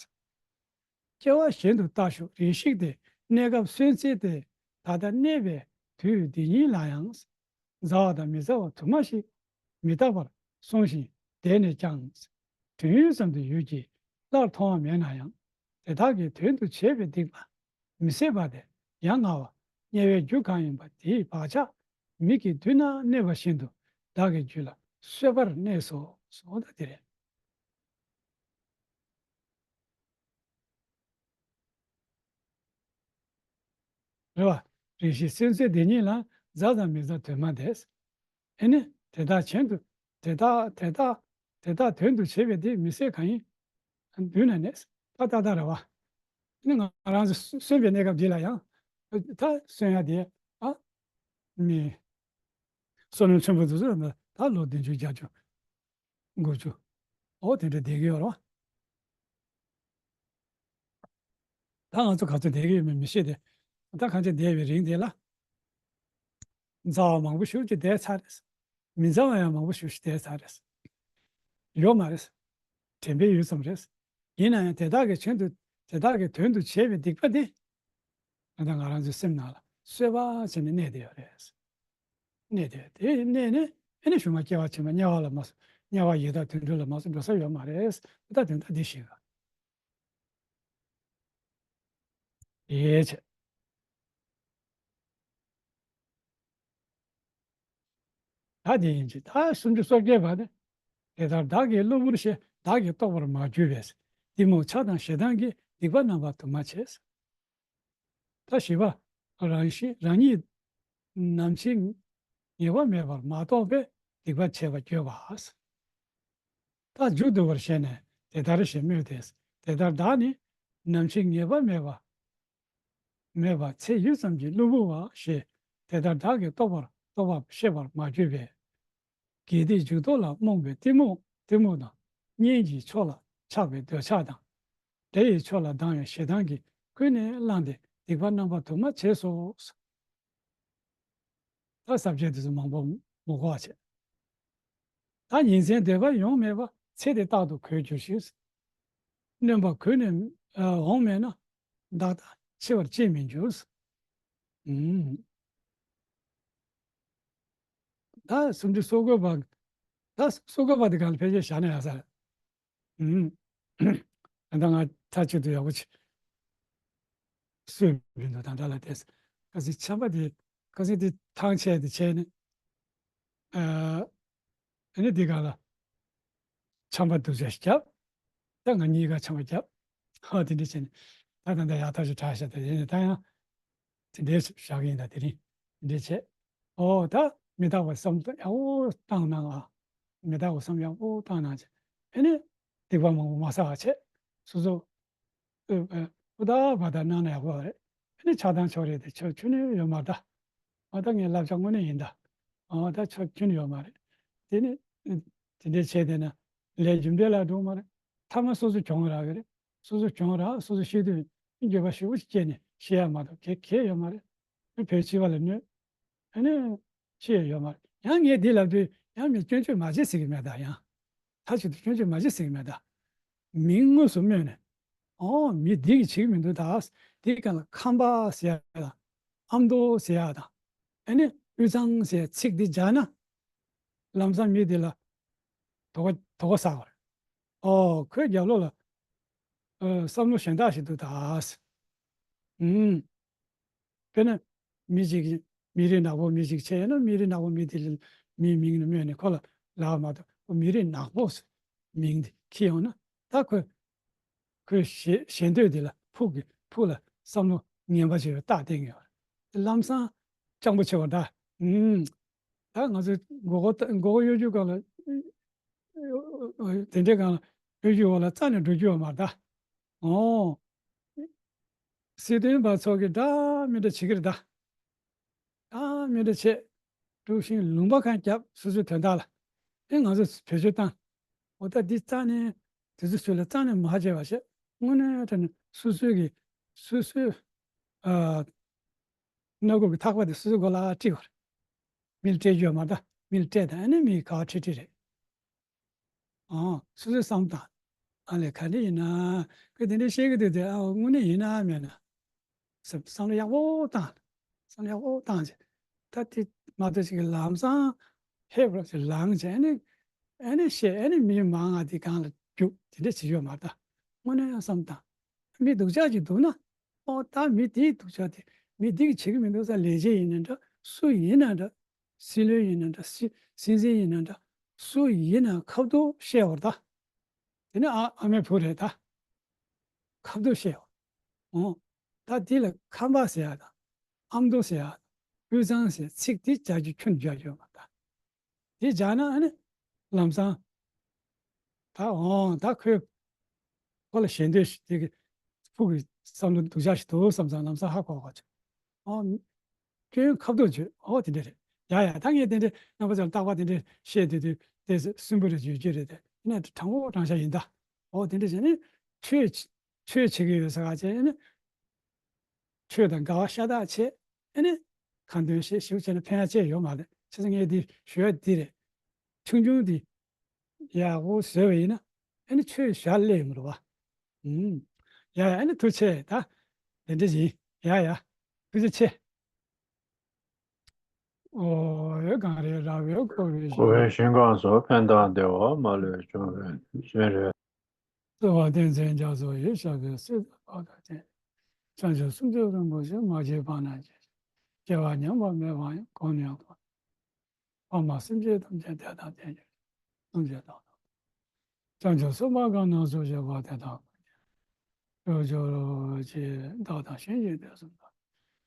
སྐྱེ་བ་གཞན་དུ་ལྟ་ཞོག་རེ་ཞིག་སྟེ་གནས་སྐབས་སུན་གཙེར་ཏེ་ད་ལྟ་གནས་པའི་དུས་འདི་ཉིད་ལ་ཡང་། མཛའ་བ་དང་མི་མཛའ་བ་དུ་མ་ཞིག་མི་རྟག་པར་གསུངས་ཤིང་བསྡད་ནས་ཀྱང་། དུས་ཡུན་ཙམ་དུ་ཡུད་ཀྱིས་སླར་མཐོང་བ་མེད་ན་ཡང་། དེ་དག་གི་དོན་དུ་བྱས་པའི་སྡིག་པ་མི་སེལ་བ་དེ་ཡང་ང་བ་དམྱལ་བའི་རྒྱུ་གང་ཡིན་པ་དེའི་བག་ཆགས་མིག་གི་མདུན་ན་གནས་པ་བཞིན་དུ་བདག་གི་རྒྱུད་ལ་གསོད་པར་གནས་སོ། སོ་ད་དེ་རེད། རེད་བ། རེ་ཞིག་སེམས་ཅན་འདི་ཉིད་ལ་མཛའ་དང་མི་མཛའ་དོན་མ་འདས། ཨེ་ནི་དེ་དག་གཞན་དུ་དེ་དག་དེ་དག་དེ་དག་དོན་དུ་བྱས་པའི་དེ་མི་སེལ་གང་ཡིན། མདུན་ན་གནས། ད་ད་ད་རེད་བ། ཨེ་ནི་ང་རང་ཚོ་གསོན་པའི་གནས་སྐབས་འདི་ལ་ཡང་ད་གསོན་ཡ་དེ་ཨ་མི་བསོད་ནམས་ཆེན་པོ་དེ་ཚོ་ད་ལོ་བདུན་ཅུ་བརྒྱད་ཅུ། དགུ་བཅུ། ཨོ་དེ་འདྲ་བསྡད་ཀྱི་ཡོད་རེད་བ། ད་ང་ཚོ་ག་ཚོད་བསྡད་ཀྱི་ཡོད་མེད་མི་ཤེས་ཏེ། ད་གང་ཅི་བསྡད་པའི་རིང་དེ་ལ། མཛའ་བ་མང་པོ་ཞིག་ཅིག་བསྡད་ཚར་རེད། མི་མཛའ་བ་ཡང་མང་པོ་ཞིག་ཅིག་བསྡད་ཚར་རེད། ཡོད་མ་རེད། དྲན་པའི་ཡུལ་ཙམ་རེད། ཡིན་ན་ཡང་དེ་དག་གི་ཆེད་དུ་དེ་དག་གི་དོན་དུ་བྱས་པའི་སྡིག་པ་དེ། ང་དང་ང་རང་ཚོའི་སེམས་ནང་ལ་གསོད་པ་བྱས་ནས་གནས་བསྡད་ཡོད་རེད། གནས་བསྡད་ཡོད་དེ་གནས་ནས་ཨེ་ནས་གཞུག་མ་སྐྱེ་བ་ཕྱི་མ་དམྱལ་བ་ལ་མ་སོང་དམྱལ་བ་ཡི་དྭགས་དུད་འགྲོ་ལ་མ་སོང་འགྲོ་ས་ཡོད་མ་རེད། ད་དོན་དག་འདི་ཞིག་ཡེ་ཆེ། ད་དེ་ཡིན་གྱི་ད་སུམ་ཅུ་སོ་བརྒྱད་པ་ནི། དེ་ལྟར་བདག་གི་གློ་བུར་ཤེས་བདག་གིས་རྟོགས་པར་མ་གྱུར་པས། གཏི་མུག་ཆགས་སྡང་ཞེ་སྡང་གིས་སྡིག་པ་རྣམ་པ་དུ་མ་བྱས། ད་བཞི་པ། རང་ཤི་རང་ཉིད་ནམ་འཆི་ངེས་པ་མེད་པར་མ་རྟོགས་པས་སྡིག་པ་བྱས་པར་འགྱུར་བ། ད་མཇུག་བསྡུ་བར་བཤད་ནས་དེ་ལྟར་ཞེས་སྨོས་ཏེ། དེ་ལྟར་བདག་ནི་ནམ་འཆི་ངེས་པ་མེད་པ། མེད་པ་ཚེ་ཡུད་ཙམ་གྱི་གློ་བུར་བ་ཞེས་དེ་ལྟར་བདག་གིས་རྟོགས་པར་རྟོགས་པ་ཤེས་པར་མ་གྱུར་པས། དགེ་སྡིག་འཇུག་ལྡོག་ལ་རྨོངས་པའི་གཏི་མུག་གཏི་མུག་དང་། གཉེན་གྱི་ཕྱོགས་ལ་ཆགས་པའི་འདོད་ཆགས་དང་། དགྲ་ཡི་ཕྱོགས་ལ་སྡང་བའི་ཞེ་སྡང་གིས་ཀུན་ནས་བསླངས་ཏེ་སྡིག་པ་རྣམ་པ་དུ་མ་བྱས་སོ། ད་ས་བཅད་དེ་ཚོ་མང་པོ་མི་གོ་བ་བྱེད། ད་ཉིན་མཚན་སྡོད་པ་ཡོང་མེད་པ་ཚེ་འདི་རྟག་ཏུ་གོད་འགྱུར་ཞིང་། སྣོན་པ་གོད་ནས་འོང་མེད་ན། བདག་ལྟ་འཆི་བར་ཅིས་མི་འགྱུར། ཨུམ། ད་སུམ་ཅུ་སོ་དགུ་པ། ད་སོ་དགུ་པ་དེ་ག་ལ་ཕལ་ཆེར་བཞག་ན་ཡག་ས་རེད། ཨུམ། ད་ལྟ་ང་མཐའ་གཅིག་ཏུ་ཡག་པོ་ཅིག་གསོས་མི་འདུག་ད་ལྟ་ལ་བལྟས། ཁ་སང་ཆམ་པ་དེ་ཁ་སང་དེ་ཐང་ཆད་དེ་བྱས་ནས། ཨ་ནི་དེ་ག་ལ་ཆམ་པ་སྡུག་ཅག་ཞིག་བརྒྱབ། ད་ང་གཉིས་ཀ་ཆམ་པ་བརྒྱབ། ཧ་དེ་འདྲ་བྱས་ནས་ད་ད་ད་ཡག་ཐག་ཆོད་དྲག་ཤག་ད་ཡིན་ནས་ད་ཡང་དེ་འདྲའི་བཞག་གི་ཡིན། ད་དེ་རིང་དེ་འདྲ་བྱས། ཨོ་ད་མི་རྟག་པ་བསམ་བློ་ཡག་པོ་བཏང་གནང་ཨ། མི་རྟག་པ་བསམ་ཡག་པོ་བཏང་གནང་བྱས། ཨ་ནི་སྡིག་པ་མང་པོ་མ་བསགས་པ་བྱས། སོ་སོ་ཨུ་ཨུ་ཨུ་ད་བ་ད་གནང་ན་ཡག་པོ་རེད། ཨ་ནི་ཆགས་སྡང་ཕྱོགས་རེད་དེ་ཕྱོགས་ཁྱོན་ནས་ཡོད་མ་རེད་ད། ཨ་ད་ངའི་བསླབ་བྱ་དངོས་གནས་ཡིན་ད། ཨ་ད་ཕྱོགས་ཁྱོན་ནས་ཡོད་མ་རེད། དེ་ནི་ཨུ་དེ་འདྲའི་བྱས་བསྡད་ན་ལས་རྒྱུ་འབྲས་ལ་འགྲོ་མ་རེད། མཐའ་མ་སོ་སོ་གྱོང་རག་གི་རེད། སོ་སོ་གྱོང་རག་སོ་སོ་ཤི་དུས་འགྱོད་པ་ཞེ་པོ་ཅིག་སྐྱེས་ནས་ཤི་ཡ་མ་གཏོགས་གལ་གལ་ཡོད་མ་རེད། ཨ་བོད་སྤྱི་པ་ལ་གནོད། ཨ་ནི་ཤི་ཡ་ཡོད་མ་རེད། ཡང་ངས་འདི་ལབ་དུས་ཡང་མི་སྐྱོན་བརྗོད་མ་བྱེད་ཟེར་གི་མེད་ད་ཡང་། མཐའ་གཅིག་ཏུ་སྐྱོན་བརྗོད་མ་བྱེད་ཟེར་གི་མེད་ད། མིང་དངོས་སུ་སྨོས་ནས། ཨོ་མི་འདི་གིས་བྱེད་ཀྱི་མི་འདུག་ད། འདི་གང་ལ་ཁམས་པ་ཟེར་ཡ་དང་། ཨ་མདོ་ཟེར་ཡ་དང་། ཨ་ནི་དབུས་གཙང་ཟེར་ཡ་ཚིག་འདི་སྦྱར་ན། ལམ་སང་མི་འདི་ལ་དོགས་པ་དོགས་པ་ཟ་བར། ཨོ་ཁོས་རྒྱབ་ལོགས་ལ་ཨ་བསམ་བློ་གཞན་དག་ཞིག་འདུག་ད། ཨུམ། དཔེར་ན། མི་ཞིག་གིས་མི་རིགས་ནག་པོ་མི་ཞིག་བྱས་ཡོད་ན་མི་རིགས་ནག་པོ་མི་དེ་ལ་མིའི་མིང་ནས་སྨོས་ནས་ཁོ་ལ་ལབ་མ་གཏོགས་ཁོ་མི་རིགས་ནག་པོ་ཟེར་མིང་དེ་འཁྱེར་ཡོང་ན་ད་ཁོས་ཁོའི་ཞེ་ཞེ་འདོད་དེ་ལ་ཕུགས་ཀྱི་ཕུགས་ལ་བསམ་བློ་ངན་པ་ཞིག་རྟགས་བསྟན་གྱི་ཡོད་རེད། ལམ་སང་སྤྱང་པོ་ཆེ་བ་འདྲ། ཨུམ། ད་ང་ཚོས་མགོ་སྐོར་མགོ་སྐོར་གཡོ་སྒྱུ་སྒང་ལ། དེ་འདྲའི་སྒང་ལ་གཡོ་སྒྱུ་འོག་ལ་རྩ་ནས་འགྲོ་རྒྱུ་ཡོད་མ་རེད་ད། ཨོ། སྲིད་དོན་པ་ཚོ་གིས་འདྲ་མི་འདྲ་བྱེད་ཀྱི་རེད་ད། འདྲ་མི་འདྲ་བྱེད། དཀྲུག་ཤིང་ལུང་པ་གང་བརྒྱབ་སོ་སོའི་དོན་དག་ལ། ཨེ་ང་ཚོས་བེད་སྤྱོད་བཏང་། འོ་ད་འདི་རྩ་ནས་དེ་ཚོ་ཚོ་ལ་རྩ་ནས་མ་བྱས་པ་བྱས། དངོས་གནས་དྲང་གནས་སོ་སོའི་གི་སོ་སོའི་ཨ་སྣ་ཁུག་གི་ཐག་པ་དེ་སོ་སོའི་མགོ་ལ་དཀྲི་བར། མི་ལ་སྤྲད་རྒྱུ་ཡོད་མ་རེད་ད། མི་ལ་སྤྲད་དང་ཨ་ནི་མི་ག་བ་ཁྲིད་ཁྲིད་རེད། ཨང་། སོ་སོས་བསམ་དང་། ཨ་ལས་ག་འདྲ་ཡིན་ན། ཁོས་དེ་འདྲ་བཤད་ཀྱི་འདུག་དེ་ཨ་དངོས་གནས་ཡིན་ན་མེད་ན། བསམ་བསམ་བློ་ཡག་པོ་བཏང་། བསམ་བློ་ཡག་པོ་བཏང་བྱས། ད་དེ་མ་གཏོགས་ཅིག་གི་ལམ་སང་ཧེ་བ་ཞིག་ལངས་བྱས་ཨ་ནི། ཨ་ནི་བཤད་ཨ་ནི་མི་མང་ང་དེ་གང་ལ་རྒྱུག་དེ་འདྲ་བྱེད་ཡོད་མ་རེད་ད། དངོས་གནས་ཡང་བསམ་དང་། མི་སྡུག་ཅག་ཅིག་འདུག་ན། ཨོ་ད་མི་དེའི་སྡུག་ཅག་དེ་མི་དེ་གིས་བྱེད་ཀྱི་མི་འདུག་ས། ལས་བྱེད་ཡིན་ན་འདྲ་སུ་ཡིན་ན་འདྲ། སྲིད་བློན་ཡིན་ན་འདྲ་སྲིད་སྲིད་འཛིན་ཡིན་ན་འདྲ་སུ་ཡིན་ན་ཁ་ཐུག་བཤད་བར་ད། དེ་ནི་ཨ་ཨ་མའི་བུ་རེད་ད། ཁ་ཐུག་བཤད་བར། ཨོ། ད་དེ་ལ་ཁམས་པ་ཟེར་ཡ་དང་། ཨ་མདོ་ཟེར་ཡ་དང་། དབུས་གཙང་ཟེར་ཚིག་དེ་སྦྱར་རྒྱུ་ཁྱོན་སྦྱར་རྒྱུ་ཡོད་མ་རེད་ད། དེ་སྦྱར་ན་ཨ་ནི་ལམ་སང་། ད་འོང་ད་ཁོས་ཁོ་ལ་ཞེ་འདོད་ཞིག་དེ་གི་ཕུགས་ཀྱི་བསམ་བློ་སྡུག་ཅག་ཞིག་འདུག་བསམ་ཙང་ལམ་སང་ཧ་གོ་གོ་ཆོག་ཨོ། སྐྱོན་ཁ་ཐུག་བརྗོད། ཨོ་དེ་འདྲ་རེད། ཡ་ཡ་ད་ངས་དེ་འདྲ་རྣམ་པ་ཚོར་རྟག་པར་དེ་འདྲ་བཤད་དུས་དུས་དེ་སུན་པོ་རེ་བརྗོད་རྒྱུ་རེད་དེ་ཡིན་ན་དྲང་པོ་དྲང་བཞག་ཡིན་ད། ཨོ་དེ་འདྲ་བྱས་ནས་ཆོས་ཆོས་བྱེད་ཀྱི་ཡོད་ས་ག་བྱས་ནས། ཆོས་དང་དགའ་བ་ཤ་སྟག་བྱས། ཨ་ནི། ཁ་འདོན་བྱས་ཞིབ་བྱས་ན་ཕན་ཡ་ཅི་ཡོད་མ་རེད། བྱས་ཙང་ངས་འདི་ཞུ་ཡ་འདི་རེད། ཆུང་ཆུང་འདི་ཡག་པོ་བཟོས་པ་ཡིན་ན་ཨ་ནི་ཆོས་ཞར་སླེབས་ཡོང་གི་རེད་བ། ཨུམ། ཡ་ཡ་ཨ་ནི་ཐུགས་རྗེ་ཆེ་ད། དེ་འདྲ་ཡིན། ཡ་ཡ། ཐུགས་རྗེ་ཆེ། ཨོ་ཡ་གངས་རི་ར་བས་བསྐོར་བའི་ཞིང་། བསྐོར་བའི་ཞིང་ཁམས་སུ་ཕན་དང་བདེ་བ་མ་ལུས་འབྱུང་བའི་ཞིང་རེད། གསོལ་བ་སྡེ་ཚན་རྒྱ་མཚོ་ཡི་ཞབས་པད་སྲིད་པ་དང་ལྡན། བྱང་ཆུབ་སེམས་མཆོག་རིན་པོ་ཆེ་མ་སྐྱེས་པ་ན་སྐྱེས་ཤིང་། སྐྱེ་བ་ཉམས་པ་མེད་པ་ཡང་གོང་ནས་གོང་དུ། ཕ་མ་སེམས་ཅན་ཐམས་ཅད་བདེ་དང་ལྡན་གྱུར་ཅིག་ཐམས་ཅད་དང་། བྱང་ཆུབ་སེམས་དཔའ་གང་རྣམས་སུ་གཤེགས་པ་དེ་དག་ཀུན་གྱི་རྗེས་སུ་བདག་དང་བྱང་ཆུབ་སེམས་དཔའ་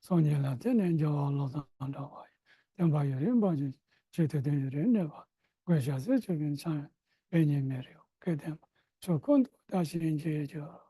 ཚོགས་གཉིས་ལ་བརྟེན་ནས་རྒྱལ་བ་བློ་བཟང་གྲགས་པ་ཡི་བསྟན་པ་ཡུན་རིང་པོ་ཞིག་ཏུ་དོན་ཡུན་རིང་གནས་པ་དགོས་ཞེས་སྲས་ཆོས་ཀུན་འཆང་བའི་དཔལ་གཉིས་མེད་རིགས་སྐལ་ལྡན་པ་ཚོ་ཀུན་ཏུ་བདག་བཞིན་གྱིས་གྱུར།